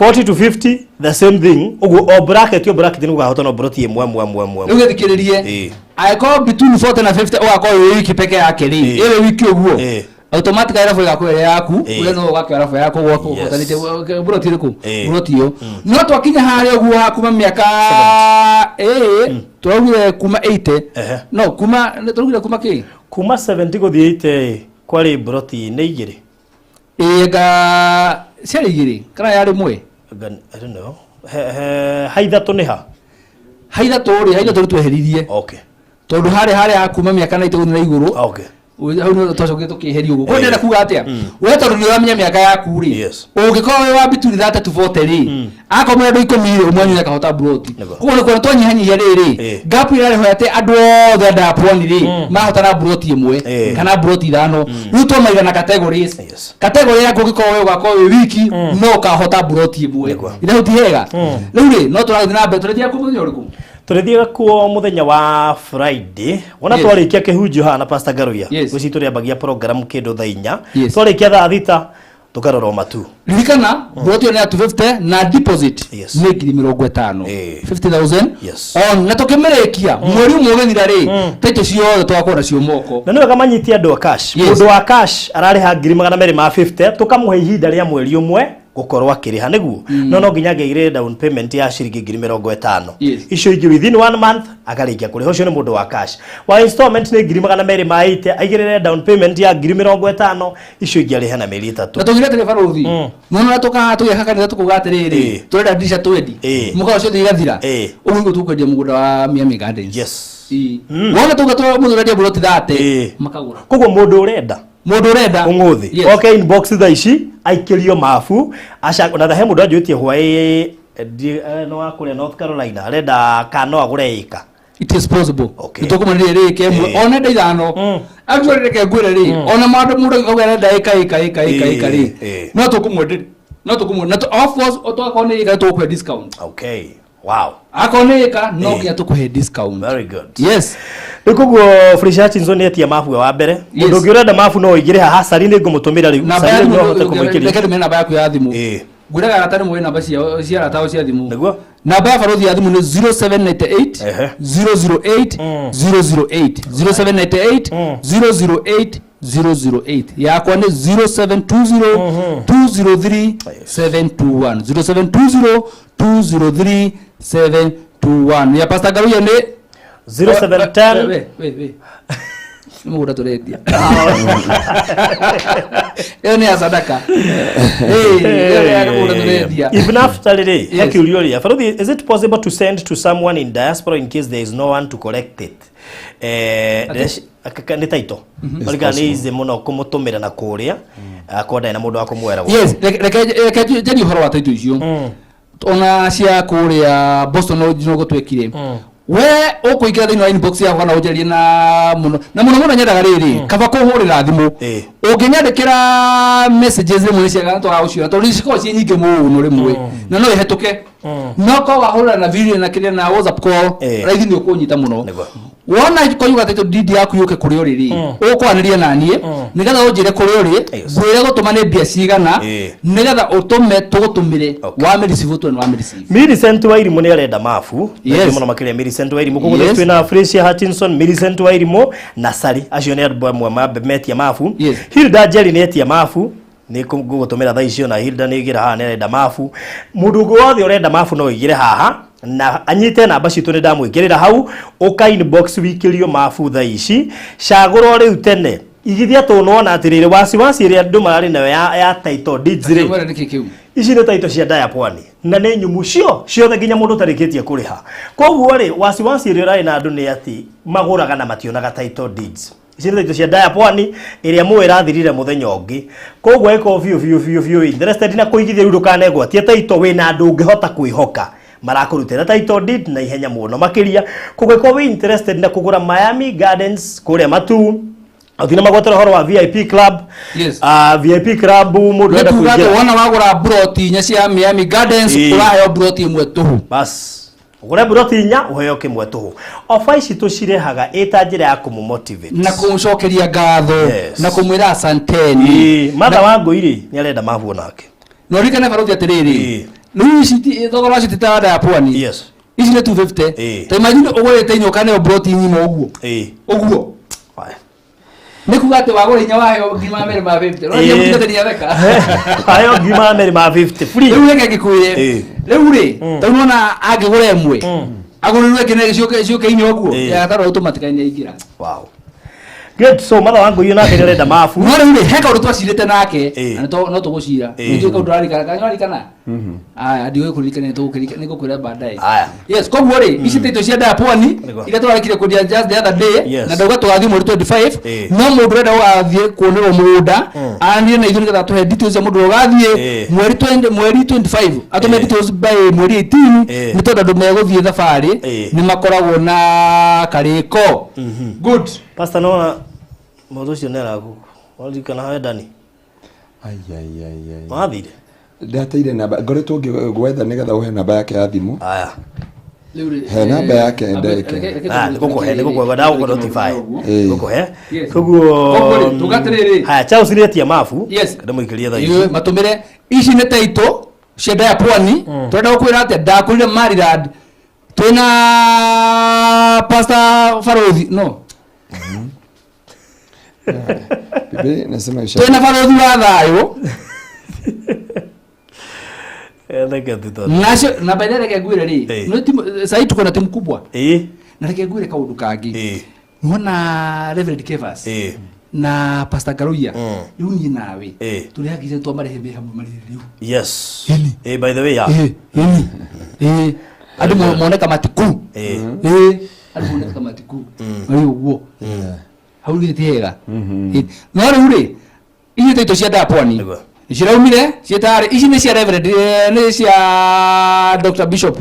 40 to 50, the same thing. Ũguo o bracket nĩ gũkahotana o broti ĩmwe ĩmwe ĩmwe ĩmwe. Rĩu gĩthikĩrĩrie, angĩkorwo between 40 na 50 ũgakorwo wĩ wiki peke yake rĩ, ĩwĩ wiki ũguo, automatically rabu ĩgakorwo ĩrĩ yaku. Ũrĩa no ũgakĩoya rabu yaku gwaku ũhotanĩte buroti ĩrĩkũ? Buroti ĩyo. No twakinya harĩa ũguo ha kuma mĩaka tũraugire kuma 80, no kuma tũraugire kuma kĩ? Kuma 70 gũthiĩ 80 kwarĩ broti nĩ igĩrĩ. Ĩĩ, nga ciarĩ igĩrĩ kana yarĩ mwe? I don't know. Ha ithatũ nĩ ha? Ha ithatũ rĩ, ha ithatũ nĩ tweheririe, tondũ harĩa ha kuma mĩaka 90 gũthiĩ na igũrũ. Hau nĩ twacokire tũkĩeheria ũguo. Koguo ndĩrenda kuga atĩa, we tondũ nĩ ũramenya mĩaka yaku rĩ, ũngĩkorwo wĩ wa between 30 to 40 rĩ, akorwo mũrĩ andũ 10 rĩ, ũmwe wanyu nĩakahota mburoti. Koguo nĩ kuona twanyihanyihia rĩrĩ gap ĩrĩa ĩrĩho atĩ andũ othe under pwani rĩ mahotana mburoti ĩmwe kana mburoti ithano. Rĩu twamaiga na categories. Category yaku, ũngĩkorwo we ũgakorwo wĩ wiki, no ũkahota mburoti ĩmwe. Ithe ti hega? Rĩu rĩ, no tũrathiĩ na mbere. Tũrĩthiaga kuo mũthenya ũrĩkũ? Tũrĩthiaga kuo mũthenya wa Friday wona twarĩkia kĩhunjio haha na Pastor Garuya. Gwĩci tũrĩambagia program kĩndũ thaa 4. Twarĩkia thaa 6 tũkarora o matu. Ririkana mburoti ĩyo nĩ ya 250 na deposit nĩ 50,000, 50,000. On na tũkĩmĩrĩkia mweri ũmwe ũgĩthira rĩ, taito ciothe tũgakorwo nacio moko. Na nĩ wega manyitie andũ a cash. Mũndũ wa cash ararĩha 250,000, tũkamũhe ihinda rĩa mweri ũmwe gũkorwo akĩrĩha nĩguo, no nginya angĩigĩrĩre down payment ya ciringi 50,000. Icio ingĩ within one month akarĩkia kũrĩha. Ũcio nĩ mũndũ wa cash. Wa installment nĩ 280,000, aigĩrĩre down payment ya 50,000, icio ingĩ arĩhe na mĩeri 3. Na tũgire atĩrĩ, barũthi, nona tũkaha tũgĩaka kanitha tũkauga atĩrĩrĩ, tũrenda ndirisha twendi, mũkawa ciothe igathira. Ũguo nĩguo tũkwendia mũgũnda wa Miami Gardens. Ĩĩ. Wona tũga mũndũ ũrendia mburoti 30, makagũra. Koguo mũndũ ũrenda Mũndũ ũrenda ũng'ũthĩ, oke inbox thaa ici aikĩrio mabu aca. Na he mũndũ anjũĩtie hwaĩ no wa kũrĩa North Carolina, arenda kana no agũre ĩka. It is possible. Nĩtũkũmũrĩria rĩ ĩka ĩmwe, ona enda ithano. Actually, reke ngwĩre rĩ, ona mũndũ mũndũ angĩkauga arenda ĩka ĩka ĩka ĩka ĩka rĩ, no tũkũmwenderia, no tũkũmwenderia. Na of course twakorwo nĩ ĩka tũkũhe discount. Okay, wow. Akorwo nĩ ĩka, no nginya tũkũhe discount. Very good. Rĩu koguo Felicia Hutchinson nĩ etia mabu we wa mbere. Mũndũ ũngĩ ũrenda mabu no ũingĩre haha. Sari nĩ ngũmũtũmĩra rĩu. Namba Sari ya rĩu no thimũ, ahote kũmũikĩria. reke ndũmĩre namba yaku ya thimũ. Ngwĩraga arata nĩ mũĩ namba ciao cia arata ao cia thimũ. Nĩguo. Namba ya barũthi ya thimũ nĩ 0798 008 008, 0798 008 008. Yakwa nĩ 0720 203 721, 0720 203 721. Ya Pastor Garuya nĩ 0710. We, we, we. Nĩ mũgũnda tũrendia, ĩyo nĩ ya sadaka. Ĩyo nĩ ya mũgũnda tũrendia. Even after rĩ, he kĩũria ũrĩa Baruthi, is it possible to send to someone in diaspora in case there is no one to collect it? Nĩ title marika nĩ easy mũno kũmũtũmĩra na kũrĩa akorwo ndarĩ na mũndũ wa kũmwera. Yes, reke njarie ũhoro wa taito icio ona cia kũrĩa Boston. No noguo twekire, we ũkũingĩra thĩinĩ wa inbox yakwa na ũnjarie na mũno na mũno mũno. Nyendaga rĩrĩ kaba kũhũrĩra thimũ. Ũngĩnyandĩkĩra messages rĩmwe nĩ ciagaga twaga gũciona tondũ cikoragwo ciĩ nyingĩ mũno rĩmwe na no ĩhetũke, no korwo wahũrĩra na video na kĩrĩa na WhatsApp call, raithi nĩ ũkũnyita mũno. Wona koiuga title deed yaku yũke kũrĩa ũrĩ rĩ, ũkwaranĩria na niĩ nĩgetha ũnjĩre kũrĩa ũrĩ, ngwĩre gũtũma nĩ mbia cigana nĩgetha ũtũme tũgũtũmĩre. Wamĩreceive ũtue nĩ wamĩreceive. Millicent Wairimu nĩ arenda mabu. Thank you mũno makĩria, Millicent Wairimu. Koguo twĩna Fresia Hutchinson, Millicent Wairimu na Sari, acio nĩ andũ amwe mambe metia mabu. Hilda Njeri nĩ etia mabu, nĩ ngũgũtũmĩra thaa icio. Na Hilda nĩ ĩgĩra haha, nĩ arenda mabu. Mũndũ ũngĩ wothe ũrenda mabu no ĩgĩre haha na anyite namba citũ, nĩ ndamwĩkĩrĩra hau. Ũka inbox wikĩrio mabu thaa ici, cagũra rĩu tene. Igithia tũnona atĩrĩrĩ wasiwasi ĩrĩa andũ mararĩ nayo ya title deeds rĩ. Mwĩre nĩkĩ kĩu. Ici nĩ taito cia ndaya pwani na nĩ nyumu cio ciothe nginya mũndũ ũtarĩkĩtie kũrĩha. Koguo rĩ, wasiwasi ĩrĩa ũrarĩ na andũ nĩ atĩ magũraga na mationaga title deeds. Ici nĩ taito cia ndaya pwani ĩrĩa mũĩ ĩrathirire mũthenya ũngĩ. Koguo ĩkorwo biũ biũ biũ biũ interested na kũigithia rĩu ndũkanegwatie taito wĩna andũ ũngĩhota kwĩhoka marakũrutĩra title deed na ihenya mũno makĩria. Koguo ĩkorwo wĩ interested na kũgũra Miami Gardens kũrĩa Matuu, ũthiĩ na magwatĩra ũhoro wa VIP club. Yes. VIP club mũndũ Nĩ ũrenda kuga atĩ kũingĩra wona wagũra mburoti inya cia Miami Gardens ũraheo mburoti ĩmwe tũhũ. Bas ũgũre mburoti inya ũheo kĩmwe tũhũ. Ofa ici tũcirehaga ĩ ta njĩra ya kũmũ-motivate na kũmũcokeria ngatho Yes. na kũmwĩra asanteni. Martha Wangũi rĩ, nĩ arenda mabuo nake. Na ũririkane barothi atĩrĩrĩ, rĩu ici thogora wacio ti ta ya pwani. Ici nĩ 250. Ta imagine ũgũrĩte inya ũkaneo mburoti ng'ima ũguo. Ũguo. Haya. Nĩ kuga atĩ wagũra inya waheo ngima merĩ ma 50. Ũrathiĩ mũtungatĩri atheka. Heo ngima merĩ ma 50 free. Rĩu reke ngĩkwĩre. Rĩu rĩ, ta rĩu nona angĩgũra ĩmwe agũrĩrwo ĩngĩ na ciũke inya ũguo. Ya gatarũ automatically nĩ aingĩra. Wow. Good. So Martha Wangũi nake nĩ arenda mabu. No rĩu rĩ, he kaũndũ twacirĩte nake na no tũgũcira. Nĩ kaũndũ ũrarikana kana ũrarikana? Aya, ndiũĩ kũririkana, nĩ ngũkwĩra baadaye. Aya. Yes, koguo rĩ, ici taito cia ndaya pwani Nĩguo. iria tũrarĩkire kwendia just the other day Yes. na ndauga tũgathiĩ mweri 25. No mũndũ ũrenda gũgathiĩ kuonerwo mũgũnda aranire na ithuĩ nĩgetha tũhe details cia mũndũ ũrĩa ũgathiĩ mweri 20 mweri 25 atũme details by mweri 18 nĩ tondũ andũ megũthiĩ thabarĩ nĩ makoragwo na karĩko. Good. Pastor, nona mũndũ ũcio nĩ araku waririkana wendani. Ai, ai, ai, ai. Wathire. Ndateire namba, ngoretwo ngĩgwetha nĩgetha ũhe namba yake ya thimũ. Aya. Rĩu rĩ, He namba yake ndeke. reke Ah, nĩgũkũhe nĩgũkũhe ndagũkũ notify. Ngũkũhe. Yes. Koguo Koguo rĩ, tuga atĩrĩrĩ. Haya, Charles nĩ etia mabu. Yes. Ndĩmũikĩrie thaa ici. Iwe, matũmĩre ici nĩ taito cia ndaya pwani. Tũrenda gũkwĩra atĩa ndakũrire Maryland twĩna Pastor Barothi no Biblia inasema twĩna barothi wa thayũ. Reke tu nacio na by the way, reke ngwĩre rĩ, nĩ sahi tuko na timu kubwa. Na reke ngwĩre kaũndũ kangĩ. Nĩwona Reverend Kevas na Pastor Garuia rĩu niĩ nawe tũrĩ hakiri twamarehe me hamwe marĩ rĩu. Yes. Ĩni. By the way, yeah. Ĩni. Andũ moneka matiku. Andũ moneka matiku marĩ ũguo hau githĩ ti hega? No rĩu rĩ, ici taito cia ndaa pwani Nĩguo. ciraumire ciĩtarĩ ici nĩ cia Reverend nĩ cia Dr. Bishop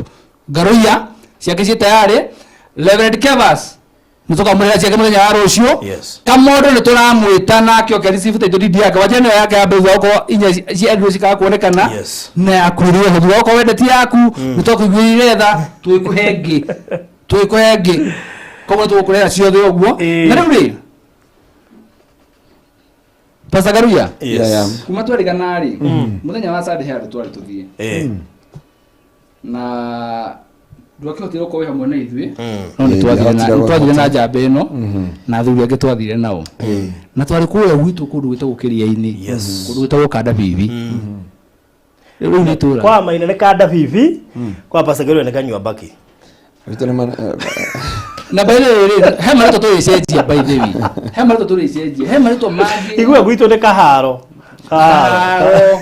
Garuia ciake ciĩ tayarĩ. Reverend Kevas nĩ tũkamũrĩra ciake mũthenya wa rũciũ. Kamondo nĩ tũramwĩta nake oke receive title deed yake wanja nĩyo yake ya mbere thutha okorwo inya ciendirwo cikaga kuonekana. Na yaku ĩrĩ oho thutha okorwo wendete yaku nĩ twakũiguĩrĩire tha twĩkũhe ĩngĩ twĩkũhe ĩngĩ koguo tũgũkũrehera ciothe ũguo. Na rĩu rĩ, Pastor Garuia, Yes. Yeah. kuma twerĩgana rĩ, mũthenya wa Sunday he handũ twarĩ tũthiĩ na ndwakĩhotire gũkorwo wĩ hamwe na ithuĩ no nĩ twathire na Ndahotire nĩ twathire na gũhota. njamba ĩno na athuri angĩ twathire nao na twarĩ kũrĩa gwitũ kũndũ gwĩtagwo kĩrĩa-inĩ kũndũ gwĩtagwo kanda bibi rĩu nĩ itũra Kwa maina nĩ kanda bibi, kwa Pastor Garuia nĩ kanyua mbaki. Witũ nĩ Na by the way rĩ, he marĩtwa tũrĩcenjia, by the way he marĩtwa tũrĩcenjia, he marĩtwa mangĩ. Igua gwitũ nĩ kaharo. Kaharo. Kaharo.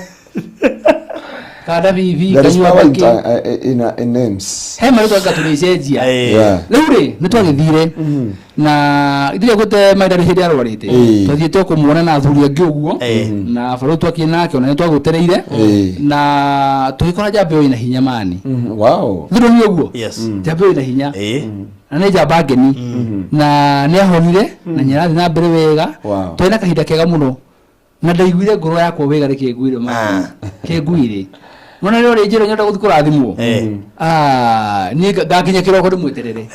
Kanda bibi There is kanyua power mbaki. in names. He marĩtwa anga tũrĩcenjia. Yeah. Rĩu rĩ, nĩ twagĩthire na ithuĩ gũte maitha hĩndĩ arwarĩte twathiĩte kũmuona na athuri angĩ ũguo na barũ twakĩ nake ona nĩ twagũtereire na tũgĩkora njamba ĩyo ĩna hinya mani. Wow. Thirũ nĩ ũguo. Njamba ĩyo ĩna hinya na nĩ njamba ngeni na nĩ ahonire na nĩ arathiĩ na mbere wega. Twarĩ na kahinda kega mũno na ndaiguire ngoro yakwa wega reke ngwĩre ma ke ngwĩre nona rĩo rĩ njĩra nyenda gũthiĩ kũrathimwo. Ah, niĩ ngakinya kĩroko ndĩmweterere.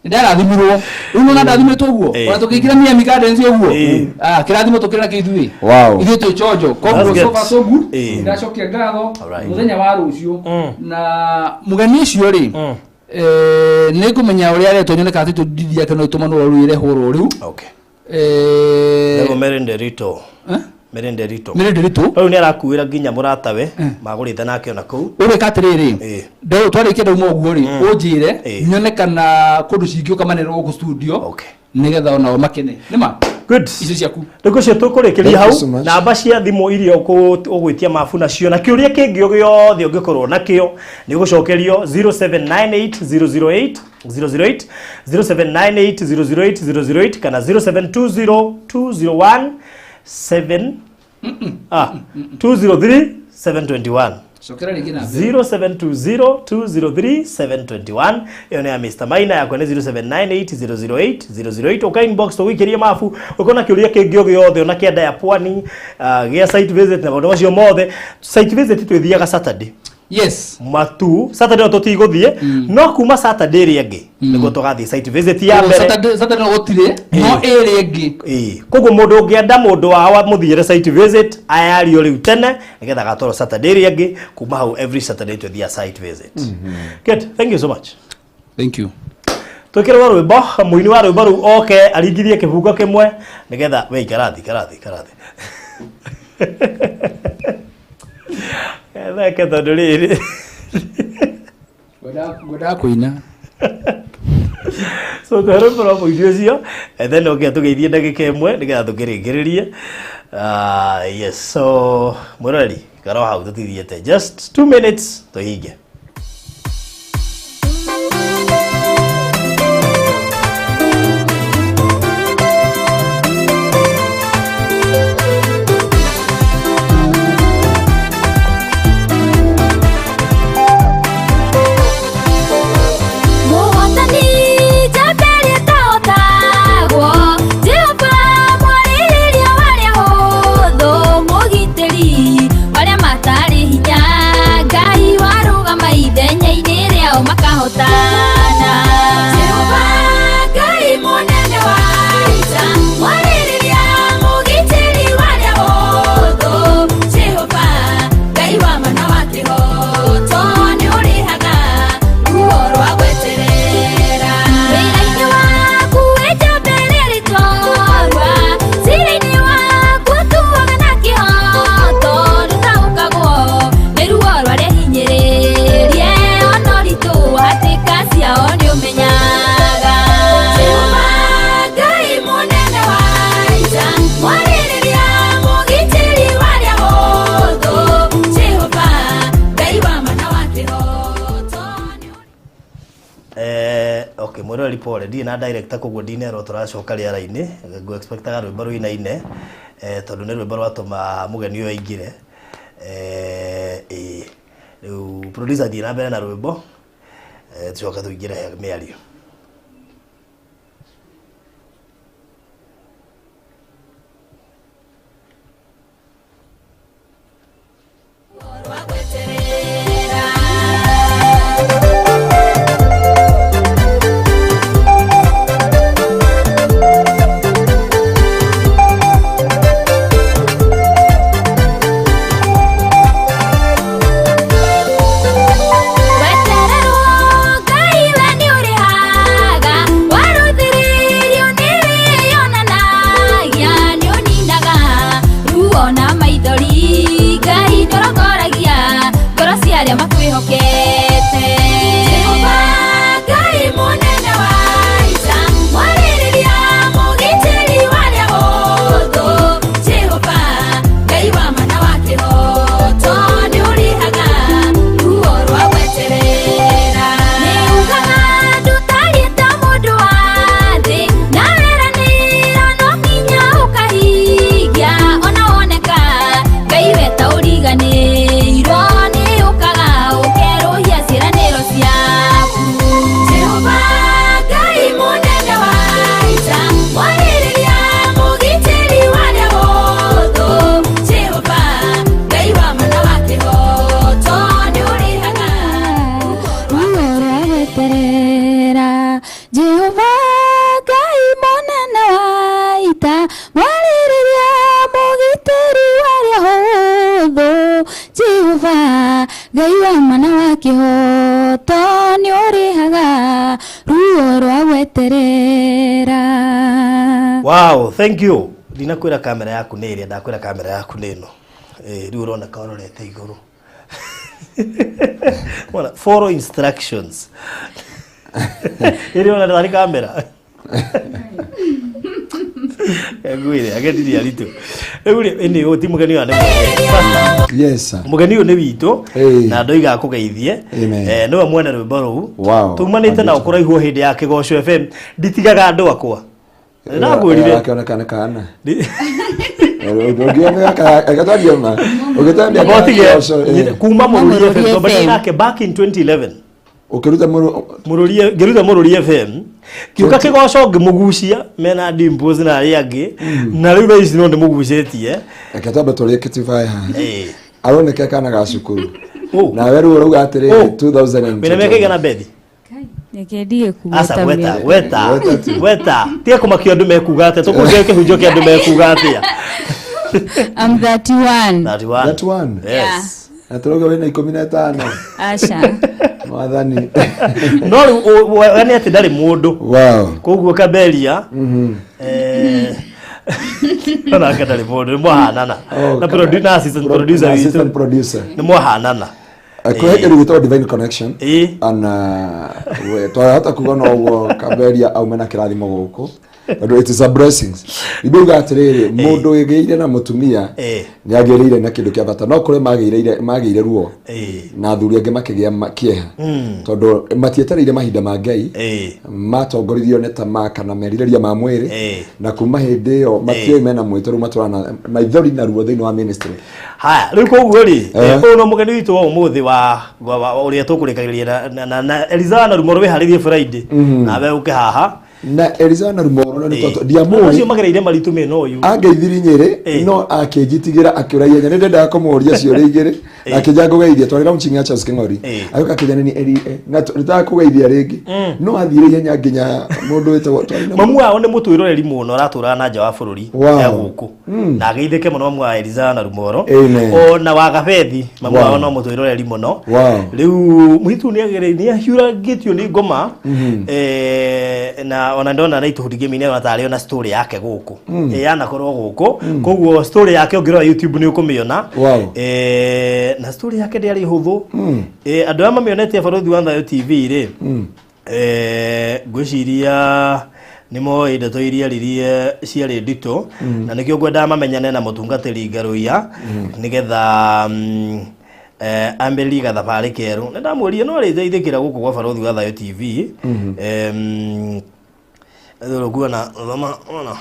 Ndarathimirwo rĩu nona ndathimirĩtwo ũguo ona tũkĩingĩra Miami Gardens ũguo. Ah, kĩrathimo tũkĩrĩ nakĩo ithuĩ ithuĩ twĩ chonjo koguo That's so good. far so good. Ndacokia ngatho mũthenya wa rũciũ na mũgeni ũcio rĩ, nĩ ngũmenya ũrĩa aretwo nyone kana titũ ndidi yake no ĩtũmanwo rĩu ĩrehwo ro rĩu. Nĩguo Mary Nderito. Mary Nderito. Mary Nderito. Rĩu nĩ arakuĩra nginya mũratawe magũrĩte nake ona kũu. Ũgwĩka atĩrĩrĩ, twarĩkia ndauma ũguo rĩ, ũnjĩre nyone kana kũndũ cingĩũka manerwo gũkũ studio nĩgetha onao makene nĩma. Good. Icio ciaku. Rĩu ũcio tũkũrĩkĩria Thank hau you so much. Namba cia thimũ iria ũgwĩtia mabu nacio na kĩũria kĩngĩ o gĩothe ũngĩkorwo nakĩo nĩ ũgũcokerio 0798 008 008, 0798 008 008 kana 0720 201 7 ah 203 721. Cokera rĩngĩ na 0720 203 721. Ĩyo nĩ ya Mr. Maina, yakwa nĩ 0798 008 008. Ũka inbox tũgũikĩrie mabu ũkona kĩũria kĩngĩ o gĩothe ona kĩa ya pwani, gĩa site visit na maũndũ macio mothe. Site visit twĩthiaga Saturday. Yes. Matu Saturday no tũtigũthiĩ, no kuma Saturday ĩrĩa ĩngĩ nĩguo tũgathiĩ site visit ya mbere. Saturday, Saturday no gũtirĩ, no ĩrĩa ĩngĩ. Ĩĩ, koguo mũndũ ũngĩenda mũndũ wao amũthiĩre site visit ayario rĩu tene nĩgetha agatwarwo Saturday ĩrĩa ĩngĩ. Kuma hau every Saturday twĩthiaga site visit. Good, thank you so much. Thank you. Twĩkĩrwo rwĩmbo, mũini wa rwĩmbo rũu oke aringithie kĩbungo kĩmwe nĩgetha we ikarathi ikarathi ikarathi theke tondũ rĩrĩ. Ngwendaga kũina. So tũhe rwĩmbo rwa mũini ũcio and then oke tũgeithie ndagĩka ĩmwe nĩgetha tũkĩrĩkĩrĩrie. Yes, so mwĩroreri ikara o hau, tũtithiĩte, just 2 minutes tũhinge. Mũhotani njamba ĩrĩa ĩtahotagwo, Jehova mwarĩrĩria warĩa hũthũ, mũgitĩri warĩa matarĩ hinya, Ngai warũgama ithenya-inĩ rĩao makahotana. Jehova Ngai mũnene wa ita, mwarĩrĩria mũgitĩri warĩa hũthũ, Jehova Ngai wa mana wa kĩhoto, nĩ ũrĩhaga ruo rwa gweterera. Wĩra-inĩ waku wĩ njamba ĩrĩa ĩrĩtorwa, cira-inĩ waku ũtuaga na kĩhoto, ndũtaũkagwo nĩ ruo rwa arĩa hinyĩrĩrie, ona ũritũ wa hatĩka ciao nĩ ũmenyaga. Jehova Ngai mũnene wa ita, mwarĩrĩria mũgitĩri wa arĩa hũthũ, Jehova Ngai wa mana wa kĩhoto nĩ Okay, mwĩroreri pole, ndirĩ na director koguo ndinerwo tũracoka rĩera-inĩ. Ngũ expectaga rwĩmbo rũinaine, tondũ nĩ rwĩmbo rwatũma mũgeni ũyũ aingĩre. Ĩĩ rĩu producer thiĩ na mbere na rwĩmbo, tũcoke tũingĩre he mĩario. Rwa gweterera. Wetererwo Ngai we nĩ ũrĩhaga, warũthĩrĩrio nĩ wĩyonanagia, nĩ ũninaga ruo na maithori, Ngai nĩ ũrongoragia ngoro cia arĩa makwĩhokete. Jehova Ngai mũnene wa ita, mwarĩrĩria mũgitĩri wa arĩa hũthũ, Jehova Ngai wa mana wa kĩhoto, nĩ ũrĩhaga ruo rwa gweterera. Nĩ ugaga ndũtariĩ ta mũndũ wa thĩ, na weranĩra no nginya ũkahingia, ona woneka Ngai we ta ũriganĩirwo, nĩ ũkaga ũkerũhia ciĩranĩro ciaku. Jehova Ngai mũnene wa ita, mwarĩrĩria mũgitĩri wa arĩa hũthũ, Jehova Ngai wa mana wa kĩhoto, nĩ ũrĩhaga ruo rwa gweterera. Jehova Ngai mũnene wa ita, mwarĩrĩria mũgitĩri wa arĩa hũthũ, Jehova Ngai wa mana wa kĩhoto, nĩ ũrĩhaga ruo rwa gweterera. Wow, thank you. Ndinakwĩra kamera yaku nĩ ĩrĩa, ndakwĩra kamera yaku nĩ ĩno. Rĩu ũroneka ũrorete igũrũ. Wona, follow instructions. Ĩrĩ ona ndari kamera. Ngwire ageni nĩ aritũ. Rĩu rĩ ĩnĩ ũyũ ti mũgeni ũyũ nĩ mũgeni. Yes sir. Mũgeni ũyũ nĩ witũ Ĩĩ. na ndoiga akũgeithie. Amen. Nĩwe mwene rwĩmbo rũu. Wow. Tumanĩte nao kũraihu o hĩndĩ ya Kĩgoco FM. Nditigaga andũ akwa. Ndĩrakwĩrire. Akĩoneka nĩ kana. Ũngĩoneka ma. Ũgĩtambia Botige kuma Mũrũri Mũrũri FM twambanire FM. nake back in 2011. Ũkĩruta mũrũ Mũrũri ngĩruta Mũrũri FM kiuka kĩgoco ngĩmũgucia mena Dimples na arĩa angĩ na rĩu thaa ici no ndĩmũgucĩtie. Reke twambe tũrĩe kĩtibaĩ haha. Ĩĩ. Aroneka kana ga cukuru. Ũ. Nawe rĩu ũrauga atĩrĩrĩ Ũ. 2000 Wĩna mĩaka ĩigana Bethi? Reke ndige Aca kugweta gweta mĩaka. gweta Gweta tu. gweta tiga kũmakio andũ mekuga atĩa tũkũnjia kĩhunjio kĩa andũ mekuga atĩa. I'm 31. 31. That one. Yes. Na tũrauga wĩna 15. Aca. Mwathani. No rĩu we nĩ atĩ ndarĩ mũndũ Wow. koguo Kaberia onake ndarĩ mũndũ nĩ mwahanana Oh, na na assistant producer na assistant witũ producer. nĩ mwahanana. Kwĩ kĩndũ gĩtagwo divine connection. Ĩĩ. Ana we twahota kuga no ũguo Kaberia aume na kĩrathimo gũkũ tondũ it is a blessing. Ndauga atĩrĩrĩ mũndũ wĩgĩire na mũtumia Ĩĩ. nĩ agĩrĩire na kĩndũ kĩa bata no kũrĩ magĩire ruo Ĩĩ. na athuri angĩ makĩgĩa kĩeha tondũ matietereire mahinda ma Ngai Ĩĩ. matongoririo nĩ tamaa kana merirĩria ma mwĩrĩ Ĩĩ. na kuma hĩndĩ ĩyo matiũĩ mena mwĩtũ rĩu matwarana maithori na ruo thĩinĩ wa ministry. Haya, rĩu koguo rĩ, Eh. ũyũ no mũgeni witũ wa ũmũthĩ wa ũrĩa tũkũrĩkagĩrĩria na Eliza na Rumoro wĩharĩrie Friday nawe ũke haha. Na Eliza na Rumoro nĩ tondũ Acio ndiamũĩ magereire maritũ mena ũyũ. angeithirie Nyĩrĩ Ĩĩ. no akĩnjitigĩra akĩũra ihenya nĩ ndendaga kũmũria ciũria igĩrĩ na akĩnja ngũgeithia twarĩ launching ya Charles Kĩng'ori Ĩĩ. agĩũka akĩnja nĩ eri na nĩndakũgeithia rĩngĩ no athire ihenya nginya mũndũ wĩtagwo twarĩ na Mamu wao nĩ mũtwĩroreri mũno aratũraga na nja wa bũrũri Wow. ya gũkũ na ageithĩke mũno mamu wa Eliza na Rumoro Amen. ona wa Gabethi mamu Wow. wao no mũtwĩroreri mũno Wow. rĩu mũitu nĩ ahiũrangĩtio nĩ ngoma na ona ndona na itũhundi ngĩmine ona tarĩ ona story yake gũkũ yanakorwo gũkũ koguo story yake ũngĩrora YouTube nĩ ũkũmĩona Wow. Na story yake ndĩarĩ hũthũ. Andũ arĩa mamĩonete Barũthi wa Thayo TV rĩ ngwĩciria nĩ moĩ ndeto iria ririe ciarĩ nditũ na nĩkĩo ngwendaga mamenyane na mũtungatĩri Ngaruiya nĩgetha ambĩrĩrie gathabarĩ kerũ. Nĩ ndamwĩrire no arĩteithĩkĩra gũkũ gwa Barũthi wa Thayo TV. Rĩu kuona thoma ona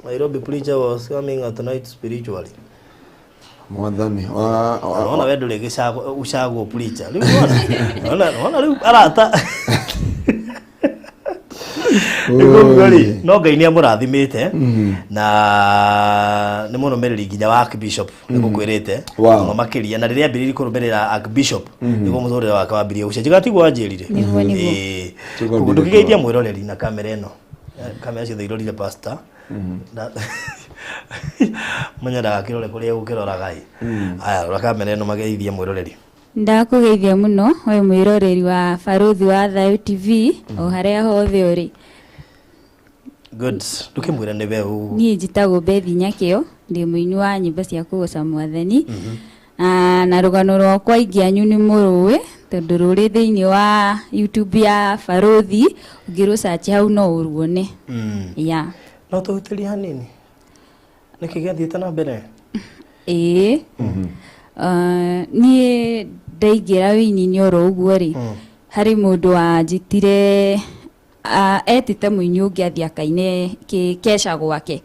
Nairobi preacher was coming at night spiritually. Mwathani Ona we ndũrĩ gĩcago ucagwo preacher. Rĩu ona ona rĩu arata. Rĩu ũguo rĩ no Ngai nĩ amũrathimĩte na nĩ mũrũmĩrĩri nginya wa Archbishop nĩ gũkwĩrĩte Wow. mũno makĩria na rĩrĩa ambĩrĩirie kũrũmĩrĩra Archbishop nĩguo mũtũrĩre wake wambirie gũcenjia gatiguo wanjĩrire. Nĩguo, nĩguo. Ĩĩ. Tiguo Koguo ambĩrĩrie ndũkĩgeithia mwĩroreri na kamera ĩno. Kamera ciothe irorire pastor. Menya ndagakĩrore kũrĩa egũkĩroraga ĩ. Aya rora kamera ĩno mageithie mwĩroreri. Ndakũgeithia mũno we mwĩroreri wa Barũthi wa Thayo TV o harĩa hothe ũrĩ. Good. Ndũkĩmwĩre nĩwe ũ. Niĩ njĩtagwo Bethi Nyakĩo, ndĩ mũini wa nyĩmbo cia kũgoca Mwathani. Na rũgano rwakwa aingĩ anyu nĩ mũrũĩ tondũ rũrĩ thĩinĩ wa YouTube ya Barũthi, ũngĩrũ search hau no ũruone. Yeah. No tũhutĩrie hanini. Nĩkĩ gĩathiĩte na mbere? Ĩĩ. Niĩ ndaingĩra wĩini-inĩ oro ũguo rĩ, harĩ mũndũ wanjĩtire etĩte mũini ũngĩ athiĩ akaine keca gwake.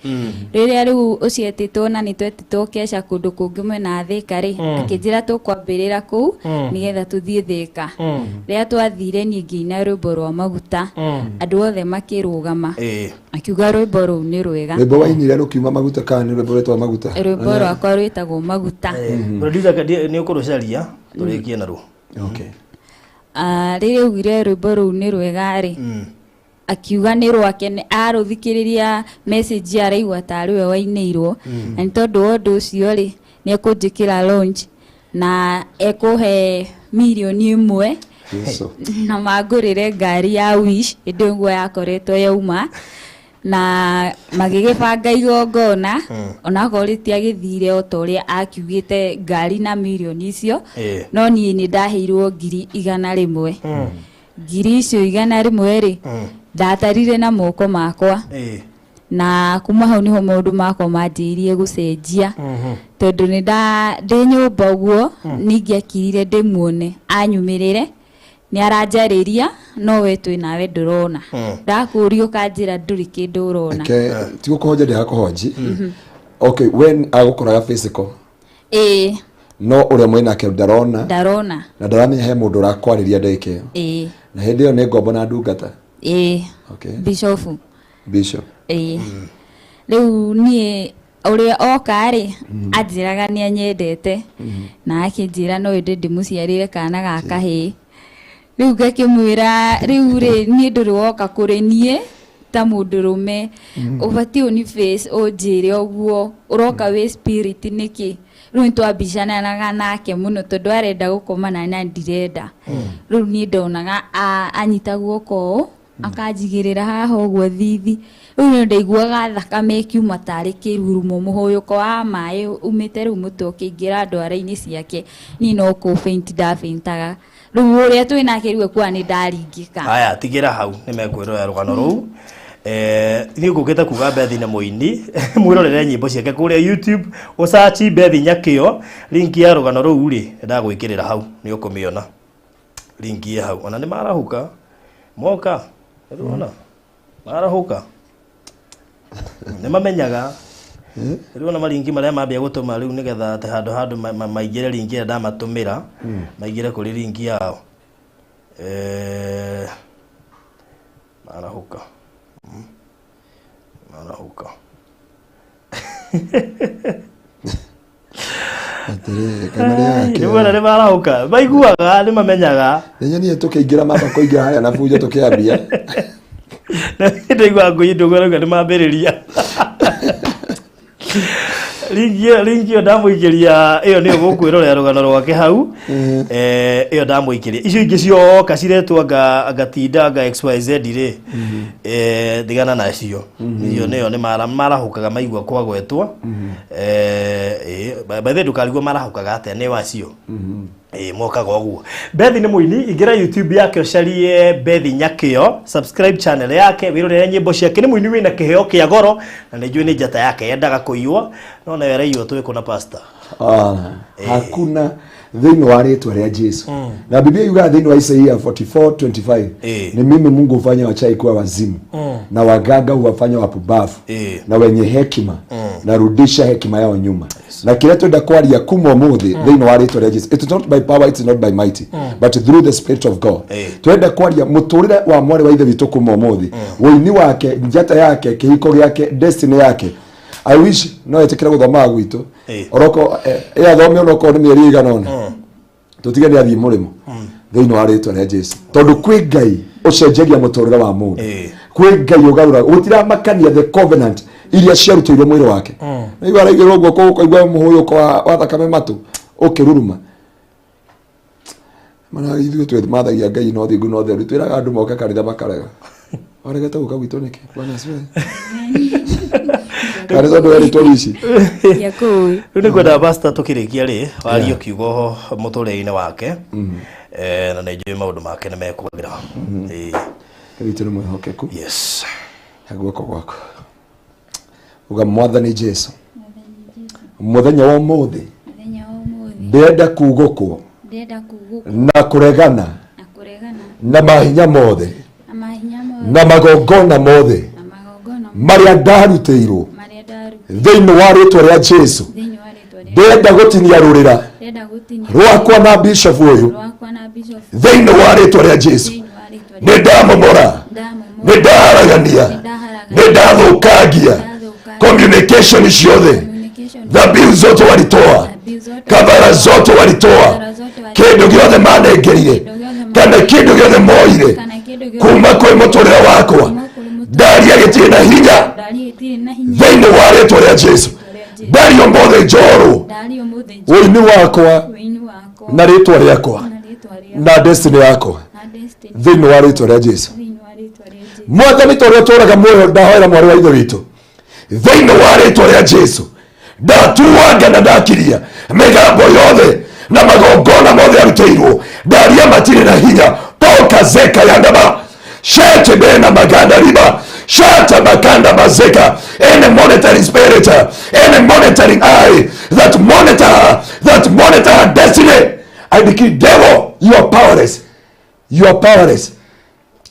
Rĩrĩa rĩu ũcio etĩtwo na nĩ twetĩtwo keca kũndũ kũngĩ mwena wa Thĩka rĩ, akĩnjĩra tũkwambĩrĩra kũu nĩgetha tũthiĩ Thĩka. Rĩrĩa twathire niĩ ngĩina rwĩmbo rwa maguta, andũ othe makĩrũgama. Akiuga rwĩmbo rũu nĩ rwega. Rwĩmbo wainire rũkiuma maguta kana nĩ rwĩmbo rwĩtwa maguta? Rwĩmbo rwakwa rwĩtagwo maguta. Producer nĩ ũkũrũcaria tũrĩkie naruo. Okay. Rĩrĩa augire rwĩmbo rũu nĩ rwega rĩ, akiuga nĩ rwake, arũthikĩrĩria message araigua tarĩ we wainĩirwo, na nĩ tondũ wa ũndũ ũcio rĩ, nĩ ekũnjĩkĩra launch na ekũhe mirioni 1 Yesu. na mangũrĩre ngari ya Wish hĩndĩ ĩyo yakoretwo yauma, na magĩgĩbanga igongona onakorwo rĩtiagĩthire o ta ũrĩa akiugĩte ngari na mirioni icio, no niĩ nĩ ndaheirwo 100,000. 100,000 icio 100 rĩ, ndatarire na moko makwa. Na kuma hau niho maũndũ makwa manjĩrĩirie gũcenjia, tondũ nĩ ndĩ nyũmba ũguo ningĩakirire ndĩmuone anyumĩrĩre nĩ aranjarĩria, no we twĩ nawe ndũrona, ndakũria ũkanjĩra ndũrĩ kĩndũ ũrona. Ke ti gũkũhonja, ndĩrakũhonji. Okay, when agũkoraga physical? Ĩĩ. No ũrĩa mwĩ nake ndarona? Ndarona. Na ndaramenya he mũndũ ũrakwarĩria ndagĩka ĩyo? Ĩĩ. Na hĩndĩ ĩyo nĩ ngombo na ndungata? Ĩĩ. Okay. Bishofu. Bishop. Ĩĩ, rĩu niĩ ũrĩa oka rĩ, anjĩraga nĩ anyendete na akĩnjĩra no ĩndĩ ndĩmũciarĩre kana ga kahĩĩ. Rĩu ngakĩmwĩra, rĩu rĩ, niĩ ndũrĩ woka kũrĩ niĩ ta mũndũrũme, ũbatiĩ ũni face ũnjĩre ũguo ũroka wĩ spirit nĩkĩ? Rĩu nĩ twambicanaga nake mũno tondũ arenda gũkoma na ndirenda. Rĩu niĩ ndonaga anyita guoko ũũ, akanjigĩrĩra haha ũguo thithi. Rĩu nĩ ndaiguaga thakame ĩkiuma tarĩ kĩrurumo, mũhũyũko wa maĩ umĩte rĩu mũtwe ũkĩingĩra ndwara-inĩ ciake. Niĩ no kũ faint ndafaintaga. Rĩu ũrĩa twĩ nake rĩu ekuaga nĩ ndaringĩka. Haya, tigĩra hau, nĩ mekwĩrorera rũgano rũu. Niĩ ngũkĩte kuga Bethi na mũini, mwĩrorere nyĩmbo ciake kũrĩa YouTube, ũcaci Bethi Nyakĩo. Link ya rũgano rũu rĩ, ndagwĩkĩrĩra hau, nĩ ũkũmĩona link ĩ hau. Ona nĩ marahũka moka, nĩũrona marahũka, nĩ mamenyaga rĩu ona maringi marĩa mambia gũtũma rĩu, nĩgetha atĩ handũ handũ maingĩre link ĩrĩa ndamatũmĩra, maingĩre kũrĩ link yao. Marahũka. Marahũka. Atĩrĩrĩ, kaĩ marĩaga Rĩu ona nĩ marahũka, maiguaga, nĩ mamenyaga. Nĩnyonire tũkĩingĩra, mamba kũingĩra harĩa na bunjo tũkĩambia. Ndaigua ngũi ndũgũ rauga nĩ mambĩrĩria ringi ĩyo ndamũikĩria, ĩyo nĩyo gũkwĩrorera rũgano rwake hau. Ĩyo ndamũikĩria, icio ingĩ cioka ciretwo anga tinda anga XYZ rĩ, tigana nacio. Icio nĩyo nĩ marahũkaga maigua kwagwetwo. By the way, ndũkarigwo marahũkaga atĩa, nĩ wacio. Ĩĩ, mokaga ũguo. Bethi nĩ mũini, ingĩra YouTube yake ũcarie Bethi Nyakĩo, subscribe channel yake, wĩrorere nyĩmbo ciake. Nĩ mũini wĩna kĩheo kĩa goro na nĩ njũĩ nĩ njata yake yendaga kũiywo, no nayo ĩraiywo twĩkũ na pastor. Ah, hakuna, thĩinĩ wa rĩtwa rĩa Jesu. Na Biblia yugaga thĩinĩ wa Isaia 44:25, "Ni mimi Mungu hufanya wachawi kuwa wazimu na waganga huwafanya wapumbavu na wenye hekima narudisha hekima yao nyuma." Na kĩrĩa twenda kwaria kuma ũmũthĩ thĩinĩ wa rĩtwa rĩa Jesu, it's not by power, it's not by might, but through the spirit of God. Twenda kwaria mũtũrĩre wa mwarĩ wa ithe witũ kuma ũmũthĩ, wũini wake, njata yake, kĩhiko gĩake, destiny yake. I wish no etĩkĩre gũthomaga gwitũ. Oroko athome onokorwo nĩ mĩeri ĩigana ũna, tũtige nĩ athiĩ mũrĩmo thĩinĩ wa rĩtwa rĩa Jesu, tondũ kwĩ Ngai ũcenjagia mũtũrĩre wa mũndũ. Kwĩ Ngai ũgarũraga, gũtiramakania the covenant iria ciarutĩirwo mwĩrĩ wake. Naigua araigĩrwo guoko, ũkaigua mũhũyũko wa thakame matũ ũkĩruruma. Mana ithuĩ twĩmathagia Ngai no thingu no theru, twĩraga andũ moke kanitha makarega. Waregete gũka gwitũ nĩkĩ? Bwana asifiwe. Kana tondũ werĩtwo ici? Ndiakũĩ. Rĩu nĩ ngwenda pastor tũkĩrĩkia rĩ, warie kiugo mũtũrĩre-inĩ wake. Na nĩ njũĩ maũndũ make nĩ mekwagĩra. Ĩĩ. Ngai witũ nĩ mwĩhokeku. Yes. He guoko gwaku, uga, "Mwathani Jesu, mũthenya wa ũmũthĩ Mũthenya wa ũmũthĩ ndĩrenda kugũkwo ndĩrenda kugũkwo na kũregana na kũregana na mahinya mothe na mahinya mothe na magongona mothe na magongona marĩa ndarutĩirwo marĩa ndaruta thĩinĩ wa rĩtwa rĩa Jesu. Thĩinĩ wa rĩtwa rĩa Ndĩrenda gũtinia rũrĩra ndĩrenda gũtinia rwakwa na bishop ũyũ rwakwa na bishop thĩinĩ wa rĩtwa rĩa Jesu. Thĩinĩ wa rĩtwa rĩa Nĩ ndamomora, ndamomora, nĩ ndaharagania, nĩ ndaharagania, nĩ ndathũkangia ndathũkangia communication ciothe, communication, dhabihu zote walitoa, dhabihu zote, kavara zote walitoa, kavara zote walitoa, kĩndũ gĩothe manengerire kĩndũ gĩothe kana kĩndũ gĩothe moire kana kĩndũ gĩothe kuma kwĩ mũtũrĩre wakwa, kuma kũrĩ mũtũrĩre ndaria gĩtirĩ na hinya ndaria gĩtirĩ na hinya thĩinĩ wa rĩtwa rĩa Jesu. Ndaria ũmũthĩ njorwo ndaria ũmũthĩ ũini wakwa wĩini wakwa na rĩtwa rĩakwa na rĩtwa rĩakwa na destiny yakwa na destiny thĩinĩ wa rĩtwa rĩa Jesu. Thĩinĩ wa rĩtwa rĩa Jesu. Mwathani, ta ũrĩa ũtũũraga muoyo, ndahoera mwarĩ wa ithe witũ thĩinĩ wa rĩtwa rĩa Jesu. Ndatuanga na ndakiria mĩgambo yothe na magongona mothe arutĩirwo, ndaria matirĩ na hinya. Toka zeka yandaba shete bena maganda riba shata maka. Kanda Bazeka, any monitoring spirit, any monitoring eye that monitor, that monitor her destiny. I decree, devil, you are powerless. You are powerless.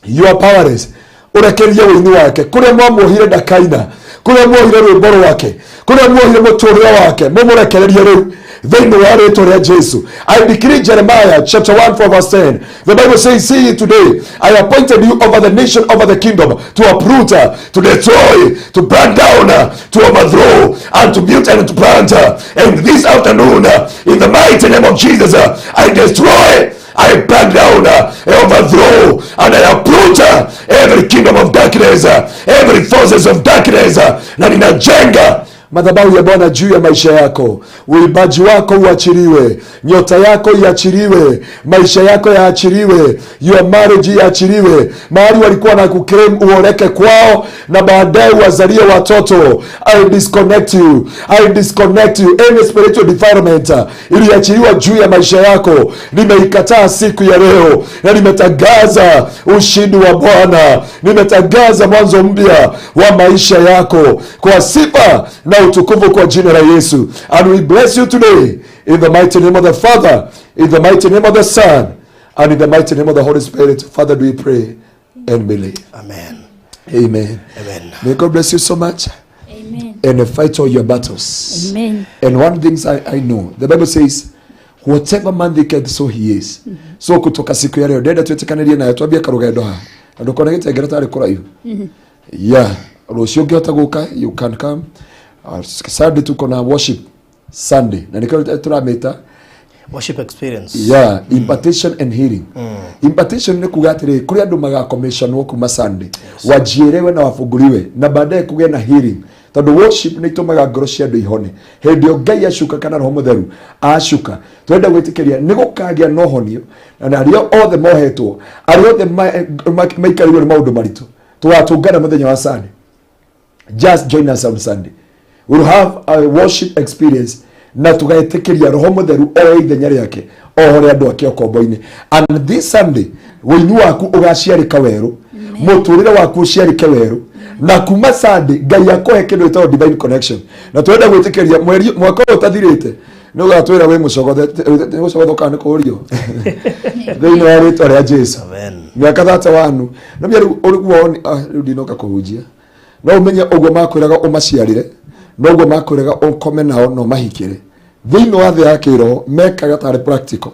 You are powerless. Urekererie wĩini wake kũrĩa mwamuohire ndakaina kũrĩa muohire rwĩmbo rwake kũrĩa muohire mũtũrĩre wake mũmũrekererie rĩu thĩinĩ wa rĩtwa rĩa Jesu. I decree Jeremiah chapter 1 4 verse 10. The Bible says, see today, I appointed you over the nation, over the kingdom, to uproot, to destroy, to burn down, to overthrow, and to mute and to plant. And this afternoon, in the mighty name of Jesus, I destroy, I burn down, I overthrow, and I uproot every kingdom of darkness, every forces of darkness, na ninajenga madhabahu ya Bwana juu ya maisha yako. Uimbaji wako uachiliwe, nyota yako iachiliwe, maisha yako yaachiliwe, your marriage iachiliwe. Mahali walikuwa na kuclaim uoleke kwao na baadaye uwazalie watoto. I disconnect you, I disconnect you. Any spiritual defilement iliachiliwa juu ya maisha yako, nimeikataa siku ya leo, na nimetangaza ushindi wa Bwana, nimetangaza mwanzo mpya wa maisha yako kwa sifa na utukufu kwa jina la Yesu. And we bless you today in the mighty name of the Father, in the mighty name of the Son, and in the mighty name of the Holy Spirit. Father, do we pray and believe. Amen. Amen. Amen. May God bless you so much. Amen. And fight all your battles. Amen. And one thing I know, the Bible says, whatever man thinketh, so he is. So kutoka siku ya leo, ndenda twĩtĩkanĩrie nayo twambie karũgendo haha na ndũkone gĩtengere tarĩ kũraihu. Yeah, rũciũ ũngĩhota gũka, you can come. Sunday tuko na worship Sunday na nĩkĩo tũramĩta Worship experience. Yeah, impartation and healing. Impartation nĩ kuga atĩrĩ kũrĩ andũ magakomĩshanwo kuma Sunday, wajiĩrewe na wafunguliwe na baadaye kũgĩe na healing, tondũ worship nĩ itũmaga ngoro cia andũ ihone. Hĩndĩ ĩyo Ngai acuka kana Roho Mũtheru acuka, twenda gwĩtĩkĩria nĩ gũkagĩa na ũhonio, na arĩa othe mohetwo, arĩa othe maikarĩirwo nĩ maũndũ maritũ, tũgatũngana mũthenya wa Sunday. Just join us on Sunday. We'll have a worship experience na tugaĩtĩkĩria Roho Mũtheru oe ithenya rĩake ohore andũ ake ũkombo-inĩ. And this Sunday wĩini waku ũgaciarĩka werũ, mũtũrĩre waku ũciarĩke werũ, na kuma Sunday Ngai akũhe kĩndũ gĩtagwo divine connection. Na twenda gwĩtĩkĩria mweri mwaka ũyũ ũtathirĩte nĩ ũgatwĩra wĩ mũcogothe, nĩ gũcogotho kana nĩ kũũrio thĩinĩ wa rĩtwa rĩa Jesu. Amen. Mĩaka 31 no mĩa rĩu ũrĩguo rĩu ndinoka kũhunjia, no ũmenye ũguo makwĩraga ũmaciarĩre, noguo makwĩraga ũkome nao na ũmahikĩre. Thĩinĩ wa thĩ ya kĩroho mekaga tarĩ practical.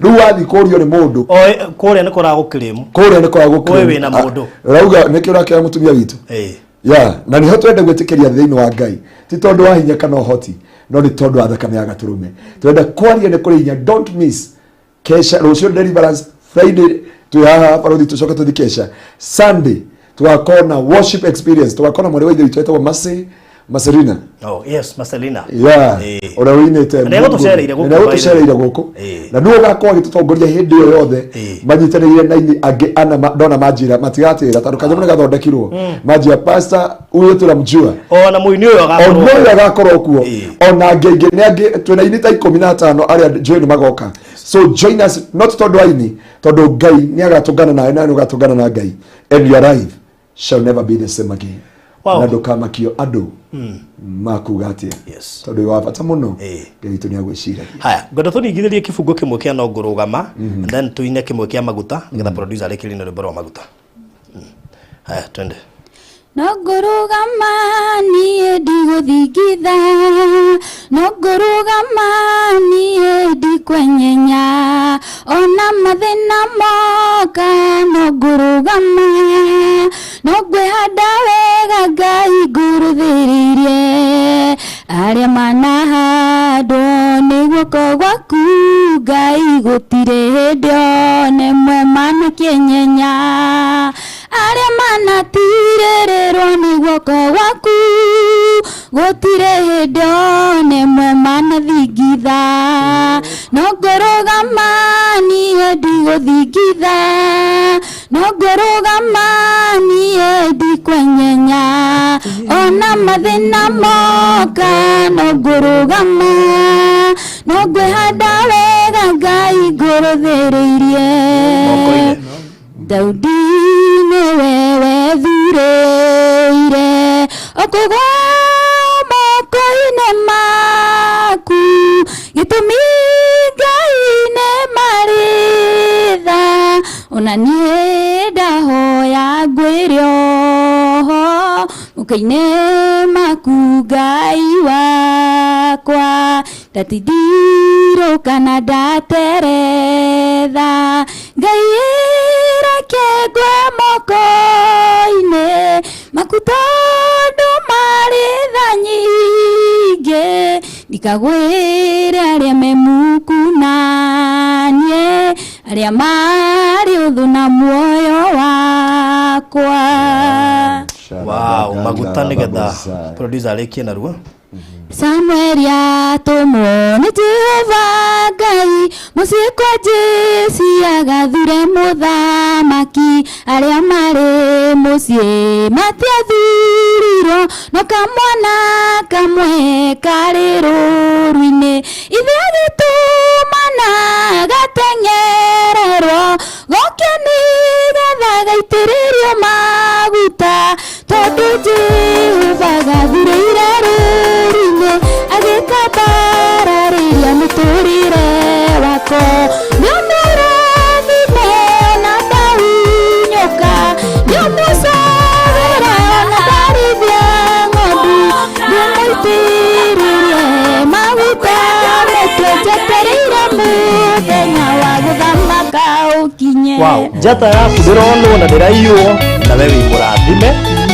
Rĩu wathiĩ kũũrio nĩ mũndũ O kũrĩa nĩ kũragũkĩrĩmu. Kũrĩa nĩ kũragũkĩrĩmu. Ũĩ wĩna mũndũ. Rauga nĩkĩo ũrakĩra mũtumia witũ. Ya na nĩho twenda gwĩtĩkĩria thĩinĩ wa Ngai, ti tondũ wa hinya kana ũhoti, no nĩ tondũ wa thakame ya gatũrũme. Twenda kwaria nĩ kũrĩ hinya. Don't miss kesha rũciũ deliverance Friday twĩ haha barothi, tũcoke tũthiĩ kesha. Sunday tũgakorwo na worship experience, tũgakorwo na mwarĩ wa ithe witũ etagwo Mercy Marcelina. Oh, yes, Marcelina. Yeah, ũrĩa ũinĩte. Na nĩegũtũcereire gũkũ, Na nĩegũtũcereire gũkũ. Na nĩwe ũgakorwo agĩtũtongoria hĩndĩ ĩyo yothe, manyitanĩire na aini angĩ ana ndona manjĩra matigatĩra tondũ kanyamũ nĩgathondekirwo. Manjia pastor huyo tunamjua. Ona mũini ũyũ agakorwo. Ona ũyũ agakorwo kuo. Ona angĩ aingĩ nĩ angĩ twĩna aini ta 15 arĩa join magoka. So join us not tondũ aini, tondũ Ngai nĩ agatũngana nawe na nĩ ũgatũngana na Ngai, and your life shall never be the same again. Wow. Na ndũkamakio andũ makuga atĩa, Yes. tondũ wĩ wa bata mũno. Ngai witũ nĩ agwĩciragia. Haya, ngwenda tũringithĩrie kĩbungo kĩmwe kĩa no ngũrũgama, and then tuine kĩmwe kĩa maguta nĩgetha producer arĩkĩrie na rwĩmbo rwa maguta. Haya, twende. No ngũrũgama niĩ ndigũthingitha, no ngũrũgama niĩ ndikwenyenya, ona mathĩna moka no ngũrũgama, no ngwĩhanda wega Ngai ngũrũthĩrĩirie, arĩa manahandwo nĩ guoko gwaku Ngai gũtirĩ hĩndĩ ona ĩmwe manakĩenyenya, arĩa manatirĩrĩrwo nĩ guoko gwaku gũtirĩ hĩndĩ ona ĩmwe manathingitha, no ngũrũgama niĩ ndigũthingitha, no ngũrũgama niĩ ndikwenyenya, ona mathĩna moka no ngũrũgama, no ngwĩhanda wega Ngai ngũrũthĩrĩirie. Moko-inĩ. Daudi nĩwe wethurĩire Okũgwa moko-inĩ maku gĩtũmi Ngai nĩ marĩ tha ona niĩ ndahoya ngwĩre oho moko-inĩ maku Ngai wakwa ndatindirwo kana ndateretha Ngai reke ngwe moko-inĩ maku tondũ marĩ tha nyingĩ ndikagwĩre arĩa me muku na niĩ arĩa marĩ ũthũ na muoyo wakwa. Wow, maguta nĩgetha producer arĩkie narua. Samueli atũmwo nĩ Jehova Ngai mũciĩ kwa Jesi agathure mũthamaki arĩa marĩ mũciĩ matiathurirwo no kamwana kamwe karĩ rũru-inĩ ithe agĩtũmana gateng'ererwo goke nĩgetha gaitĩrĩrio maguta tondũ Jehova gathurĩire rũru-inĩ agĩkambararĩria mũtũrĩre wako nĩũmũrathime ona ndahunyũka nĩũmũcagũra ona ndarĩithia ng'ondu nĩũmũitĩrĩrie maguta mũtwe njetereire mũthenya wa gũthamaka ũkinye. Wow, njata yaku ndĩronwo na ndĩraiywo na we wĩ mũrathime.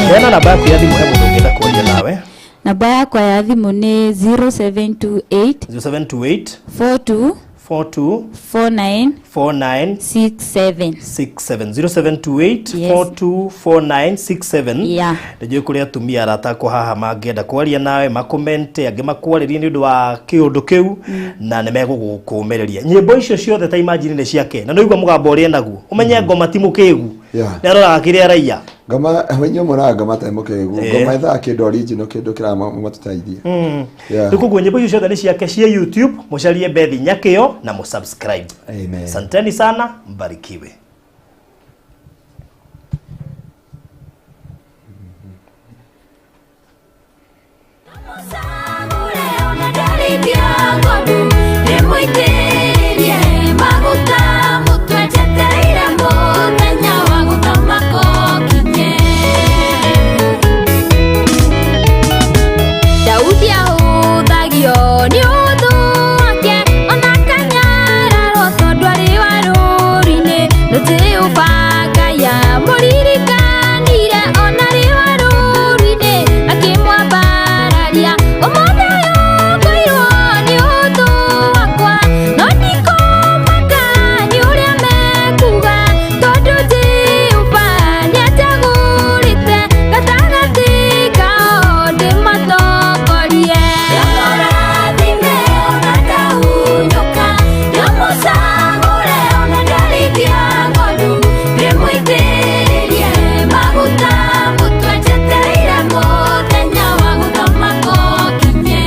Heana namba yaku ya thimũ he mũndũ ũngĩenda kwaria nawe. Namba yakwa ya thimũ nĩ 0728 0728 42 42 49 49 67. 67 0728 Yes. 424967. Yeah. Nĩnjũĩ kũrĩ atumia arata akwa haha mangĩenda kwaria nawe makomente angĩ makwarĩrie nĩ ũndũ wa kĩũndũ kĩu na nĩ megũgũkũmĩrĩria nyĩmbo icio ciothe ta imagine nĩ ciake na nĩũigua mũgambo ũrĩa enaguo ũmenye ngoma ti mũkĩgu. Yeah. Nĩ aroraga kĩrĩa araiya. Ngoma inyuĩ mũraga ngoma ta mũkĩgu. Eh. Ngoma ithaa kĩndũ original kĩndũ kĩramũtũteithia. Yeah. Rĩu koguo nyĩmbo icio ciothe nĩ ciake cia YouTube mũcarie Bethi Nyakĩo na mũsubscribe. Amen. Asanteni sana, mbarikiwe. Maguta mũtwe njetereire mũthenya wa gũthamaka ũkinye. Daudi ahũthagio nĩ ũthũ wake ona kanyararwo tondũ arĩ wa rũru-inĩ no Jehova Ngai amũririkanire ona arĩ wa rũru-inĩ akĩmwambararia ũmũthĩ ũyũ ngũirwo nĩ ũthũ wakwa no ndikũmaka nĩ ũrĩa mekuga tondũ Jehova nĩanjagũrĩte gatagatĩ kao ndĩmatongorie. Ndĩmũrathime ona ndahunyũka ndĩmũcagũre ona ndarĩithia ng'ondu ndĩmũitĩrĩrie maguta mũtwe njetereire mũthenya wa gũthamaka ũkinye.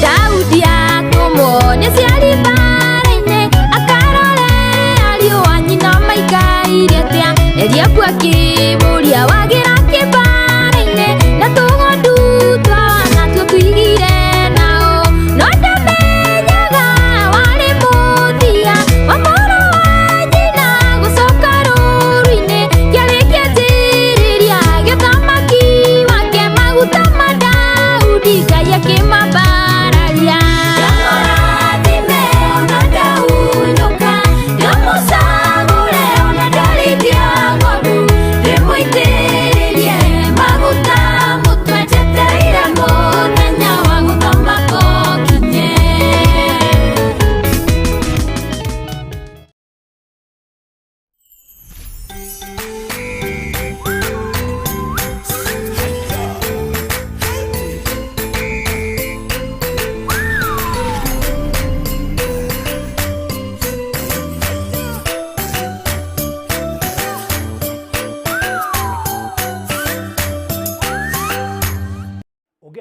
Daudi atũmwo nĩ ciari mbara-inĩ akarore ariũ a nyina maikaire atĩa Eliabu akĩmũria wagĩra kĩmbara-inĩ na tũgondu twawa natuo tũigire nao no ndamenyaga warĩ mũthia wa mũrũ wa nyina gũcoka rũru-inĩ kĩarĩ kĩanjĩrĩria gĩthamaki wake maguta ma Daudi Ngai akĩmambararia. Ndĩmũrathime ona ndahunyũka ndĩmũcagũre ona ndarĩithia ng'ondu.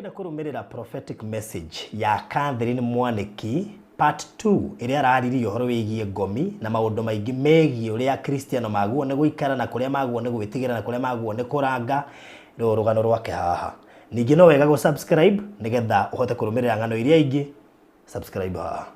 Ũngĩenda kũrũmĩrĩra prophetic message ya Catherine Mwanĩki part 2 ĩrĩa araririe ũhoro wĩgiĩ ngomi na maũndũ maingĩ megiĩ ũrĩa Akristiano magwo nĩ gũikara na kũrĩa magwo nĩ gwĩtigĩra na kũrĩa magwo nĩ kũranga, rĩu rũgano rwake haha. Ningĩ no wega gũ subscribe nĩgetha ũhote kũrũmĩrĩra ng'ano iria ingĩ, subscribe haha.